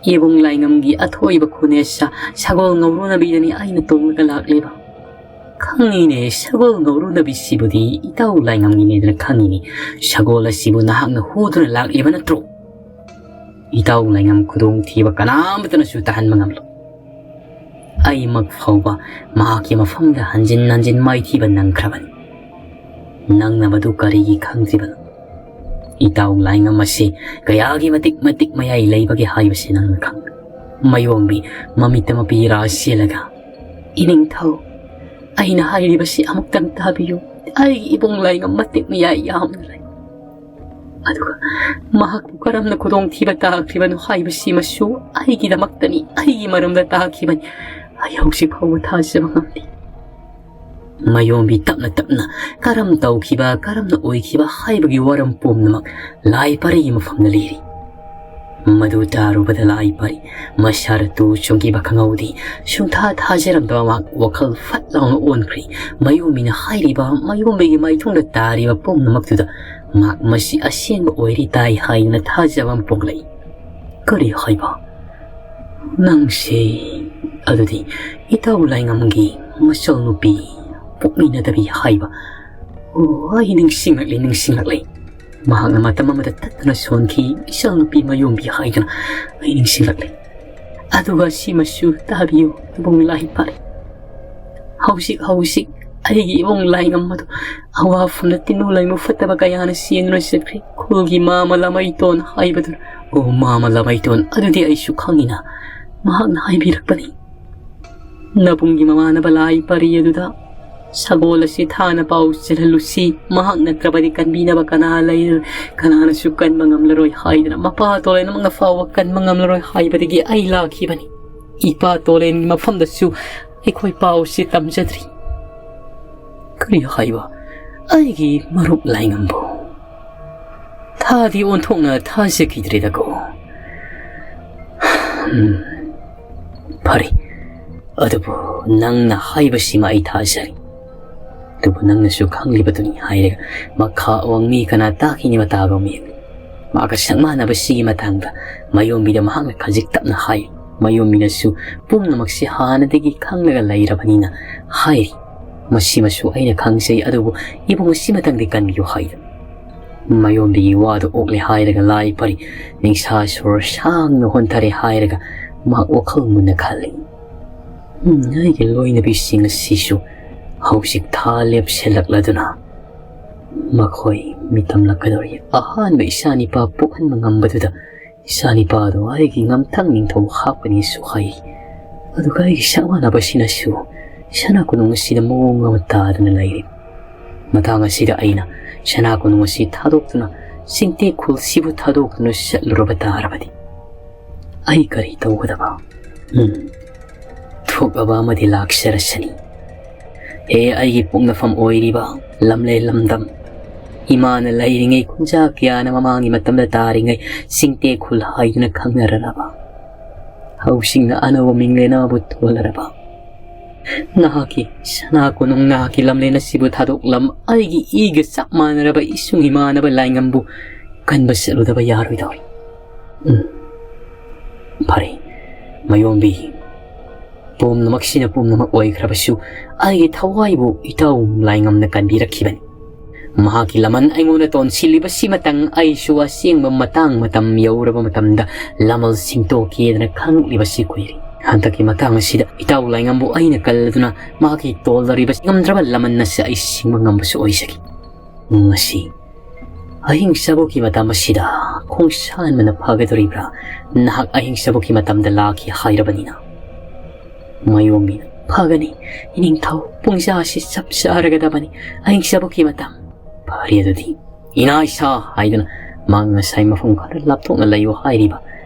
ꯏꯕꯨꯡ ꯂꯥꯏꯉꯝꯒꯤ ꯑꯊꯣꯏꯕ ꯈꯨꯅꯦꯁ ꯁꯒꯣꯜ ꯉꯧꯔꯨꯅꯕꯤꯗꯅꯤ ꯑꯩꯅ ꯇꯣꯡꯂꯒ ꯂꯥꯛꯂꯤꯕ꯫ ꯈꯪꯉꯤꯅꯦ, ꯁꯒꯣꯜ ꯉꯧꯔꯨꯅꯕꯤꯁꯤꯕꯨꯗꯤ ꯏꯇꯥꯎ ꯂꯥꯏꯉꯝꯒꯤꯅꯦꯗꯅ ꯈꯪꯉꯤꯅꯦ꯫ ꯁꯒꯣꯜ ꯑꯁꯤꯕꯨ ꯅꯍꯥꯛꯅ ꯍꯨꯗꯨꯅ ꯂꯥꯛꯂꯤꯕ ꯅꯠꯇ꯭ꯔꯣ? ꯏꯇꯥꯎ ꯂꯥꯏꯉꯝ ꯈꯨꯗꯣꯡꯊꯤꯕ ꯀꯅꯥꯃꯠꯇꯅꯁꯨ ꯇꯥꯍꯟꯕ ꯉꯝꯂꯣꯏ꯫ ꯑꯩꯃꯛ ꯐꯥꯎꯕ ꯃꯍꯥꯛꯀꯤ ꯃꯐꯝꯗ ꯍꯟꯖꯤꯟ ꯍꯟꯖꯤꯟ ꯃꯥꯏꯊꯤꯕ ꯅꯪꯈ꯭ꯔꯕꯅꯤ꯫ ꯅꯪꯅ ꯃꯗꯨ ꯀꯔꯤꯒꯤ ꯈꯪꯗ꯭ꯔꯤꯕꯅꯣ? ꯏꯇꯥꯎ ꯂꯥꯏꯉꯝ ꯑꯁꯤ ꯀꯌꯥꯒꯤ ꯃꯇꯤꯛ ꯃꯇꯤꯛ ꯃꯌꯥꯏ ꯂꯩꯕꯒꯦ ꯍꯥꯏꯕꯁꯤ ꯅꯪꯅ ꯈꯪ꯫ ꯃꯌꯣꯝꯕꯤ ꯃꯃꯤꯠꯇ ꯃꯄꯤ ꯏꯔꯥ ꯆꯦꯜꯂꯒ, "ꯏꯅꯤꯡꯊꯧ, ꯑꯩꯅ ꯍꯥꯏꯔꯤꯕꯁꯤ ꯑꯃꯨꯛꯇꯪ ꯇꯥꯕꯤꯌꯨ꯫ ꯑꯩꯒꯤ ꯏꯕꯨꯡ ꯂꯥꯏꯉꯝ ꯃꯇꯤꯛ ꯃꯌꯥꯏ ꯌꯥꯝꯅ ꯂꯩ꯫ ꯑꯗꯨꯒ ꯃꯍꯥꯛꯄꯨ ꯀꯔꯝꯅ ꯈꯨꯗꯣꯡꯊꯤꯕ ꯇꯥꯈ꯭ꯔꯤꯕꯅꯣ ꯍꯥꯏꯕꯁꯤꯃꯁꯨ ꯑꯩꯒꯤꯗꯃꯛꯇꯅꯤ, ꯑꯩꯒꯤ ꯃꯔꯝꯗ ꯇꯥꯈꯤꯕꯅꯤ꯫ ꯑꯩ ꯍꯧꯖꯤꯛ ꯐꯥꯎꯕ ꯊꯥꯖꯕ ꯉꯝꯗꯦ"꯫ ꯃꯌꯣꯝꯕꯤ ꯇꯞꯅ ꯇꯞꯅ ꯀꯔꯝ ꯇꯧꯈꯤꯕ, ꯀꯔꯝꯅ ꯑꯣꯏꯈꯤꯕ ꯍꯥꯏꯕꯒꯤ ꯋꯥꯔꯝ ꯄꯨꯝꯅꯃꯛ ꯂꯥꯏ ꯄꯔꯤꯒꯤ ꯃꯐꯝꯗ ꯂꯩꯔꯤ꯫ ꯃꯗꯨ ꯇꯥꯔꯨꯕꯗ ꯂꯥꯏ ꯄꯔꯤ ꯃꯁꯥꯗ ꯇꯨ ꯆꯨꯡꯈꯤꯕ ꯈꯪꯍꯧꯗꯦ꯫ ꯁꯨꯡꯊꯥ ꯊꯥꯖꯔꯝꯗꯕ ꯃꯍꯥꯛ ꯋꯥꯈꯜ ꯐꯠ ꯂꯥꯎꯅ ꯑꯣꯟꯈ꯭ꯔꯦ꯫ ꯃꯌꯣꯝꯕꯤꯅ ꯍꯥꯏꯔꯤꯕ, ꯃꯌꯣꯝꯕꯤꯒꯤ ꯃꯥꯏꯊꯣꯡꯗ ꯇꯥꯔꯤꯕ ꯄꯨꯝꯅꯃꯛꯇꯨꯗ ꯃꯍꯥꯛ ꯃꯁꯤ ꯑꯁꯦꯡꯕ ꯑꯣꯏꯔꯤ ꯇꯥꯏ ꯍꯥꯏꯗꯨꯅ ꯊꯥꯖꯕ ꯑꯃ ꯄꯣꯛꯂꯛꯏ꯫ "ꯀꯔꯤ ꯍꯥꯏꯕ? ꯅꯪꯁꯦ ꯑꯗꯨꯗꯤ ꯏꯇꯥꯎ ꯂꯥꯏꯉꯝꯒꯤ ꯃꯆꯜꯅꯨꯄꯤ ꯄꯣꯛꯃꯤꯟꯅꯗꯕꯤ ꯍꯥꯏꯕ? ꯑꯣ, ꯑꯩ ꯅꯤꯡꯁꯤꯡꯂꯛꯂꯦ, ꯅꯤꯡꯁꯤꯡꯂꯛꯂꯦ꯫ ꯃꯍꯥꯛꯅ ꯃꯇꯝ ꯑꯃꯗ ꯇꯠꯇꯅ ꯁꯣꯟꯈꯤ, ꯏꯆꯥꯅꯨꯄꯤ ꯃꯌꯣꯝꯕꯤ ꯍꯥꯏꯗꯨꯅ꯫ ꯑꯩ ꯅꯤꯡꯁꯤꯡꯂꯛꯂꯦ꯫ ꯑꯗꯨꯒ ꯁꯤꯃꯁꯨ ꯇꯥꯕꯤꯌꯨ, ꯏꯕꯨꯡ ꯂꯥꯏ ꯄꯔꯤ꯫ ꯍꯧꯖꯤꯛ, ꯍꯧꯖꯤꯛ ꯑꯩꯒꯤ ꯏꯕꯨꯡ ꯂꯥꯏꯉꯝ ꯑꯗꯨ ꯑꯋꯥꯐꯝꯗ ꯇꯤꯟꯅꯨ ꯂꯥꯏꯃꯨ ꯐꯠꯇꯕ ꯀꯌꯥꯅ ꯆꯦꯟꯗꯨꯅ ꯆꯠꯈ꯭ꯔꯦ꯫ ꯈꯨꯜꯒꯤ ꯃꯥꯃ ꯂꯥꯃꯩꯇꯣꯟ ꯍꯥꯏꯕꯗꯨꯅ꯫ ꯑꯣ, ꯃꯥꯃ ꯂꯥꯃꯩꯇꯣꯟ, ꯑꯗꯨꯗꯤ ꯑꯩꯁꯨ ꯈꯪꯏꯅ꯫ ꯃꯍꯥꯛꯅ ꯍꯥꯏꯕꯤꯔꯛꯄꯅꯤ꯫ ꯅꯕꯨꯡꯒꯤ ꯃꯃꯥꯟꯅꯕ ꯂꯥꯏ ꯄꯔꯤ ꯑꯗꯨꯗ ꯁꯒꯣꯜ ꯑꯁꯤ ꯊꯥꯅ ꯄꯥꯎ ꯆꯦꯜꯍꯜꯂꯨꯁꯤ꯫ ꯃꯍꯥꯛ ꯅꯠꯇ꯭ꯔꯕꯗꯤ ꯀꯟꯕꯤꯅꯕ ꯀꯅꯥ ꯂꯩꯔꯣꯏ, ꯀꯅꯥꯅꯁꯨ ꯀꯟꯕ ꯉꯝꯂꯔꯣꯏ ꯍꯥꯏꯗꯅ, ꯃꯄꯥ ꯇꯣꯂꯦꯟꯃꯛꯅ ꯐꯥꯎꯕ ꯀꯟꯕ ꯉꯝꯂꯔꯣꯏ ꯍꯥꯏꯕꯗꯒꯤ ꯑꯩ ꯂꯥꯛꯈꯤꯕꯅꯤ꯫ ꯏꯄꯥ ꯇꯣꯂꯦꯟꯒꯤ ꯃꯐꯝꯗꯁꯨ ꯑꯩꯈꯣꯏ ꯄꯥꯎꯁꯤ ꯇꯝꯖꯗ꯭ꯔꯤ꯫ ꯀꯔꯤ ꯍꯥꯏꯕ? ꯑꯩꯒꯤ ꯃꯔꯨꯞ ꯂꯥꯏꯉꯝꯕꯨ ꯊꯥꯗꯤ ꯑꯣꯟꯊꯣꯛꯅ ꯊꯥꯖꯈꯤꯗ꯭ꯔꯦꯗꯀꯣ꯫ ꯎꯝ, ꯐꯔꯦ, ꯑꯗꯨꯕꯨ ꯅꯪꯅ ꯍꯥꯏꯕꯁꯤꯃ ꯑꯩ ꯊꯥꯖꯔꯤ꯫ ꯑꯗꯨꯕꯨ ꯅꯪꯅꯁꯨ ꯈꯪꯂꯤꯕꯗꯨꯅꯤ ꯍꯥꯏꯔꯒ ꯃꯈꯥ ꯑꯋꯥꯡ ꯃꯤ ꯀꯅꯥ ꯇꯥꯈꯤꯅꯤ ꯃꯇꯥꯒꯨꯝ ꯌꯦꯡꯂꯤ꯫ ꯃꯥꯒ ꯁꯛꯃꯥꯟꯅꯕꯁꯤꯒꯤ ꯃꯇꯥꯡꯗ ꯃꯌꯣꯝꯕꯤꯗ ꯃꯍꯥꯛꯅ ꯈꯖꯤꯛ ꯇꯞꯅ ꯍꯥꯏ꯫ ꯃꯌꯣꯝꯕꯤꯅꯁꯨ ꯄꯨꯝꯅꯃꯛꯁꯤ ꯍꯥꯟꯅꯗꯒꯤ ꯈꯪꯂꯒ ꯂꯩꯔꯕꯅꯤꯅ ꯍꯥꯏꯔꯤ꯫ "ꯃꯁꯤꯃꯁꯨ ꯑꯩꯅ ꯈꯪꯖꯩ, ꯑꯗꯨꯕꯨ ꯏꯕꯨꯡ ꯑꯁꯤ ꯃꯇꯪꯗꯤ ꯀꯟꯕꯤꯌꯨ" ꯍꯥꯏꯗꯅ꯫ ꯃꯌꯣꯝꯕꯤꯒꯤ ꯋꯥꯗꯨ ꯑꯣꯛꯂꯦ ꯍꯥꯏꯔꯒ ꯂꯥꯏ ꯄꯔꯤ ꯅꯤꯡꯁꯥ ꯁꯣꯔ ꯁꯥꯡꯅ ꯍꯣꯟꯊꯔꯦ ꯍꯥꯏꯔꯒ ꯃꯍꯥꯛ ꯋꯥꯈꯜ ꯃꯨꯟꯅ ꯈꯜꯂꯤ꯫ ꯎꯝ, ꯑꯩꯒꯤ ꯂꯣꯏꯅꯕꯤꯁꯤꯡ ꯑꯁꯤꯁꯨ ꯍꯧꯖꯤꯛ ꯊꯥ ꯂꯦꯞꯁꯤꯜꯂꯛꯂꯗꯨꯅ ꯃꯈꯣꯏ ꯃꯤꯇꯝꯂꯛꯀꯗꯧꯔꯤ꯫ ꯑꯍꯥꯟꯕ ꯏꯆꯥ ꯅꯤꯄꯥ ꯄꯣꯛꯍꯟꯕ ꯉꯝꯕꯗꯨꯗ ꯏꯆꯥ ꯅꯤꯄꯥꯗꯨ ꯑꯩꯒꯤ ꯉꯝꯊꯪ ꯅꯤꯡꯊꯧ ꯍꯥꯞꯀꯅꯤꯁꯨ ꯍꯥꯏ꯫ ꯑꯗꯨꯒ ꯑꯩꯒꯤ ꯁꯛꯃꯥꯟꯅꯕꯁꯤꯅꯁꯨ ꯁꯅꯥ ꯀꯣꯅꯨꯡ ꯑꯁꯤꯗ ꯃꯑꯣꯡ ꯑꯃ ꯇꯥꯗꯅ ꯂꯩꯔꯤ꯫ ꯃꯇꯥꯡ ꯑꯁꯤꯗ ꯑꯩꯅ ꯁꯅꯥ ꯀꯣꯅꯨꯡ ꯑꯁꯤ ꯊꯥꯗꯣꯛꯇꯨꯅ ꯆꯤꯡꯇꯦꯛ ꯈꯨꯜꯁꯤꯕꯨ ꯊꯥꯗꯣꯛꯇꯨꯅ ꯆꯠꯂꯨꯔꯕ ꯇꯥꯔꯕꯗꯤ ꯑꯩ ꯀꯔꯤ ꯇꯧꯒꯗꯕ? ꯎꯝ꯫ ꯊꯣꯛꯂꯕ ꯑꯃꯗꯤ ꯂꯥꯛꯆꯔꯁꯅꯤ꯫ ꯍꯦ ꯑꯩꯒꯤ ꯄꯣꯛꯅꯐꯝ ꯑꯣꯏꯔꯤꯕ ꯂꯝꯂꯦ ꯂꯝꯗꯝ, ꯏꯃꯥꯅ ꯂꯩꯔꯤꯉꯩ ꯈꯨꯟꯖꯥ ꯀꯌꯥꯅ ꯃꯃꯥꯡꯒꯤ ꯃꯇꯝꯗ ꯇꯥꯔꯤꯉꯩ ꯆꯤꯡꯇꯦꯛ ꯈꯨꯜ ꯍꯥꯏꯗꯨꯅ ꯈꯪꯅꯔꯔꯕ, ꯍꯧꯖꯤꯛꯅ ꯑꯅꯧꯕ ꯃꯤꯡꯂꯦꯟ ꯑꯃꯕꯨ ꯊꯣꯜꯂꯔꯕ ꯅꯍꯥꯛꯀꯤ ꯁꯅꯥ ꯀꯣꯅꯨꯡ, ꯅꯍꯥꯛꯀꯤ ꯂꯝꯂꯦꯟ ꯑꯁꯤꯕꯨ ꯊꯥꯗꯣꯛꯂꯝ ꯑꯩꯒꯤ ꯏꯒ ꯆꯞ ꯃꯥꯟꯅꯔꯕ ꯏꯁꯨꯡ ꯏꯃꯥꯟꯅꯕ ꯂꯥꯏꯉꯝꯕꯨ ꯀꯟꯕ ꯆꯠꯂꯨꯗꯕ ꯌꯥꯔꯣꯏꯗꯧꯔꯤ꯫ ꯎꯝ꯫ ꯐꯔꯦ, ꯃꯌꯣꯝꯕꯤ, ꯄꯨꯝꯅꯃꯛꯁꯤꯅ ꯄꯨꯝꯅꯃꯛ ꯑꯣꯏꯈ꯭ꯔꯕꯁꯨ ꯑꯩꯒꯤ ꯊꯋꯥꯏꯕꯨ ꯏꯇꯥꯎ ꯂꯥꯏꯉꯝꯅ ꯀꯟꯕꯤꯔꯛꯈꯤꯕꯅꯤ꯫ ꯃꯍꯥꯛꯀꯤ ꯂꯃꯟ ꯑꯩꯉꯣꯟꯗ ꯇꯣꯟꯁꯤꯜꯂꯤꯕꯁꯤꯃꯇꯪ ꯑꯩꯁꯨ ꯑꯁꯦꯡꯕ ꯃꯇꯥꯡ ꯃꯇꯝ ꯌꯧꯔꯕ ꯃꯇꯝꯗ ꯂꯃꯜ ꯁꯤꯡꯇꯣꯛꯀꯦꯗꯅ ꯈꯪꯂꯤꯕꯁꯤ ꯀꯨꯏꯔꯦ꯫ ꯍꯟꯗꯛꯀꯤ ꯃꯇꯥꯡ ꯑꯁꯤꯗ ꯏꯇꯥꯎ ꯂꯥꯏꯉꯝꯕꯨ ꯑꯩꯅ ꯀꯜꯂꯗꯨꯅ ꯃꯍꯥꯛꯀꯤ ꯇꯣꯜꯂꯔꯤꯕ ꯉꯝꯗ꯭ꯔꯕ ꯂꯃꯟ ꯑꯁꯤ ꯑꯩ ꯁꯤꯡꯕ ꯉꯝꯕꯁꯨ ꯑꯣꯏꯖꯒꯦ꯫ ꯉꯁꯤ ꯑꯍꯤꯡ ꯆꯥꯕꯣꯛꯀꯤ ꯃꯇꯝ ꯑꯁꯤꯗ ꯈꯣꯡꯁꯥꯟꯕꯅ ꯐꯒꯗꯧꯔꯤꯕ꯭ꯔꯥ? ꯅꯍꯥꯛ ꯑꯍꯤꯡ ꯆꯥꯕꯣꯛꯀꯤ ꯃꯇꯝꯗ ꯂꯥꯛꯈꯤ ꯍꯥꯏꯔꯕꯅꯤꯅ꯫ ꯃꯌꯣꯝꯕꯤꯅ, "ꯐꯒꯅꯤ, ꯏꯅꯤꯡꯊꯧ, ꯄꯨꯡꯖꯥ ꯑꯁꯤ ꯆꯞ ꯆꯥꯔꯒꯗꯕꯅꯤ, ꯑꯍꯤꯡ ꯆꯥꯕꯣꯛꯀꯤ ꯃꯇꯝ"꯫ "ꯐꯔꯦ ꯑꯗꯨꯗꯤ, ꯏꯅꯥ ꯏꯁꯥ" ꯍꯥꯏꯗꯨꯅ ꯃꯍꯥꯛ ꯉꯁꯥꯏ ꯃꯐꯝ ꯈꯔ ꯂꯥꯞꯊꯣꯛꯅ ꯂꯩꯌꯨ ꯍꯥꯏꯔꯤꯕ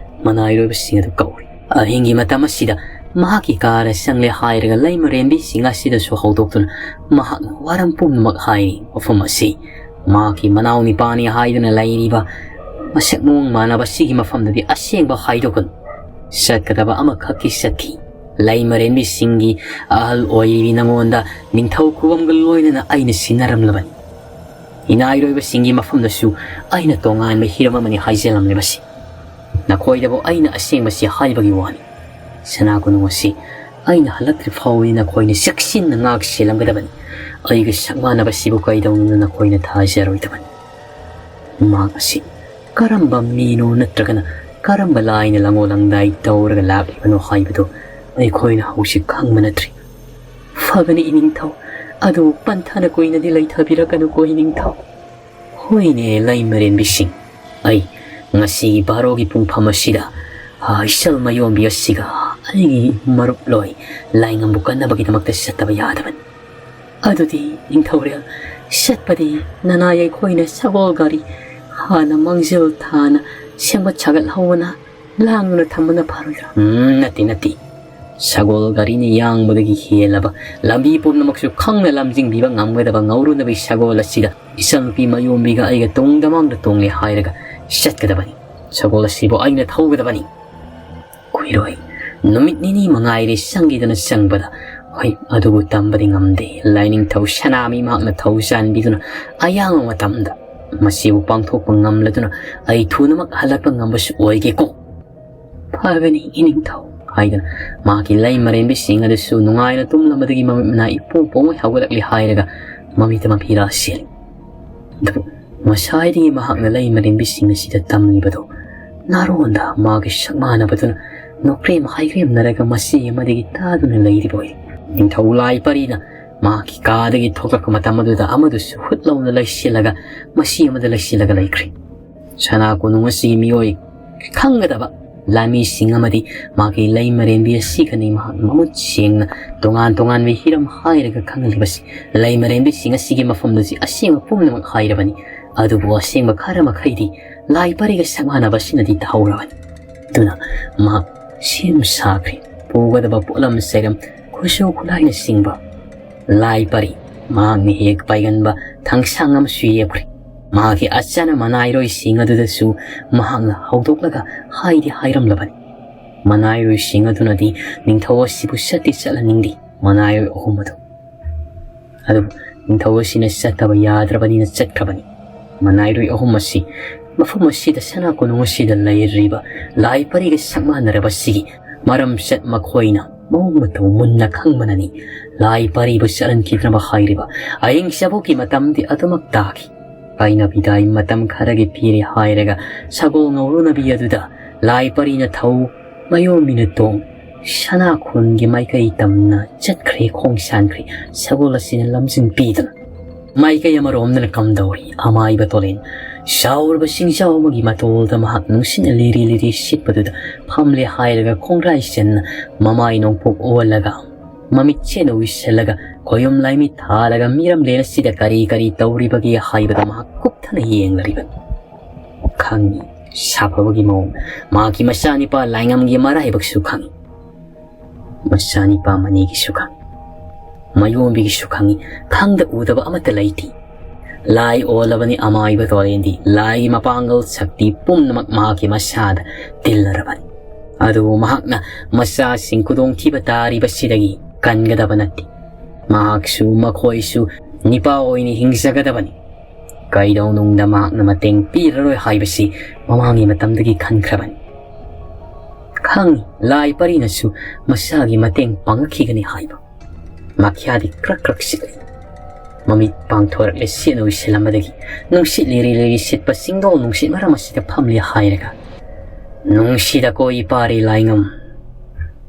ꯃꯅꯥꯏꯔꯣꯏꯕꯁꯤꯡ ꯑꯗꯨ ꯀꯧꯔꯤ꯫ ꯑꯍꯤꯡꯒꯤ ꯃꯇꯝ ꯑꯁꯤꯗ ꯃꯍꯥꯛꯀꯤ ꯀꯥꯔ ꯆꯪꯂꯦ ꯍꯥꯏꯔꯒ ꯂꯩꯃꯔꯦꯟꯕꯤꯁꯤꯡ ꯑꯁꯤꯗꯁꯨ ꯍꯧꯗꯣꯛꯇꯨꯅ ꯃꯍꯥꯛꯅ ꯋꯥꯔꯝ ꯄꯨꯝꯅꯃꯛ ꯍꯥꯏꯔꯤ꯫ ꯃꯐꯝ ꯑꯁꯤ ꯃꯍꯥꯛꯀꯤ ꯃꯅꯥꯎ ꯅꯤꯄꯥꯅꯤ ꯍꯥꯏꯗꯨꯅ ꯂꯩꯔꯤꯕ ꯃꯁꯛ ꯃꯑꯣꯡ ꯃꯥꯟꯅꯕ ꯑꯁꯤꯒꯤ ꯃꯐꯝꯗꯗꯤ ꯑꯁꯦꯡꯕ ꯍꯥꯏꯗꯣꯛꯀꯅꯨ꯫ ꯆꯠꯀꯗꯕ ꯑꯃꯈꯛꯀꯤ ꯆꯠꯈꯤ꯫ ꯂꯩꯃꯔꯦꯟꯕꯤꯁꯤꯡꯒꯤ ꯑꯍꯜ ꯑꯣꯏꯔꯤꯕꯤ ꯅꯉꯣꯟꯗ ꯅꯤꯡꯊꯧ ꯈꯨꯕꯝꯒ ꯂꯣꯏꯅꯅ ꯑꯩꯅ ꯁꯤꯟꯅꯔꯝꯂꯕꯅꯤ꯫ ꯏꯅꯥꯏꯔꯣꯏꯕꯁꯤꯡꯒꯤ ꯃꯐꯝꯗꯁꯨ ꯑꯩꯅ ꯇꯣꯉꯥꯟꯕ ꯍꯤꯔꯝ ꯑꯃꯅꯤ ꯍꯥꯏꯖꯂꯝꯂꯤꯕꯁꯤ꯫ ꯅꯈꯣꯏꯗꯕꯨ ꯑꯩꯅ ꯑꯁꯦꯡꯕꯁꯤ ꯍꯥꯏꯕꯒꯤ ꯋꯥꯅꯤ꯫ ꯁꯅꯥ ꯀꯣꯅꯨꯡ ꯑꯁꯤ ꯑꯩꯅ ꯍꯜꯂꯛꯇ꯭ꯔꯤ ꯐꯥꯎꯕꯗꯤ ꯅꯈꯣꯏꯅ ꯆꯦꯛꯁꯤꯟꯅ ꯉꯥꯛ ꯁꯦꯜꯂꯝꯒꯗꯕꯅꯤ꯫ ꯑꯩꯒ ꯁꯛꯃꯥꯟꯅꯕꯁꯤꯕꯨ ꯀꯩꯗꯧꯅꯨꯡꯗ ꯅꯈꯣꯏꯅ ꯊꯥꯖꯔꯣꯏꯗꯕꯅꯤ꯫ ꯃꯍꯥꯛ ꯑꯁꯤ ꯀꯔꯝꯕ ꯃꯤꯅꯣ ꯅꯠꯇ꯭ꯔꯒꯅ ꯀꯔꯝꯕ ꯂꯥꯏꯅ ꯂꯪꯉꯣ ꯂꯪꯗꯥꯏ ꯇꯧꯔꯒ ꯂꯥꯛꯂꯤꯕꯅꯣ ꯍꯥꯏꯕꯗꯨ ꯑꯩꯈꯣꯏꯅ ꯍꯧꯖꯤꯛ ꯈꯪꯕ ꯅꯠꯇ꯭ꯔꯤ꯫ ꯐꯒꯅꯤ ꯏꯅꯤꯡꯊꯧ, ꯑꯗꯨ ꯄꯟꯊꯅ ꯀꯨꯏꯅꯗꯤ ꯂꯩꯊꯕꯤꯔꯛꯀꯅꯨꯀꯣ ꯏꯅꯤꯡꯊꯧ꯫ ꯍꯣꯏꯅꯦ ꯂꯩꯃꯔꯦꯟꯕꯤꯁꯤꯡ, ꯑꯩ ꯉꯁꯤꯒꯤ ꯕꯥꯔꯣꯒꯤ ꯄꯨꯡꯐꯝ ꯑꯁꯤꯗ, ꯑ, ꯏꯆꯜ ꯃꯌꯣꯝꯕꯤ ꯑꯁꯤꯒ ꯑꯩꯒꯤ ꯃꯔꯨꯞ ꯂꯣꯏ ꯂꯥꯏꯉꯝꯕꯨ ꯀꯟꯅꯕꯒꯤꯗꯃꯛꯇ ꯆꯠꯇꯕ ꯌꯥꯗꯕꯅꯤ꯫ ꯑꯗꯨꯗꯤ ꯅꯤꯡꯊꯧꯔꯦꯜ, ꯆꯠꯄꯗꯤ ꯅꯅꯥꯏ ꯑꯩꯈꯣꯏꯅ ꯁꯒꯣꯜ ꯒꯥꯔꯤ ꯍꯥꯟꯅ ꯃꯥꯡꯖꯤꯜ ꯊꯥꯅ ꯁꯦꯝꯒꯠ ꯁꯥꯒꯠꯍꯧꯕꯅ ꯂꯥꯡꯗꯨꯅ ꯊꯝꯕꯅ ꯐꯔꯣꯏꯗ꯭ꯔꯥ? ꯎꯝ, ꯅꯠꯇꯦ, ꯅꯠꯇꯦ꯫ ꯁꯒꯣꯜ ꯒꯥꯔꯤꯅ ꯌꯥꯡꯕꯗꯒꯤ ꯍꯦꯜꯂꯕ, ꯂꯝꯕꯤ ꯄꯨꯝꯅꯃꯛꯁꯨ ꯈꯪꯅ ꯂꯝꯖꯤꯡꯕꯤꯕ ꯉꯝꯒꯗꯕ ꯉꯧꯔꯨꯅꯕꯤ ꯁꯒꯣꯜ ꯑꯁꯤꯗ ꯏꯆꯜꯅꯨꯄꯤ ꯃꯌꯣꯝꯕꯤꯒ ꯑꯩꯒ ꯇꯨꯡꯗ ꯃꯥꯡꯗ ꯇꯣꯡꯂꯦ ꯍꯥꯏꯔꯒ ꯆꯠꯀꯗꯕꯅꯤ꯫ ꯁꯒꯣꯜ ꯑꯁꯤꯕꯨ ꯑꯩꯅ ꯊꯧꯒꯗꯕꯅꯤ꯫ ꯀꯨꯏꯔꯣꯏ, ꯅꯨꯃꯤꯠ ꯅꯤꯅꯤ ꯃꯉꯥꯏꯔꯦ ꯆꯪꯈꯤꯗꯅ ꯆꯪꯕꯗ꯫ ꯍꯣꯏ, ꯑꯗꯨꯕꯨ ꯇꯝꯕꯗꯤ ꯉꯝꯗꯦ꯫ ꯂꯥꯏꯅꯤꯡꯊꯧ ꯁꯅꯥꯃꯍꯤ ꯃꯍꯥꯛꯅ ꯊꯧ ꯆꯥꯟꯕꯤꯗꯨꯅ ꯑꯌꯥꯡꯕ ꯃꯇꯝꯗ ꯃꯁꯤꯕꯨ ꯄꯥꯡꯊꯣꯛꯄ ꯉꯝꯂꯗꯨꯅ ꯑꯩ ꯊꯨꯅꯃꯛ ꯍꯜꯂꯛꯄ ꯉꯝꯕꯁꯨ ꯑꯣꯏꯒꯦꯀꯣ꯫ "ꯐꯒꯅꯤ ꯏꯅꯤꯡꯊꯧ" ꯍꯥꯏꯗꯨꯅ ꯃꯍꯥꯛꯀꯤ ꯂꯩꯃꯔꯦꯟꯕꯤꯁꯤꯡ ꯑꯗꯨꯁꯨ ꯅꯨꯡꯉꯥꯏꯅ ꯇꯨꯝꯂꯝꯕꯗꯒꯤ ꯃꯃꯤꯠ ꯃꯅꯥ ꯏꯄꯣꯝ ꯄꯣꯝꯉꯩ ꯍꯧꯒꯠꯂꯛꯂꯤ ꯍꯥꯏꯔꯒ ꯃꯃꯤꯠꯇ ꯃꯄꯤ ꯔꯥ ꯁꯦꯜꯂꯤ꯫ ꯑꯗꯨꯕꯨ ꯉꯁꯥꯏꯗꯒꯤ ꯃꯍꯥꯛꯅ ꯂꯩꯃꯔꯦꯟꯕꯤꯁꯤꯡ ꯑꯁꯤꯗ ꯇꯝꯂꯤꯕꯗꯨ ꯅꯥꯔꯣꯟꯗ ꯃꯥꯒꯤ ꯁꯛ ꯃꯥꯟꯅꯕꯗꯨꯅ ꯅꯣꯛꯀ꯭ꯔꯦꯝ ꯍꯥꯏꯒ꯭ꯔꯦꯝꯅꯔꯒ ꯃꯆꯤ ꯑꯃꯗꯒꯤ ꯇꯥꯗꯨꯅ ꯂꯩꯔꯤꯕ ꯑꯣꯏꯔꯦ꯫ ꯅꯤꯡꯊꯧ ꯂꯥꯏ ꯄꯔꯤꯅ ꯃꯍꯥꯛꯀꯤ ꯀꯥꯗꯒꯤ ꯊꯣꯛꯂꯛꯄ ꯃꯇꯝ ꯑꯗꯨꯗ ꯑꯃꯗꯨꯁꯨ ꯍꯨꯠ ꯂꯧꯅ ꯂꯩꯁꯤꯜꯂꯒ ꯃꯆꯤ ꯑꯃꯗ ꯂꯩꯁꯤꯜꯂꯒ ꯂꯩꯈ꯭ꯔꯦ꯫ ꯁꯅꯥ ꯀꯣꯅꯨꯡ ꯑꯁꯤꯒꯤ ꯃꯤꯑꯣꯏ ꯈꯪꯒꯗꯕ ꯂꯥꯟꯃꯤꯁꯤꯡ ꯑꯃꯗꯤ ꯃꯍꯥꯛꯀꯤ ꯂꯩꯃꯔꯦꯟꯕꯤ ꯑꯁꯤꯒꯅꯤ ꯃꯍꯥꯛ ꯃꯃꯨꯠ ꯁꯦꯡꯅ ꯇꯣꯉꯥꯟ ꯇꯣꯉꯥꯟꯕ ꯍꯤꯔꯝ ꯍꯥꯏꯔꯒ ꯈꯪꯍꯜꯂꯤꯕꯁꯤ꯫ ꯂꯩꯃꯔꯦꯟꯕꯤꯁꯤꯡ ꯑꯁꯤꯒꯤ ꯃꯐꯝꯗꯁꯨ ꯑꯁꯦꯡꯕ ꯄꯨꯝꯅꯃꯛ ꯍꯥꯏꯔꯕꯅꯤ꯫ ꯑꯗꯨꯕꯨ ꯑꯁꯦꯡꯕ ꯈꯔ ꯃꯈꯩꯗꯤ ꯂꯥꯏ ꯄꯔꯤꯒ ꯁꯛ ꯃꯥꯟꯅꯕ ꯑꯁꯤꯅꯗꯤ ꯇꯥꯍꯧꯔꯕꯅꯤ꯫ ꯑꯗꯨꯅ ꯃꯍꯥꯛ ꯁꯦꯝ ꯁꯥꯈ꯭ꯔꯦ꯫ ꯄꯨꯒꯗꯕ ꯄꯣꯠꯂꯝ ꯆꯩꯔꯝ, ꯈꯨꯠꯁꯨ ꯈꯨꯠꯂꯥꯏꯅꯆꯤꯡꯕ ꯂꯥꯏ ꯄꯔꯤ ꯃꯍꯥꯛꯅ ꯍꯦꯛ ꯄꯥꯏꯒꯟꯕ ꯊꯥꯡꯁꯥꯡ ꯑꯃꯁꯨ ꯌꯦꯞꯈ꯭ꯔꯦ꯫ ꯃꯍꯥꯛꯀꯤ ꯑꯆꯥꯟꯅ ꯃꯅꯥꯏꯔꯣꯏꯁꯤꯡ ꯑꯗꯨꯗꯁꯨ ꯃꯍꯥꯛꯅ ꯍꯧꯗꯣꯛꯂꯒ ꯍꯥꯏꯗꯤ ꯍꯥꯏꯔꯝꯂꯕꯅꯤ꯫ ꯃꯅꯥꯏꯔꯣꯏꯁꯤꯡ ꯑꯗꯨꯅꯗꯤ ꯅꯤꯡꯊꯧ ꯑꯁꯤꯕꯨ ꯆꯠꯇꯤ ꯆꯠꯍꯟꯅꯤꯡꯗꯦ꯫ ꯃꯅꯥꯏꯔꯣꯏ ꯑꯍꯨꯝ ꯑꯗꯨ ꯑꯗꯨꯕꯨ ꯅꯤꯡꯊꯧ ꯑꯁꯤꯅ ꯆꯠꯇꯕ ꯌꯥꯗ꯭ꯔꯕꯅꯤꯅ ꯆꯠꯈ꯭ꯔꯕꯅꯤ꯫ ꯃꯅꯥꯏꯔꯣꯏ ꯑꯍꯨꯝ ꯑꯁꯤ ꯃꯐꯝ ꯑꯁꯤꯗ, ꯁꯅꯥ ꯀꯣꯅꯨꯡ ꯑꯁꯤꯗ ꯂꯩꯔꯤꯕ ꯂꯥꯏ ꯄꯔꯤꯒ ꯁꯛ ꯃꯥꯟꯅꯔꯕꯁꯤꯒꯤ ꯃꯔꯝꯆꯠ ꯃꯈꯣꯏꯅ ꯃꯑꯣꯡ ꯃꯇꯧ ꯃꯨꯟꯅ ꯈꯪꯕꯅꯅꯤ ꯂꯥꯏ ꯄꯔꯤꯕꯨ ꯆꯠꯍꯟꯈꯤꯗ꯭ꯔꯕ ꯍꯥꯏꯔꯤꯕ ꯑꯍꯤꯡ ꯆꯥꯕꯣꯛꯀꯤ ꯃꯇꯝꯗꯤ ꯑꯗꯨꯃꯛ ꯇꯥꯈꯤ꯫ ꯀꯥꯏꯅꯕꯤꯗꯥꯏ ꯃꯇꯝ ꯈꯔꯒꯤ ꯄꯤꯔꯦ ꯍꯥꯏꯔꯒ ꯁꯒꯣꯜ ꯉꯧꯔꯨꯅꯕꯤ ꯑꯗꯨꯗ ꯂꯥꯏ ꯄꯔꯤꯅ ꯊꯧ, ꯃꯌꯣꯝꯕꯤꯅ ꯇꯣꯡ, ꯁꯅꯥ ꯈꯣꯟꯒꯤ ꯃꯥꯏꯀꯩ ꯇꯝꯅ ꯆꯠꯈ꯭ꯔꯦ ꯈꯣꯡꯁꯥꯟꯈ꯭ꯔꯦ꯫ ꯁꯒꯣꯜ ꯑꯁꯤꯅ ꯂꯝꯖꯤꯡ ꯄꯤꯗꯨꯅ꯫ ꯃꯥꯏꯀꯩ ꯑꯃꯔꯣꯝꯗꯅ ꯀꯝꯗꯧꯔꯤ ꯑꯃꯥꯏꯕ ꯇꯣꯂꯦꯟ꯫ ꯁꯥꯎꯔꯕ ꯁꯤꯡꯖꯥꯎ ꯑꯃꯒꯤ ꯃꯇꯣꯜꯗ ꯃꯍꯥꯛ ꯅꯨꯡꯁꯤꯠꯅ ꯂꯤꯔꯤ ꯂꯤꯔꯤ ꯁꯤꯠꯄꯗꯨꯗ ꯐꯝꯂꯦ ꯍꯥꯏꯔꯒ ꯈꯣꯡꯒ꯭ꯔꯥꯏ ꯆꯟꯅ ꯃꯃꯥꯏ ꯅꯣꯡꯄꯣꯛ ꯑꯣꯜꯂꯒ ꯃꯃꯤꯠ ꯆꯦꯠꯅ ꯎꯏꯁꯤꯜꯂꯒ ꯈꯣꯌꯨꯝ ꯂꯥꯏꯃꯤꯠ ꯊꯥꯜꯂꯒ ꯃꯤꯔꯝꯂꯦꯟ ꯑꯁꯤꯗ ꯀꯔꯤ ꯀꯔꯤ ꯇꯧꯔꯤꯕꯒꯦ ꯍꯥꯏꯕꯗ ꯃꯍꯥꯛ ꯀꯨꯞꯊꯅ ꯌꯦꯡꯂꯔꯤꯕꯅꯤ꯫ ꯈꯪꯉꯤ, ꯁꯥꯐꯕꯒꯤ ꯃꯑꯣꯡ꯫ ꯃꯍꯥꯛꯀꯤ ꯃꯆꯥꯅꯤꯄꯥ ꯂꯥꯏꯉꯝꯒꯤ ꯃꯔꯥꯏꯕꯛꯁꯨ ꯈꯪꯉꯤ꯫ ꯃꯆꯥꯅꯤꯄꯥ ꯃꯅꯤꯒꯤꯁꯨ ꯈꯪꯉꯤ꯫ ꯃꯌꯣꯝꯕꯤꯒꯤꯁꯨ ꯈꯪꯉꯤ꯫ ꯈꯪꯗ ꯎꯗꯕ ꯑꯃꯠꯇ ꯂꯩꯇꯦ꯫ ꯂꯥꯏ ꯑꯣꯜꯂꯕꯅꯤ ꯑꯃꯥꯏꯕ ꯇꯣꯔꯦꯟꯗꯤ꯫ ꯂꯥꯏꯒꯤ ꯃꯄꯥꯡꯒꯜ ꯁꯛꯇꯤ ꯄꯨꯝꯅꯃꯛ ꯃꯍꯥꯛꯀꯤ ꯃꯁꯥꯗ ꯇꯤꯜꯂꯔꯕꯅꯤ꯫ ꯑꯗꯨꯕꯨ ꯃꯍꯥꯛꯅ ꯃꯆꯥꯁꯤꯡ ꯈꯨꯗꯣꯡꯊꯤꯕ ꯇꯥꯔꯤꯕꯁꯤꯗꯒꯤ ꯀꯟꯒꯗꯕ ꯅꯠꯇꯦ꯫ ꯃꯍꯥꯛꯁꯨ ꯃꯈꯣꯏꯁꯨ ꯅꯤꯄꯥ ꯑꯣꯏꯅ ꯍꯤꯡꯖꯒꯗꯕꯅꯤ꯫ ꯀꯩꯗꯧꯅꯨꯡꯗ ꯃꯍꯥꯛꯅ ꯃꯇꯦꯡ ꯄꯤꯔꯔꯣꯏ ꯍꯥꯏꯕꯁꯤ ꯃꯃꯥꯡꯒꯤ ꯃꯇꯝꯗꯒꯤ ꯈꯟꯈ꯭ꯔꯕꯅꯤ꯫ ꯈꯪꯉꯤ, ꯂꯥꯏ ꯄꯔꯤꯅꯁꯨ ꯃꯁꯥꯒꯤ ꯃꯇꯦꯡ ꯄꯥꯡꯉꯛꯈꯤꯒꯅꯤ ꯍꯥꯏꯕ꯫ ꯃꯈ꯭ꯌꯥꯗꯤ ꯀ꯭ꯔꯛ ꯀ꯭ꯔꯛ ꯁꯤꯠꯂꯤ꯫ ꯃꯃꯤꯠ ꯄꯥꯡꯊꯣꯔꯛꯂꯦ ꯁꯦꯠꯅ ꯎꯏꯁꯤꯜꯂꯝꯕꯗꯒꯤ꯫ ꯅꯨꯡꯁꯤꯠ ꯂꯤꯔꯤ ꯂꯤꯔꯤ ꯁꯤꯠꯄ ꯆꯤꯡꯗꯣꯜ ꯅꯨꯡꯁꯤꯠ ꯃꯔꯝ ꯑꯁꯤꯗ ꯐꯝꯂꯤ ꯍꯥꯏꯔꯒ꯫ ꯅꯨꯡꯁꯤꯗꯀꯣ ꯏꯄꯥꯔꯤ ꯂꯥꯏꯉꯝ꯫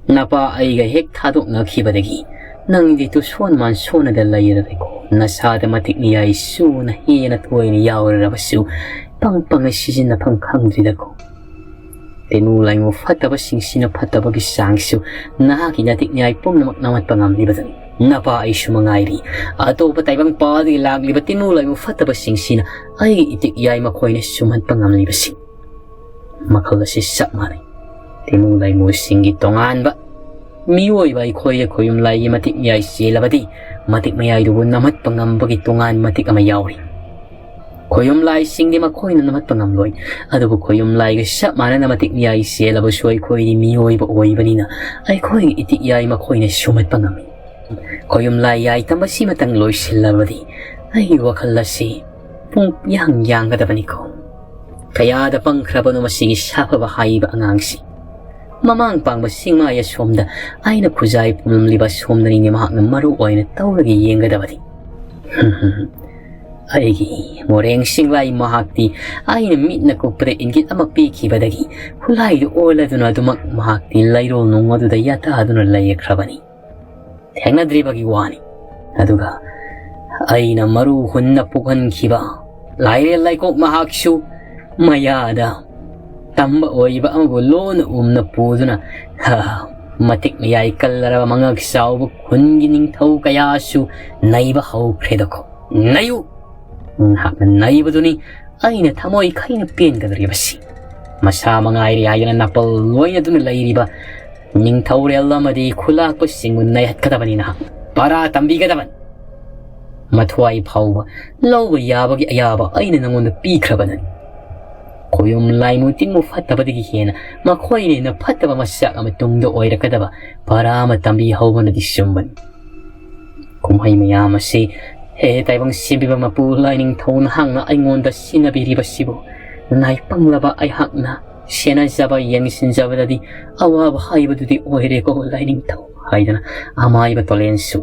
ꯅꯄꯥ ꯑꯩꯒ ꯍꯦꯛ ꯊꯥꯗꯣꯛꯅꯈꯤꯕꯗꯒꯤ ꯅꯪꯗꯤ ꯇꯨꯁꯣꯟ ꯃꯥꯟꯁꯣꯟꯅꯗ ꯂꯩꯔꯔꯦꯀꯣ꯫ ꯅꯁꯥꯗ ꯃꯇꯤꯛ ꯃꯤꯌꯥꯏ ꯁꯨꯅ ꯍꯦꯟꯅ ꯇꯣꯏꯅ ꯌꯥꯎꯔꯔꯕꯁꯨ ꯄꯪ ꯄꯪꯅ ꯁꯤꯖꯤꯟꯅꯐꯝ ꯈꯪꯗ꯭ꯔꯤꯗꯀꯣ꯫ ꯇꯤꯅꯨ ꯂꯥꯏꯃꯨ ꯐꯠꯇꯕꯁꯤꯡꯁꯤꯅ ꯐꯠꯇꯕꯒꯤ ꯆꯥꯡꯁꯨ ꯅꯍꯥꯛꯀꯤ ꯅꯇꯤꯛ ꯃꯤꯌꯥꯏ ꯄꯨꯝꯅꯃꯛ ꯅꯝꯍꯠꯄ ꯉꯝꯂꯤꯕꯗꯨꯅꯤ꯫ ꯅꯄꯥ ꯑꯩꯁꯨ ꯃꯉꯥꯏꯔꯤ꯫ ꯑꯇꯣꯞꯄ ꯇꯥꯏꯕꯪ ꯄꯥꯗꯒꯤ ꯂꯥꯛꯂꯤꯕ ꯇꯤꯅꯨ ꯂꯥꯏꯃꯨ ꯐꯠꯇꯕꯁꯤꯡꯁꯤꯅ ꯑꯩꯒꯤ ꯏꯇꯤꯛ ꯏꯌꯥꯏ ꯃꯈꯣꯏꯅ ꯁꯨꯝꯍꯠꯄ ꯉꯝꯂꯤꯕꯁꯤꯡ꯫ ꯃꯈꯜ ꯑꯁꯤ ꯆꯞ ꯃꯥꯟꯅꯩ꯫ ꯇꯤꯅꯨ ꯂꯥꯏꯃꯨꯁꯤꯡꯒꯤ ꯇꯣꯉꯥꯟꯕ ꯃꯤꯑꯣꯏꯕ ꯑꯩꯈꯣꯏ ꯑꯩꯈꯣꯏ ꯌꯨꯝꯂꯥꯏꯒꯤ ꯃꯇꯤꯛ ꯃꯌꯥꯏ ꯆꯦꯜꯂꯕꯗꯤ ꯃꯇꯤꯛ ꯃꯌꯥꯏꯗꯨꯕꯨ ꯅꯝꯍꯠꯄ ꯉꯝꯕꯒꯤ ꯇꯣꯉꯥꯟꯕ ꯃꯇꯤꯛ ꯑꯃ ꯌꯥꯎꯔꯤ꯫ ꯈꯣꯌꯨꯝ ꯂꯥꯏꯁꯤꯡꯗꯤ ꯃꯈꯣꯏꯅ ꯅꯝꯍꯠꯄ ꯉꯝꯂꯣꯏ꯫ ꯑꯗꯨꯕꯨ ꯈꯣꯌꯨꯝ ꯂꯥꯏꯒ ꯆꯞ ꯃꯥꯟꯅꯅ ꯃꯇꯤꯛ ꯃꯌꯥꯏ ꯆꯦꯜꯂꯕꯁꯨ ꯑꯩꯈꯣꯏꯗꯤ ꯃꯤꯑꯣꯏꯕ ꯑꯣꯏꯕꯅꯤꯅ ꯑꯩꯈꯣꯏꯒꯤ ꯏꯇꯤꯛ ꯌꯥꯏ ꯃꯈꯣꯏꯅ ꯁꯨꯝꯍꯠꯄ ꯉꯝꯃꯤ꯫ ꯈꯣꯌꯨꯝ ꯂꯥꯏ ꯌꯥꯏ ꯇꯝꯕꯁꯤꯃꯇꯪ ꯂꯣꯏꯁꯤꯜꯂꯕꯗꯤ ꯑꯩꯒꯤ ꯋꯥꯈꯜ ꯑꯁꯤ ꯄꯨꯡ ꯌꯥꯡ ꯌꯥꯡꯒꯗꯕꯅꯤꯀꯣ꯫ ꯀꯌꯥꯗ ꯄꯪꯈ꯭ꯔꯕꯅꯣ ꯃꯁꯤꯒꯤ ꯁꯥꯐꯕ ꯍꯥꯏꯔꯤꯕ ꯑꯉꯥꯡꯁꯤ꯫ ꯃꯃꯥꯡ ꯄꯥꯡꯕ ꯆꯤꯡꯃꯥꯏ ꯑꯁꯣꯝꯗ ꯑꯩꯅ ꯈꯨꯖꯥꯏ ꯄꯨꯝꯂꯝꯂꯤꯕ ꯑꯁꯣꯝꯗꯅꯤꯅꯦ ꯃꯍꯥꯛꯅ ꯃꯔꯨ ꯑꯣꯏꯅ ꯇꯧꯔꯒ ꯌꯦꯡꯒꯗꯕꯗꯤ꯫ ꯑꯩꯒꯤ ꯃꯣꯔꯦꯡ ꯁꯤꯡꯂꯥꯏ ꯃꯍꯥꯛꯇꯤ ꯑꯩꯅ ꯃꯤꯠꯅ ꯀꯨꯞꯄꯗ ꯏꯪꯒꯤꯠ ꯑꯃ ꯄꯤꯈꯤꯕꯗꯒꯤ ꯈꯨꯠꯂꯥꯏꯗꯨ ꯑꯣꯜꯂꯗꯨꯅ ꯑꯗꯨꯃꯛ ꯃꯍꯥꯛꯇꯤ ꯂꯩꯔꯣꯜ ꯅꯨꯡ ꯑꯗꯨꯗ ꯌꯥꯇꯥꯗꯨꯅ ꯂꯩꯈ꯭ꯔꯕꯅꯤ꯫ ꯊꯦꯡꯅꯗ꯭ꯔꯤꯕꯒꯤ ꯋꯥꯅꯤ꯫ ꯑꯗꯨꯒ ꯑꯩꯅ ꯃꯔꯨ ꯍꯨꯟꯅ ꯄꯨꯛꯍꯟꯈꯤꯕ ꯂꯥꯏꯔꯦꯜ ꯂꯩꯀꯣꯛ ꯃꯍꯥꯛꯁꯨ ꯃꯌꯥꯗ ꯇꯝꯕ ꯑꯣꯏꯕ ꯑꯃꯕꯨ ꯂꯣꯟꯅ ꯎꯝꯅ ꯄꯨꯗꯨꯅ, ꯍꯥ, ꯃꯇꯤꯛ ꯃꯌꯥꯏ ꯀꯜꯂꯔꯕ ꯃꯉꯛ ꯆꯥꯎꯕ ꯈꯨꯟꯒꯤ ꯅꯤꯡꯊꯧ ꯀꯌꯥꯁꯨ ꯅꯩꯕ ꯍꯧꯈ꯭ꯔꯦꯗꯀꯣ꯫ ꯅꯩꯌꯨ! ꯉꯥꯏꯍꯥꯛꯅ ꯅꯩꯕꯗꯨꯅꯤ ꯑꯩꯅ ꯊꯃꯣꯏ ꯈꯩꯅ ꯄꯦꯟꯒꯗꯧꯔꯤꯕꯁꯤ꯫ ꯃꯁꯥ ꯃꯉꯥꯏꯔꯦ ꯍꯥꯏꯗꯅ ꯅꯥꯄꯜ ꯂꯣꯏꯅꯗꯨꯅ ꯂꯩꯔꯤꯕ ꯅꯤꯡꯊꯧꯔꯦꯜ ꯑꯃꯗꯤ ꯈꯨꯂꯥꯛꯄꯁꯤꯡꯕꯨ ꯅꯩꯍꯠꯀꯗꯕꯅꯤ ꯅꯍꯥꯛ꯫ ꯄꯔꯥ ꯇꯝꯕꯤꯒꯗꯕꯅꯤ꯫ ꯃꯊ꯭ꯋꯥꯏ ꯐꯥꯎꯕ ꯂꯧꯕ ꯌꯥꯕꯒꯤ ꯑꯌꯥꯕ ꯑꯩꯅ ꯅꯉꯣꯟꯗ ꯄꯤꯈ꯭ꯔꯕꯅꯤ꯫ ꯈꯣꯌꯨꯝ ꯂꯥꯏꯃꯨ ꯇꯤꯟꯃꯨ ꯐꯠꯇꯕꯗꯒꯤ ꯍꯦꯟꯅ ꯃꯈꯣꯏꯅ ꯍꯦꯟꯅ ꯐꯠꯇꯕ ꯃꯆꯥꯛ ꯑꯃ ꯇꯨꯡꯗ ꯑꯣꯏꯔꯛꯀꯗꯕ ꯄꯔꯥ ꯑꯃ ꯇꯝꯕꯤꯍꯧꯕꯅꯗꯤ ꯆꯨꯝꯕꯅꯤ꯫ ꯀꯨꯝꯍꯩ ꯃꯌꯥꯝ ꯑꯁꯤ ꯍꯦ ꯇꯥꯏꯕꯪ ꯁꯦꯝꯕꯤꯕ ꯃꯄꯨ ꯂꯥꯏꯅꯤꯡꯊꯧ ꯅꯍꯥꯛꯅ ꯑꯩꯉꯣꯟꯗ ꯁꯤꯟꯅꯕꯤꯔꯤꯕꯁꯤꯕꯨ ꯅꯥꯏꯄꯪꯂꯕ ꯑꯩꯍꯥꯛꯅ ꯁꯦꯟꯅꯖꯕ ꯌꯦꯡꯁꯤꯟꯖꯕꯗꯗꯤ ꯑꯋꯥꯕ ꯍꯥꯏꯕꯗꯨꯗꯤ ꯑꯣꯏꯔꯦꯀꯣ ꯂꯥꯏꯅꯤꯡꯊꯧ ꯍꯥꯏꯗꯅ ꯑꯃꯥꯏꯕ ꯇꯣꯂꯦꯟꯁꯨ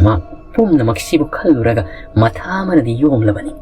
ꯃꯍꯥꯛ ꯄꯨꯝꯅꯃꯛꯁꯤꯕꯨ ꯈꯜꯂꯨꯔꯒ ꯃꯊꯥ ꯑꯃꯅꯗꯤ ꯌꯣꯝꯂꯕꯅꯤ꯫